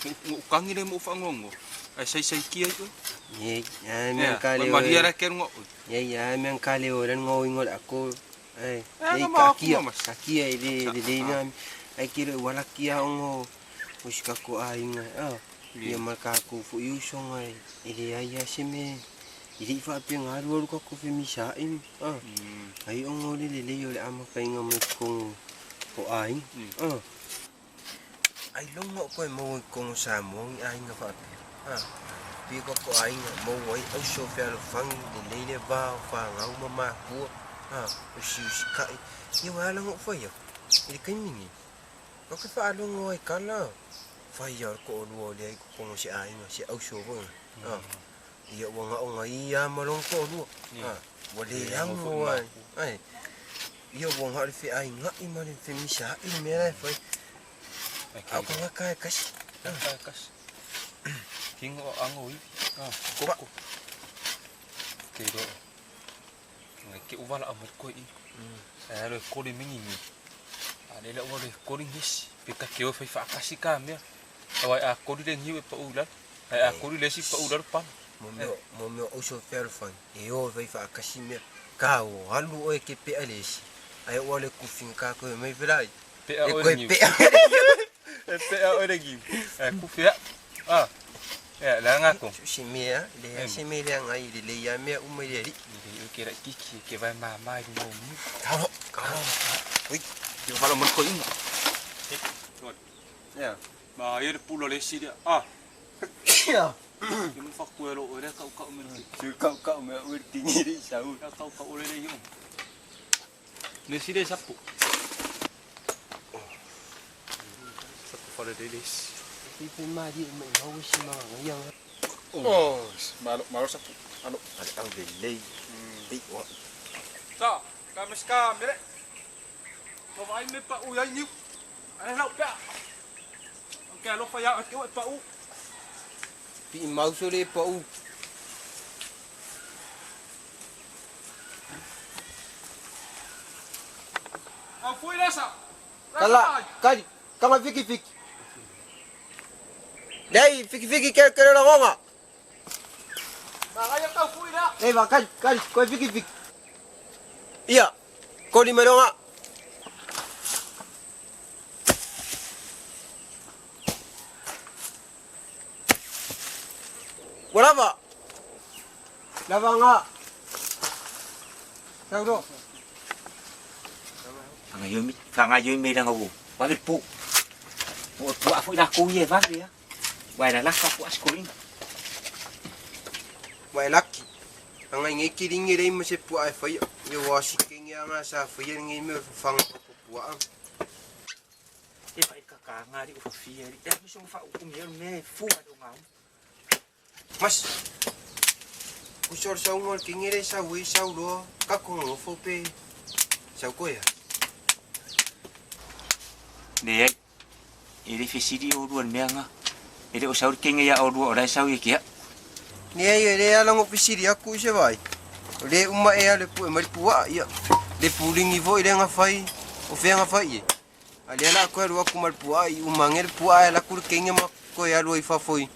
Ngo ukangi le mo whaongongo. Ai sai sai kia i oi. Ye, ai mea kale oi. Maria ra kia runga oi. Ye, ai mea kale oi. Ran ngō ingo le ako. Ai, ka kia, ka kia i le le nga. Ai kiro i wala kia ongo. O si kako a inga. Ah. Ia marka ko fu iu songa i le ai a se me. I le ifa pe ngā rua ruka ko fe misa i. Ah. Ai ongo le le le o le ama ka inga mai kongo o a inga. Ah. Ai longa o koe mau i kongo sa mongi a inga fa pe. Ah. Pi ko ko a inga mau ai au so fe alo fangi le le le va o fa ngau mama kua. Ah, o si o si kai. Ia wa ala ngo fai au. I le kaimingi. Ka ke wha alongo ai kala. Fai au ko olua o le ai ko kongo se a inga se au so fo. Ah. Ia ua ngao ngai ia malong ko olua. Ah. Wa le ango ai. Ai. Ia ua ngao le fe ai ngai ma le fe misa i me lai fai. Au ka ngaka e kasi. Ngaka e kasi. Kingo o ango iwi. Ah, koko. Ke roa. Ngai ke uwala a mai koe i. Ai alo e kore mingi ngi. A le la ua le kore ngisi. Pe ka ke o whai whaakasi ka mea. Awai a kori le ngiu e pa ulalo. Ai a kori le si pa ulalo pana. Mo meo auso fealu fani. E o whai whaakasi mea. Ka o halu oe ke pea le isi. Ai ua le kufinga ka koe mai velai. Pea oe le ngiu. E pea oe le ngiu. Ai kufi a. Ah. E la nga ko. Si mea, le si mea le ngai le le ia mea umai le ri. Le ke ra kiki ke vai ma mai mo mu. Ka ro, ka ro. Ui, ke falo mo ko inga. Ya. Ma ia le pula le si dia. Ah. Ya. Ke mo fa ku ro ore ka ka me. Su ka ka me ur tingi ri sau. Ka ka ka ore le yo. Ne si le sapu. Sapu fa le le. Ipe mari mai mau si ma yang. Oh, malo malo sapu. Alo. Al le le. Ti wa. Ta, ka meska mere. Ko vai me pa u ai niu. Ai lau pa. Ke alo fa ya ke o pa u. Pi mau so le pa u. Au fui lesa. Kala, kali, kama fiki fiki. Dei, fiki fiki ke ke la gonga. Ma ga ya ka fui la. Dei va kali, kali, ko fiki fiki. Ia, ko ni meronga. Walava. Lavanga. Saudo. Fanga fanga yo me la ngawu. Wa pu. Pu pu afu la ku ye va ya. Wa la la ka pu askoin. Wa laki. Anga ngi kiringi rei mo se pu ai fai. Yo wa si kingi anga sa fai ngi me fanga ko pu a. E fa ka ka ngari o fi ri. Da mi so fa u me me fu a do ngau. Mas usor sa ungol kingere sa wi sa ulo ka ko ngo fo pe sa ko ya. Ne ai. E le fesiri o ruan meanga. E le o saur kinge ya o rua o lai sau ye kia. Ne ai e le ala ngo fesiri aku se vai. O le uma e ale pu e mai pua ia. Le pulingi fo i le ngafai o fe ngafai e. Ale ala ko rua ku mal pua i umange pua ala ku kinge ma ko ya lo i fa foi.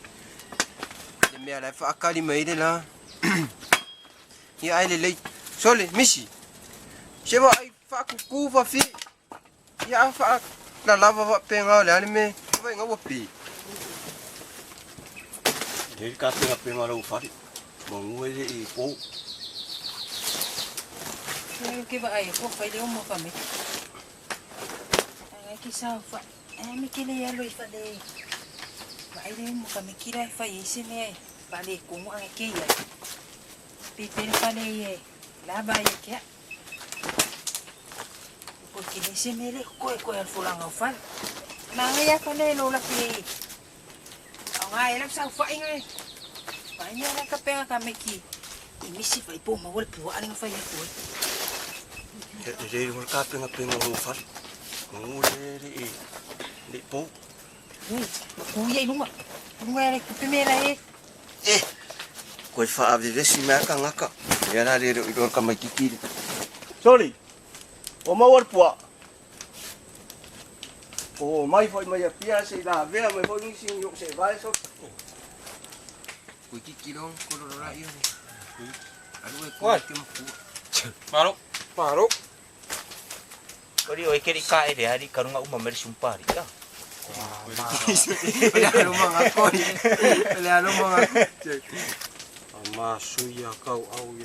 Le mea la fa akali mai le la. Ia ai le le sole misi. Se va ai fa ku ku fa fi. Ia fa la lava va penga le ale me vai nga pi. Le ka penga penga lo fa. Mo ngwe le i po. Ke ke va ai ko fa le o mo fa me. Ai ki sa fa. Ai me ke le ya lo i fa le. Va ai le mo ka me kira fa i se me. Fale kumu ang ke ia. Pe pe fale ye. Lava ye ke. Ko ki se mele ko ko al fulanga fal. Manga ya fale lo la ki. Anga ela sa fa inga. Fa inga la ka penga ka meki. I misi fa ipo ma wal pua alinga fa ya ko. E le le ka penga penga lo fal. Ngu le le e le po. Ui, ku ia lunga. Lunga le ku pe mela e. E. Koe fa avevesi mea ka ngaka. Ia la le i ka mai kikiri. Sorry. O mau ar pua. O mai foi mai a pia se la vea mai foi ni sin yo se vai so. Koe kiki long ko ro ra iyo ni. Alu e ko ke mo ku. Maro. Maro. Ori oi keri ka e ari karunga uma meri sumpari ka. Le alo mga ko. Le alo mga ko. Ma suia kau au i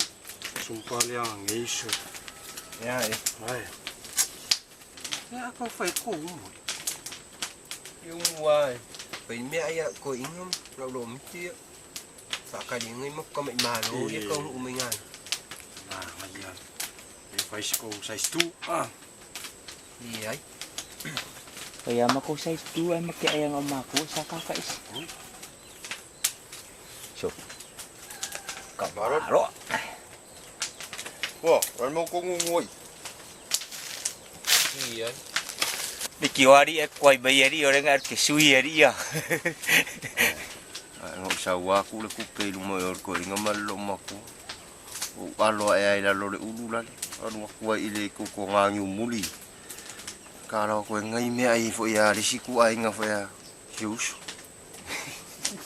sumpali ang ngeisho. Ya e. Ai. Ya kau fai ko umu. Yung wai. Pai mea ia ko ingam ro ro miti. Fa ka li ngai mo ka mai malo ia kau u mai ngai. Ah, mai ia. E fai ko size 2. Ah. I ai. Kaya mako size 2 ay makiayang ang mako sa kakais. So. Kamaro. Wa, ran mo ko ngungoi. Iya. Ni kiwari e koi bai ari ore ngar ke sui ari ia. Ai ngo sa wa ku le ku pe lu mo yor ko inga mal lo maku. O alo e ai la lo le ulu la le. Anu ku ai le ku ko ngangi muli. Ka lo ko ngai me ai fo ia le siku ai nga fo ia. Sius.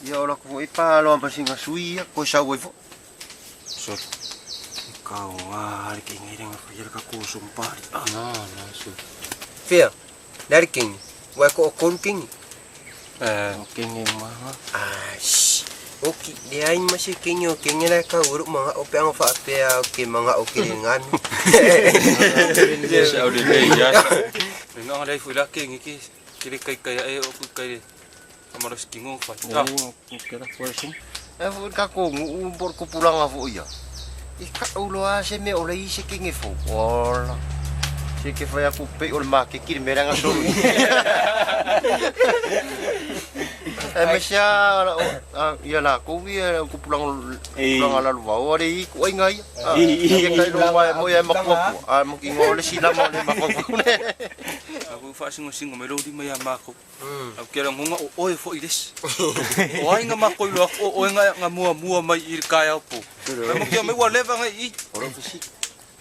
Ia ora ko i pa lo pa singa sui ia ko sa wai fo. So. Kau ngā ke ngai renga fo ia ka ko sumpari. Na na so. Fia. Lari kingi. Wai ko koru kingi. Eh, kingi maha. Ah, shh. Oki, le ai ma se kingi o kingi la ka uru mga o pe ang fa pe a ke mga o ke ngami. Se au le le ya. Nga le fu la kingi ki ki le kai kai e o ku kai. Amaro skingo fa. Oh, ke la fo sum. E fo ka ko ngu por ko pulanga fo ia. I ka ulo a se me o le i se kingi fo. Ola. Se ke fai aku pe o le ma ke kiri meranga solo. E me sia ia la ko ia ko pulang pulang ala luva o re i ko inga ia. Ia kai lo mai mo ia ma ko a mo ki ngole sila mo le ma ko ne. Aku fa singo singo me lo di mai ma ko. Au ke ra ngonga o oe fo iles. O ai nga ma ko lo o oe nga nga mua mua mai i ka ya po. Me mo ki me wa leva nga i. Ora fisi.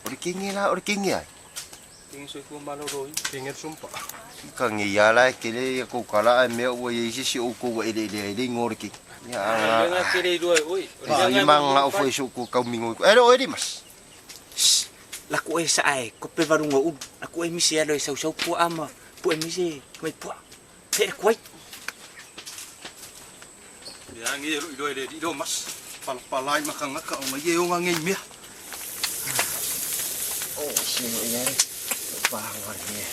Ore kingi la ore kingi ai. Kingi so fu malo roi. Kingi sumpa. Ka ngi ya la ke le ko kala me o ye si si o ko e le le le ngore ki. Ya nga ke le roi oi. Ya manga o fo so ko ka mingo. E ro e mas. La ko e sa ai ko pe varunga u. La ko e misi alo e sau sau pu ama. Pu e misi mai pu. Pe ko ai. Ya ngi ro ro le ro mas. Pala pala i makanga ka o ngai o ngai mea. Oh, si no ia. Pa ngari.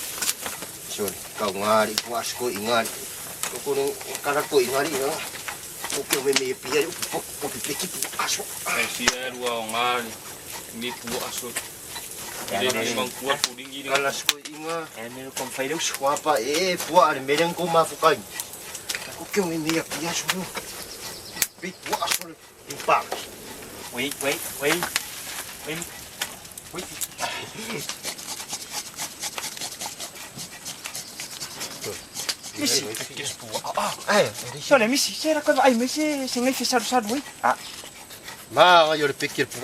Sorry, kau ngari ku asko ingari. Ko no kala ko ingari na. Ko ke me me pia ko ko pe ki pu aso. Ai si e rua o ngari. Mi pu aso. Le le mang ku pu dingi ni. Kala sko inga. E me ko fai deus. Wa pa e pu a me ren ko ma fu kai. Ko ke me me pia aso. Pi pu aso i pa. Wait, wait, wait. Wait. Wait. Misi. Ah, sole misi, sera ko ai misi singai fi saru saru oi. Ah. Ma yo le pekir pu.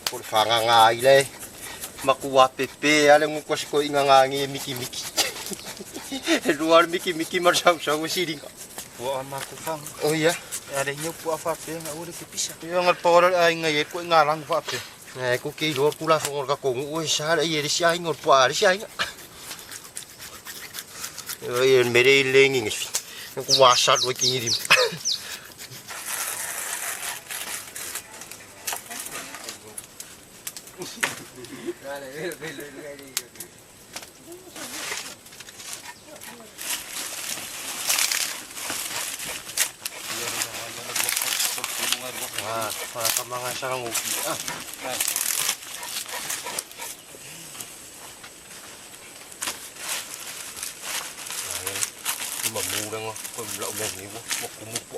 Ko le fanga nga ile. Makua pepe ale ngu ko siko inga ngangi miki miki. Luar miki miki mar sau sau siringa. Pua ma ku fang. Oh iya. Ale nyu pua fa pe nga ure ke pisa. Yo ngal por ai nga ye ko nga lang fa pe. Eh ko ki lo kula fo ka ko ngu sa le ye si ai ngor pua le si ai. Oi mere lengi ngi. Ko wasa do ki ngi. Ah, fa kamanga sa ngopi. Ah. Ma mura nga ko mla o mengi wo mo kumupo.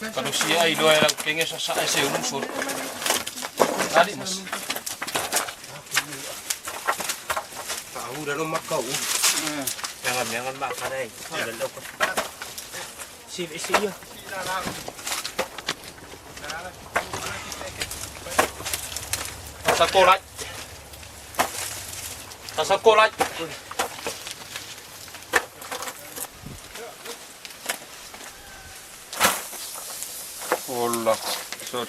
Kalau si ai doa la kenge sa sa se ulu sur. Ali mas. Tahu dah lo makau. Jangan jangan makan ai. Si si ya. Sa ko lai. Sa ko lai. Olla. Sorry.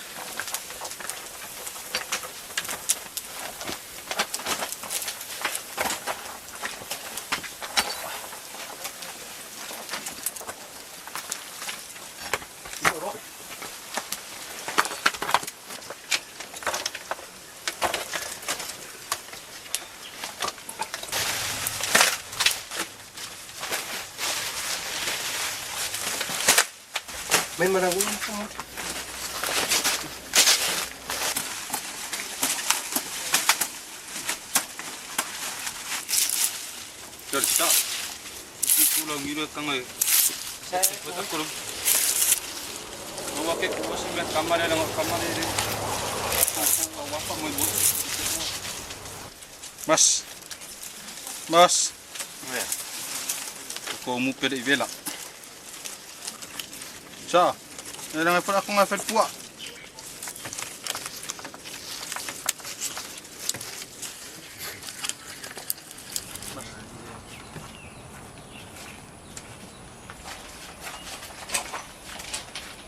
May marami mo. Sorry, stop. Iti pulang gila tangai. Betul ko. Bawa ke ko sa mga kamare lang kamare rin. Bawa pa mo ibu. Mas. Mas. Ko mu pere ivela. Sa. Nailangan pa ako nga fel puwa.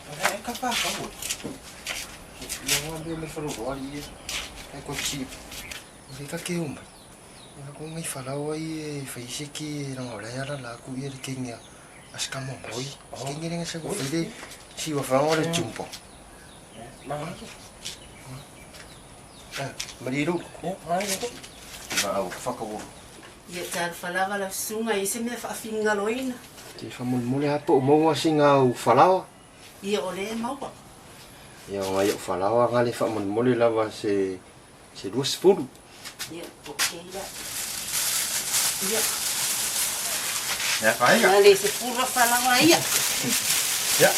Eh, kapa kau. Yang ambil me faru wali. Eh ko chi. Ni ka ke umba. Ni ko ngai falau ai e faise ki ranga ora ya la ku ye ke ngia. As kamo moi. Ke ngi nga sa ko fele si wa fa ora jumpo. Ma. Eh, mariru. Eh, mariru. Ma au faka wo. Ia tal falava la sunga i se mea faafigagaloina. Te faamolemole lava po o maua siga au falaoa. Ia o lē maua. Ia o gai o'u falaoa aga le faamolemole lava se se 20. Ia okei la. Ia. Ia faaiga. Na le 10 falaoa ia. Ia.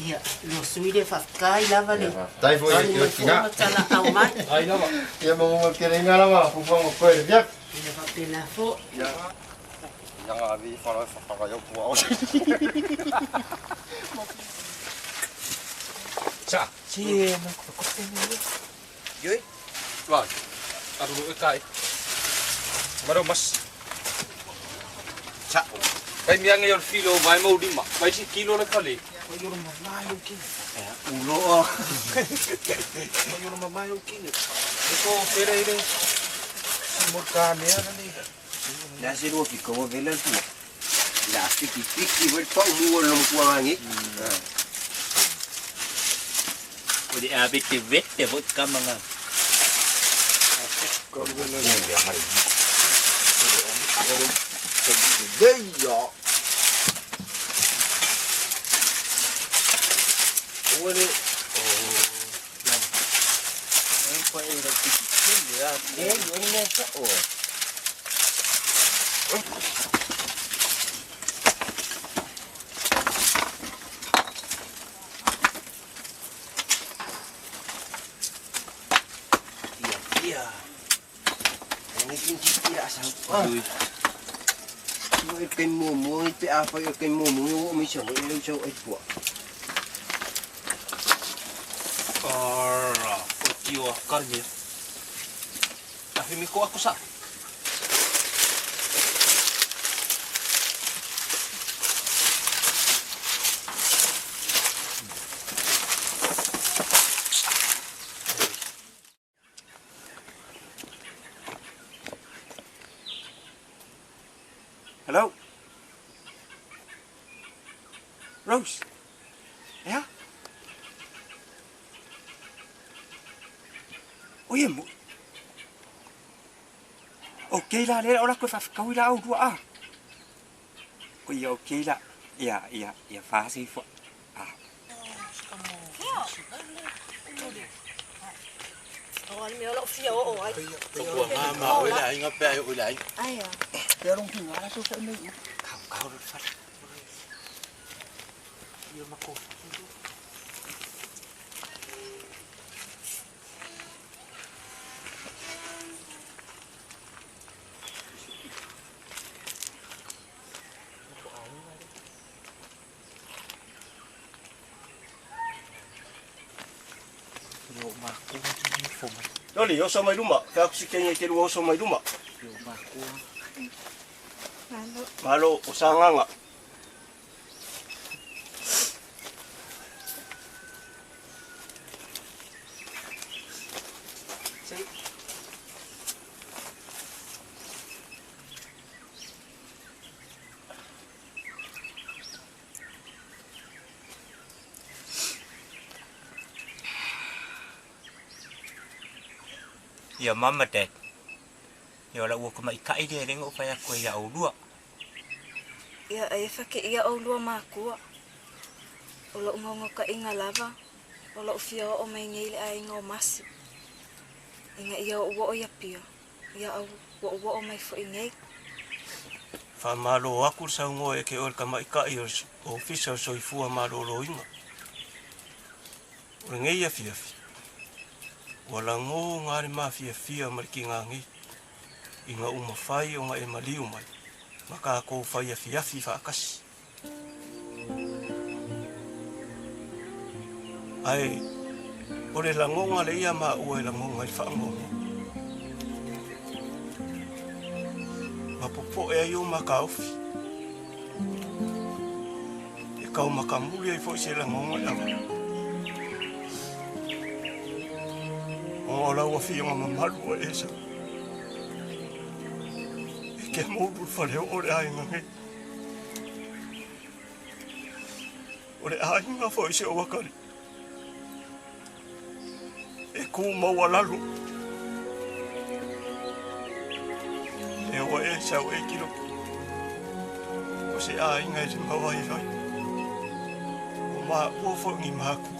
Ia, lo sui le faafetai lava le. Faafetai foi i le tina. Tala au mai. Ai lava. Ia magoga keleiga lava fuafuaga o koe le fiafi. Ia faapena fo'i. Ia. Ia avi falaoa e fafaga ai o'u pua'o. Sa. Si ma ko ko te ni. Yoi. Wah. Aru e kai. Maro mas. Sa. Kai mia ngai o filo vai mau lima. Vai si kilo le kale. Ko yoro mamae o kini. Ulo. Ko yoro mamae o kini. Ko pere ire. Mo ka mea nani. La se lua ki kaua vela tua. La fiki fiki wel pa umu o lomu kua ngangi. Ko de abe te vete vot kamanga. Ko vela ni ya mari. Deia. Ore o ya. Ai pa era tiki ya. Eh, yo ni sa o. Ia ia. Ngi kin ti ra sa. Mo e kai mo mo i te afa e kai mo mo o mi so e so e pua. Ora, o tio a carne. Afi mi ko ako sa. Rose. Ea? O ia mo. O ke la le o la ko fa ka ila au dua a. O ia o ke la. Ia ia ia fa si fo. O ale mea o lau fia o o ai. Ua ngā o ila inga pea o ila inga. Ai a. Pea rong ki ngā so fa nei. Kau kau ro fa. Ia mako. Loli, oso mai luma. Ka ku sikenge ke lua oso mai luma. Malo. Malo o sanganga. Ia mama dad. Ia la ua kuma ikai dia lengo pa ya ko ia ulua. Ia e fa ke ia ulua makua. O lo ngongo ka inga lava. O lo fia o mai ngei le ai ngo masi. Inga ia o o ia pia. Ia au o o mai fo ingei. Fa malo aku sa ngo e ke o ka mai kai o ofisa so i fua malo lo inga. O ngei ia fia fi. Ua lago gā le mafiafia ma le kigāgei ina uma fai o ga e maliu mai ma kākou fai afiafi faakasi. Ae o le lagoga le ia maua e lagoga i le faagogo. Ma popoe ai o makaofi. E kaumakamuli ai foʻi se lagoga e ava. O lau afioga mamalu o esa. E ke moulu le fale o le aiga nei. O le aiga foʻi se o akali. E ku maua lalo. E oa e sau e kilo. O se aiga e le mawai vai. O maa ua foʻi ni maku.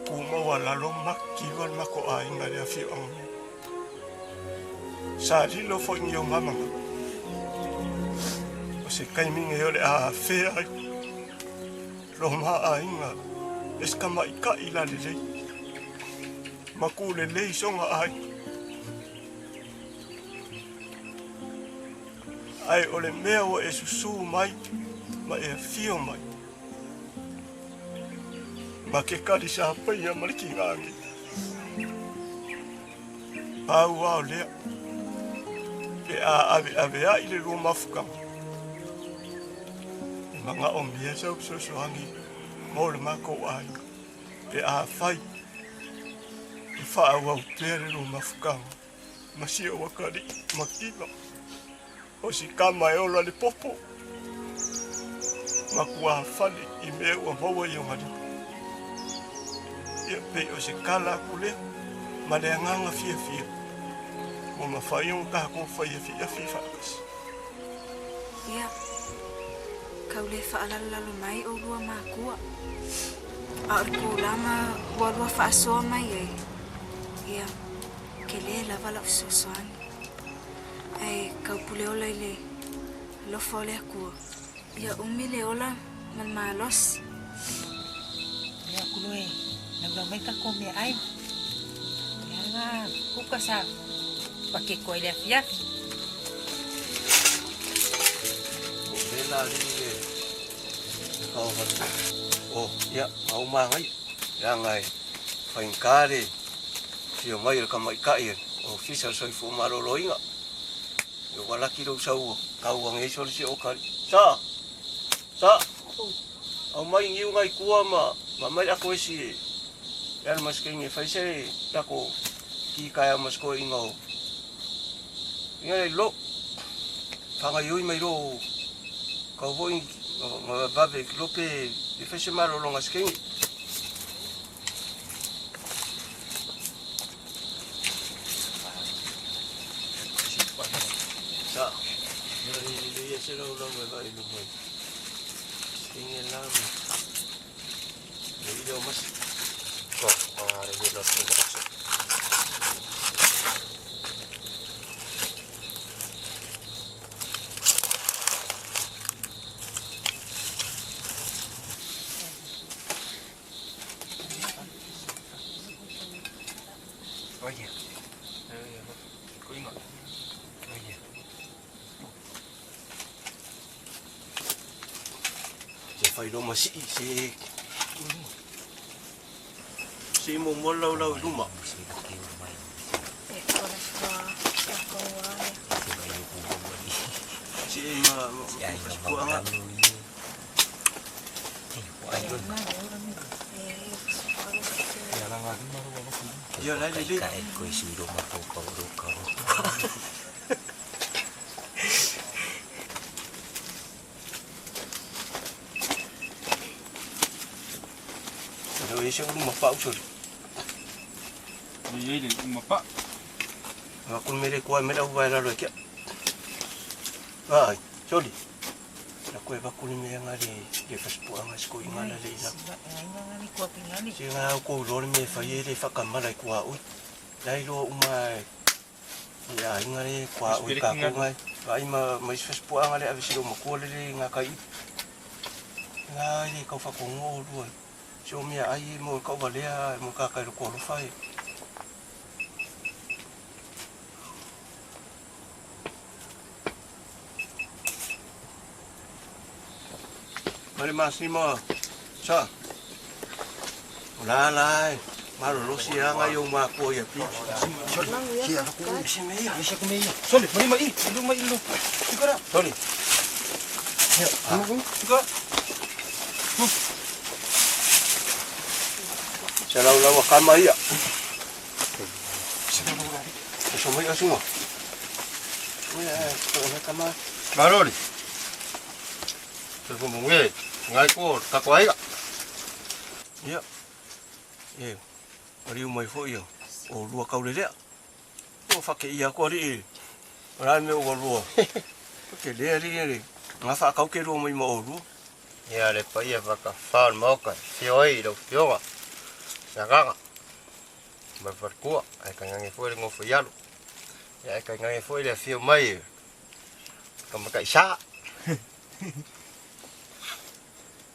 Ku maua lalo maki wa mako aiga le afioaga nei. Sa lilo foʻi ni o mamaga. O se kaimiga e o le afea ai. Lo maa aiga e se kamaʻikaʻi lalelei. Ma ku lelei soga aiga. Ae o le mea ua e susū mai ma e afio mai. Ma ke kali sa paia ma le kigāgi. Pau ao lea. Pe a ave ave ai le lua mafukaga. E maga o mea sau sosoagi mo le makou aiga. Pe a fai. E faaauau pea le lua mafukaga. Ma sia wakali makila. O si kama e ola le popo. Ma kua fali i mea ua maua i o ngalima. Ia pe o se kala aku lea, ma le agaga fiafia. Ua mafai ona kākou fai afiafi faakasi. Ia, kau le faalalolalo mai o lua makua. A o le pulama ua lua faasoa mai ai. Ia, ke lē lava lau fesoasoani. Ae kau pule ola i le alofa o le Akua. Ia umi le ola ma le malosi. Ia kulo e. Lau mai ka ko mea ai. Ia ngā kuka sa pake koe le afiafi. O vela li le kau watu. O, ia, au mangai. Ia ngai, whainkare, whio mai le kamaʻikaʻi o fisa soifua malōlōina. E walaki lou sau kau angei so le se o kali. Sa! Sa! Au mai ngiu ngai kua ma mai ako esi e. Ia le maskenge fai se lako ki kaya masko inga o. Inga le lo. Whanga ioi mai ro. Kau hoi Ma vave lope e fai se malologa se kegi. Sa. Le ia se lau lau e vai luma. Kegi la. Le ia o mas. Ko, are le lo se. Oye. Koinga. Oye. Se fai lo ma sii se se mo mo lau lau i luma. Se ma ma Ia lai le le. Ka e koe sui roma kau kau ro kau. Lau e se ulu ma pau sori. Ye le uma pa. Ma kun mele kua mele au vai lalo e kia. Ai, sori. La koe va kuni mea ngā le le fasipua ngā siko i ngā la le ila. Se ngā au kou lore me whai e le whakamala i kua ui. Lai loa uma ia inga le kua ui ka ko ngai. Vai ma ma is fasipua ngā le ave silo makua le le ngā kai. Ngā le kau whakongo o lua. Se o mea ai e mo kau valea mo ka kai lo kua lofa e. Mare masima. Sa. Ola la. Malo lo si anga yo ma ko ya pi. Soli, si ala ku si me ia, si ku me ia. Soli, mari mai, lu mai lu. Tukara. Soli. Ya, Tukara. Se lau lau kama ia. Se mai asunga. Ui ai, ko na kama. Maroli. Se fo mo nge, ngai ko ka ko ai. Ia. E. Ari mai fo ia. O lua kau le lea. O whake ia ko ari e. Ora me o lua. Ke le ari ari. Ngā whakau ke rua mai ma o lua. Ia le pa ia waka whaal maoka, fio ai lau fioga. Sagaga. Ma farkua, ai ka ngange foi le ngofo ialu. Ia ai ka ngange foi le fio mai. Ka maka isa.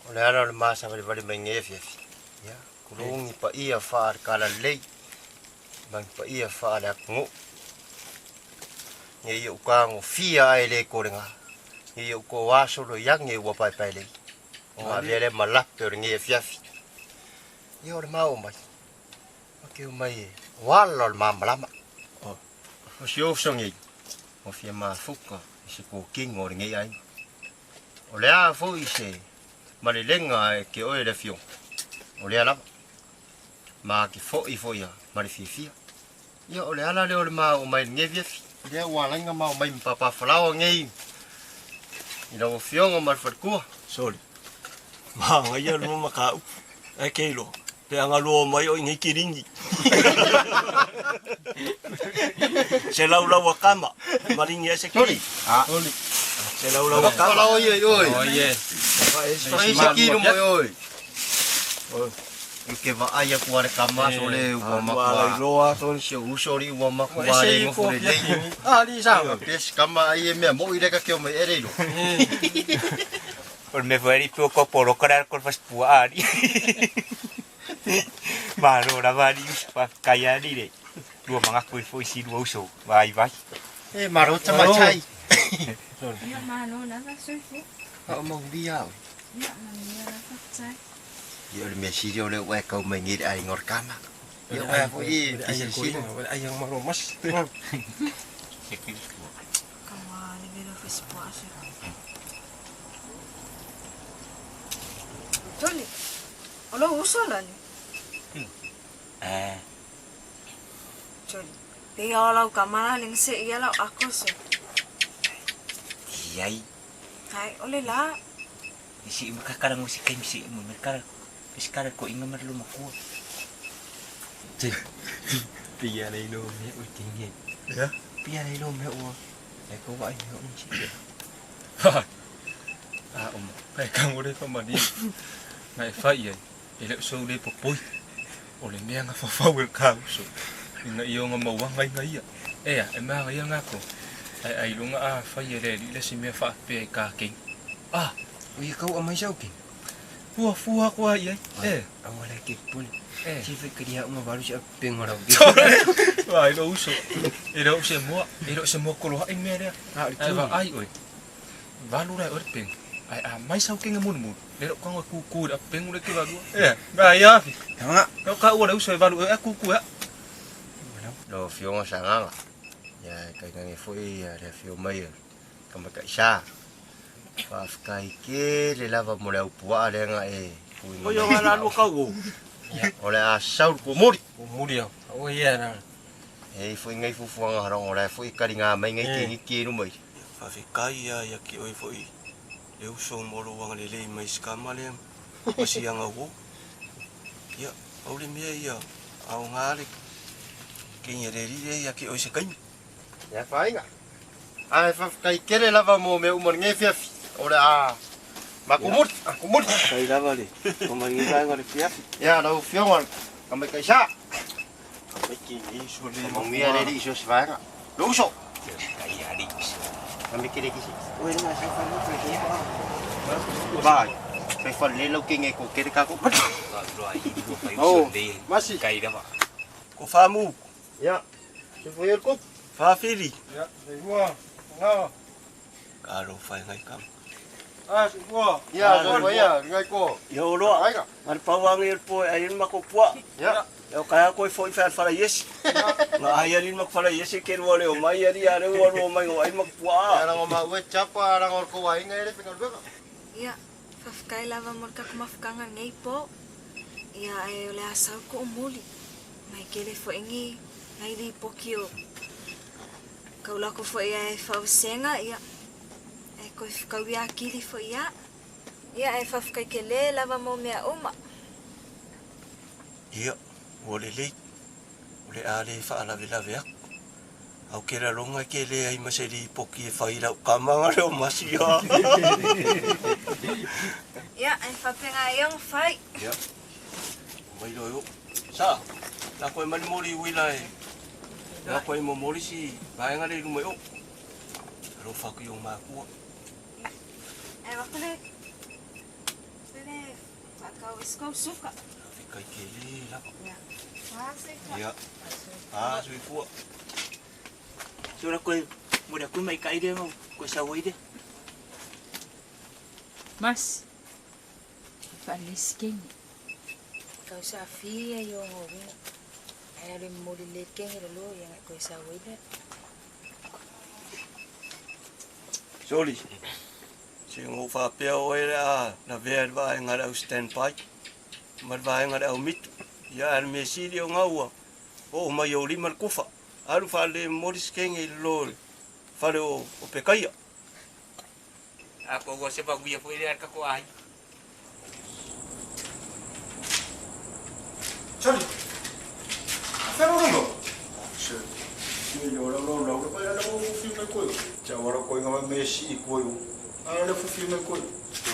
O le ala o le masa vale vale mai nge fia fi. Ia, kulungi pa ia wha ka la lei. Mang pa ia wha le akungu. Nge ia uka ngo fia ai le korenga. Nge ia uko waso lo yang nge ua pai pai lei. O ngā vea le malape o le nge fia fi. Ia o le mau mai. O ke o mai e. Wala o le mamalama. O si o songi. O fia mafuka. I se kōkinga o le nge ai. O le a fo i se malelega e ke oe le afioga o lea lava ma ke foʻi foʻi ia ma le fiafia ia o le ala lea o le maoʻo mai lenei afiafi lea ua alaiga mao mai ma papafalaoa nei i lau afioga ma le falekua. Soli. Ma ngai lua ma ka upu. E ke lo. Pe anga lua mai o ngai kiringi. Se lau lau a kama. Maringi e se kiri. Ah. Soli. Se lau lau a kama. Fala oi oi oi. Oi e. Fai se kiri mo oi. I ke vaai aku a le kama so le ua makua. Loa soli. Se uso ri ua makua le ngofo le lei. Ah, li sa. Pe se kama ai e mea mo i le ka keo mai ere ilo. O me foi pi o kopo ro kara ko fas pua ari. Malo la vari pa kaya ni le. Lua manga ko foi si lua uso. Vai vai. E maro tama chai. Ia malo lava soifua. O mau bia. Ia manuia lava tai. Ia o le mea sili o le ua e kau mai ngiri ai ngor kama. Ia ua fo i i sili. Ai ang malo mas. Kawa le velo fasipuaʻa se. Toli, o lou uso lani. Eh. Toli, pe ia o lau kamala ling se ia lau ako so. Iai. Hai, o le la. Isi i makakala ngo si kaimi si mo merkala. Iskala ko inga marlo makua. Te. Pia nei no me o tinge. Ya. Pia nei no me o. E ko vai me o chi. Ha. A o mo. Ai ka ngore fa mani. Ngai fa ia. E le so le popoi. O le mea nga fafau e ka uso. Ina i o nga mauanga inga ia. Ea, e mea nga ia ngako. Ai ai lunga a fa ia le li le si mea fa pe ka ke. Ah, o ia kau amai sau ke. Fua fua koa ia. E. Awala ke pun. Eh. Si fe keria uma baru si pengo rau. Vai lo uso. E lo se moa, e lo se moa kolo hai mea lea. Ah, le Ai va ai oi. Valu rai oi peng. Ai a mai sau kenga munu munu. Le ro kanga ku ku a pengu le ke valu. E, ba ia fi. Tanga. Lo ka ua le uso e valu e ku ku a. Lo fionga sanganga. Ya kai ngange foi ya le fio mai. Ka maka isa. Whawhikai ke le lava mo le au pua le nga e. O ia ngā lalo kau o. O le a saur ko mori. O muri au. O ia na. E foi ngai fufuanga harongo le foi kari ngā mai ngai ke ngi ke nu mai. Whawhikai ia ia ki oi foi. Le uso moro wanga le lei mai skama le. Masi anga wo. Ia, au le mea ia. Au ngā le. Ke ngi re rire ia ki oi se kaimi. Ya whainga. Ai whawhikai kere lava mo me umar nge fiafi. O le a makumuri, akumuri. Kai lava le. O mai ngi vaenga le fiafi. Ya lau fionga ka mai kai sa. Mai ki ngi so le. Mo mia le iso se vaenga. Lo uso. Kai ari. Ka me kere kisi. Oi nga sa fa no ke ba. Vai. Kai fa le lau ke nge ko kere ka ko. Oh, masi. Kai lava. Ko whamu. Ya. Se foi el ko. Whawhiri. Ya, se ua. Nga. Ka ro whai ngai kama. Ah, se ua. Ya, se ua ya, ngai ko. Ia o loa. Ai ka. Ngari pauanga i po ai ma ko pua. Ya. E o kai ko foi fa fara yesi. Nga ai ali ma fara yesi ke ro le o mai ali ale o ro mai o ai ma pua. Ya rango ma ue chapa rango ko wai ngai le pengal beka. Ia, whawhikai lava mo le kako mafukanga nei po. Ia, ai o le asau ko o muli. Mai kele fo ingi, ngai li poki o. Kaulako fo ia e whausenga, ia. E koe whakau ia kili fo ia. Ia, e whawhikai ke le lava mo mea uma. Ia, o le lei. O le a le whaalave lave aku. Au ke raronga ke le ai maseri poki e whai rau kamanga reo masi a. Ia, e whapenga e ang whai. Ia. Mai roi o. Sa, la koe mani mori uila e. La koe mo mori si vaenga le rumai o. Aro whaku i o mākua. E wakule. Pele, whakau isko suka. Kai ke le lava. Ia. Whaseka. Ia. Ah, sui fua. Sura koe mura ku mai kai re mo ko sa wai de. Mas. Whaaliskengi. Kau sa fia i o ngowinga. Ai ale moli le kengi le lo ia ngai koe sa wai le. Soli. Se ngō whapea o e a na vea le vaenga le au standby. Ma le vaenga le au mitu. Ia ale me sili o ngaua. O mai o lima le kufa. Alu wha le mori skenge i le lo le whare o pekaia. A ko go se pa guia foi le ka ko ai. Soli. Whero rongo. Se. Ni o lau lau lau pai la mo fufi mai koe. Cha waro koe ngā me si i koe. Ara le fufi mai koe.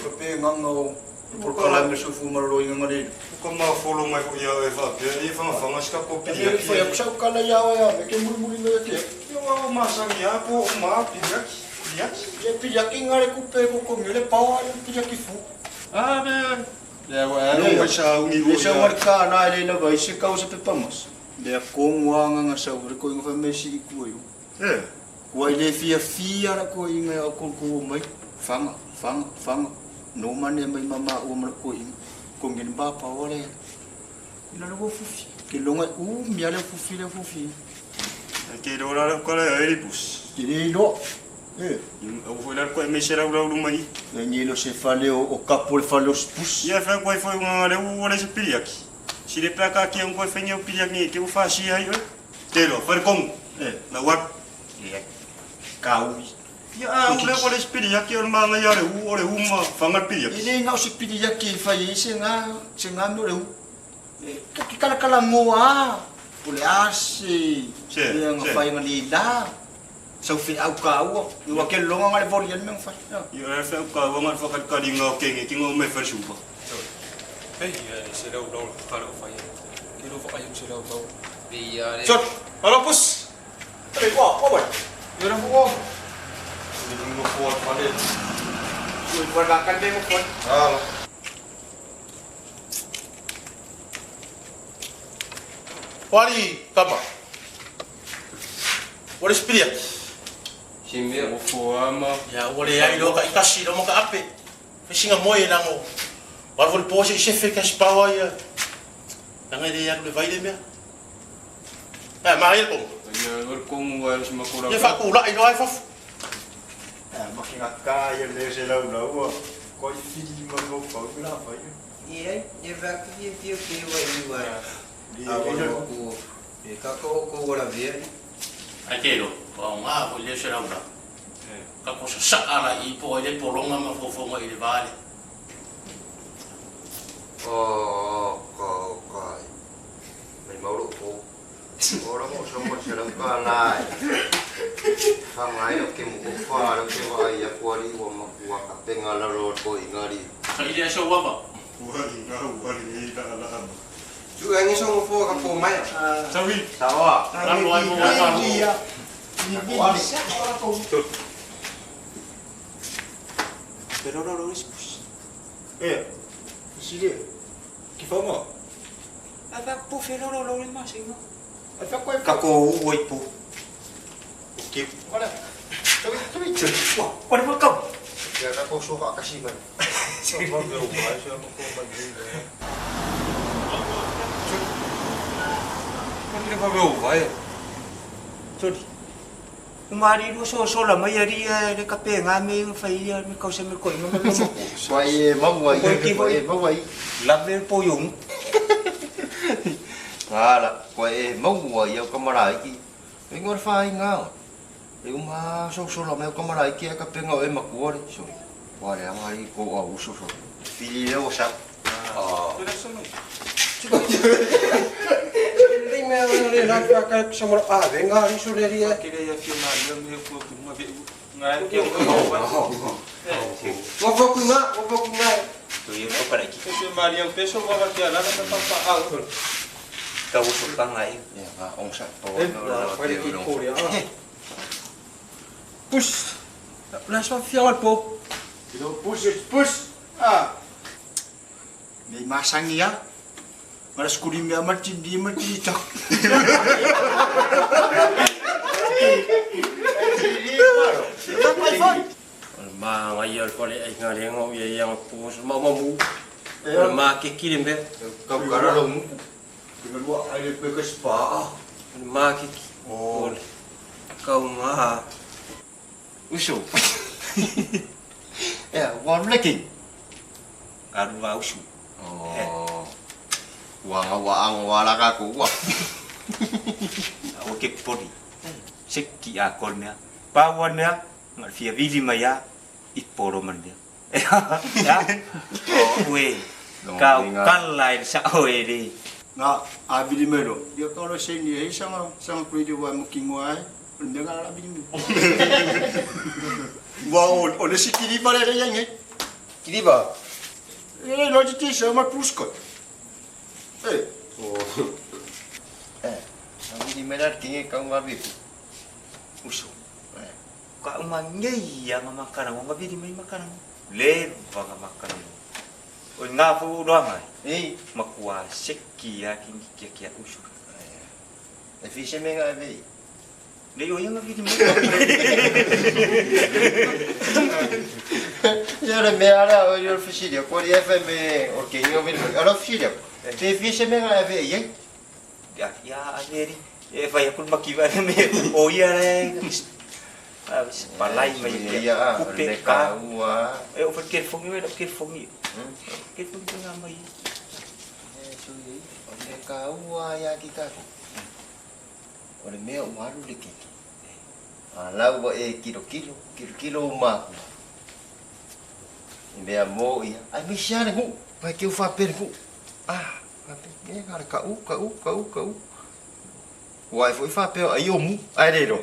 Ka pe nganga o por kala me sufu marolo i nganga le. Ka ma folo mai ko ia e wha pea e whanga whanga sika ko piri E aki. whai aku sau kala ia o ia me ke muri muri me ke. Ia wa o masangi a po o ma piri aki. Piri aki. E piri aki ngare kupe ko ko ngele pawa le piri aki fu. Ah me. Ia wa e mai sa ungi Le sa marka na le la vai se kau se pe pamas. Le kongo anga nga sau re ko inga me si i koe. E. Kua i le fia fia ra ko inga o ko ko mai. Whanga, whanga, whanga. No mane mai mama o mara ko inga. Ko ngene ba pa ore. Ina le fufi. Ke longa u mia le fufi le fufi. Ke ro ra ko le e bus. Ke le lo. E. Au foi la ko me se ra ura mai. Le ni lo se fale o kapo le fale o spus. Ia fa ko foi nganga le u le se piri aki. Si le plaka ki on ko fenye o piri aki ke u fa si ai. Te lo fer kong. E. La wa. Ia. Kau. Ia a ule ko le spiri yaki o manga ia le u o le u ma whanga piri yaki. E le ngau se piri yaki e whai e se ngā meo le u. E kaki kalakala ngoa. O le ase. Se, Le nga se. whai nga le la. Sau whi au ka ua. I wa ke longa nga le voli an mea whai. Ia e whai au ka ua nga whakalikari ngā o kenge ki ngā me whai supa. Ei, ia se lau lau ka lau whai. Ke lau whai se lau lau. Ia le. Sot, alo pus. Ei, wa, wa wa. Ia na fo. Ni no fo al fale. Ui, wa la kan me mo. Alo. Wari kama. Wari spiria. Simbe o fo ama. Ya wale ai lo ka ikasi lo maka ape. Fisinga moe nango. Wari fo le pose i sefe ka spawa ia. Nanga le ya le vai le mea. Eh, mai le kongo. Ia or kongo wa se makora. Ia fa ku la i lo ai fafu. Makinga ka ia le se lau lau. Ko i fili ma ko fa la fa. Ia, ia va ki ia ke wa i wa. A wa ko. E ka ko ko wala via. Ai te lo, pa o ngā ko le se lau lau. Ka ko sa sa ala i po i le polonga ma fofonga i le vale. O ka ka. Mai mau ko. Ora mo so mo se lau ka nai. Fa ngai o ke mo ko fa ro ke wa ia ko ari wa ma ku ka penga la ro ko ingari. Ka ile so wa ba. Ua i ngā ua i la la. Tu angi so mo fo ka po mai. Sawi. Sawa. Ralo ai mo wa ka. Pero ro ro spus. E. Sile. Ki whanga. A va po fe ro ro ro ma singo. A fa koe. Ka ko u oi po. Ki. Wala. Sawi, sawi. Wa, wa ma ka. Ia ka ko so ka kasi mai. Se ma veu mai se ma ko mai. Ma ke fa veu vai. Sorry. Umari lu so so la mai ari le ka pe nga me fai ia me kau se me ko inga me mo. Wai e mau ai. Ko E mau ai. La me po yung. Ngala, ko e mau ai au kamara ki. E ngor whai ngā. E uma so so la me kamara ki ka penga e makua re. So. Wa le ngari ko a uso so. Fili le o sa. Ah. Le mea le na ka ka sa mo a venga ri so le ri. Ke le ia fi ma le me ko ku ma be nga ke ko wa. Mo fo ku nga, mo fo ku nga. Tu ia ko para ki. Se Maria o peso wa va ke ala ka pa pa au. Ka uso pa ngai. Ia ka ong sa po. Eh, ki ko ria. Pus. La so fi al po. Ilo pus, pus. Ah. Me masangi ya. Mara skuri mea martin di martin tak. Ma ngai al fale ai ngā le ngau ia ia po ma ma mu. Ma ke ki le mbe. Ka kara lo mu. Ki lua ai le pe ka spa. Ma ke ki. Oh. Kau ngā. Uso. E, wa leki. Aru wa usu. Oh. Wa nga wa ang wa la ka ku wa. O ke pori. Se ki a kol mea. Pa wa mea, ngal fia vili mai a i poro man mea. Ya. O ue. Ka kala e sa o e le. Nga a vili mai ro. Ia ka ro se ni e sanga sanga kuri wa mo ki ngoa ai. O mea nga la vili mai. Wa o le si kiriba le le nge. Kiriba. E lo ti se ma pusko. E. Oh. Eh, ang di menar kingi kang wabi. Uso. Ka uma ngei ia nga makana nga vili mai makana. Le va nga makana. O ngā fo roa mai. Ei, makua seki ia ki ki ki usu. E fi se menga e vei. Le o ia nga vili mai. Ia le mea ala o ia fisilia, ko le FM o ke io vili. Ala fisilia. Te fi se menga e vei, eh? Ya ya averi. E vai aku maki vai me o ia le. Palai mai ia kupe le ka. ka ua. E o ke fongi e ke fongi. Ke fongi nga mai. E so i, o le ka ua ia ki ka. O le mea o alu le kiki. A la ua e kilokilo, kilokilo ou makua i mea mo ia, aemaise lava le nuu, mai ke u faapea le nuu, ah, faapea, e na o le ka'u, ka'u, ka'u, ka'u. Ua ae foi faapea o ai o mu, ae le iloa.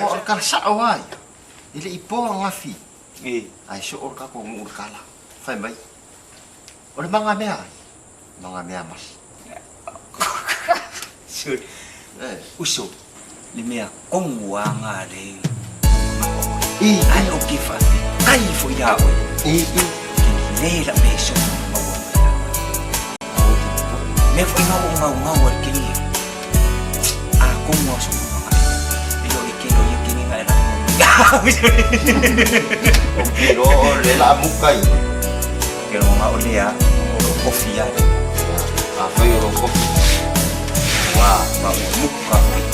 Aua o le tala sa'o lava ia, e le i po ananafi, ae soo le tatou nuu i le tala, fai mai, o le maga mea ai, maga mea masi. Uso, le mea kogu aga le ai o ke faafetai foi iā oe ke lē la'u le soga na maua mai iā oe. Mea foi gau o gaugau a le kelia a kogu a soga magaʻi e lo le kelo ia kege ga e la'u. O ke loa o le la muka i. Ke loa o lea o lo kofi ia le. A fai o lo kofi. Wa ma ua muka foi i.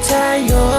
Tayo.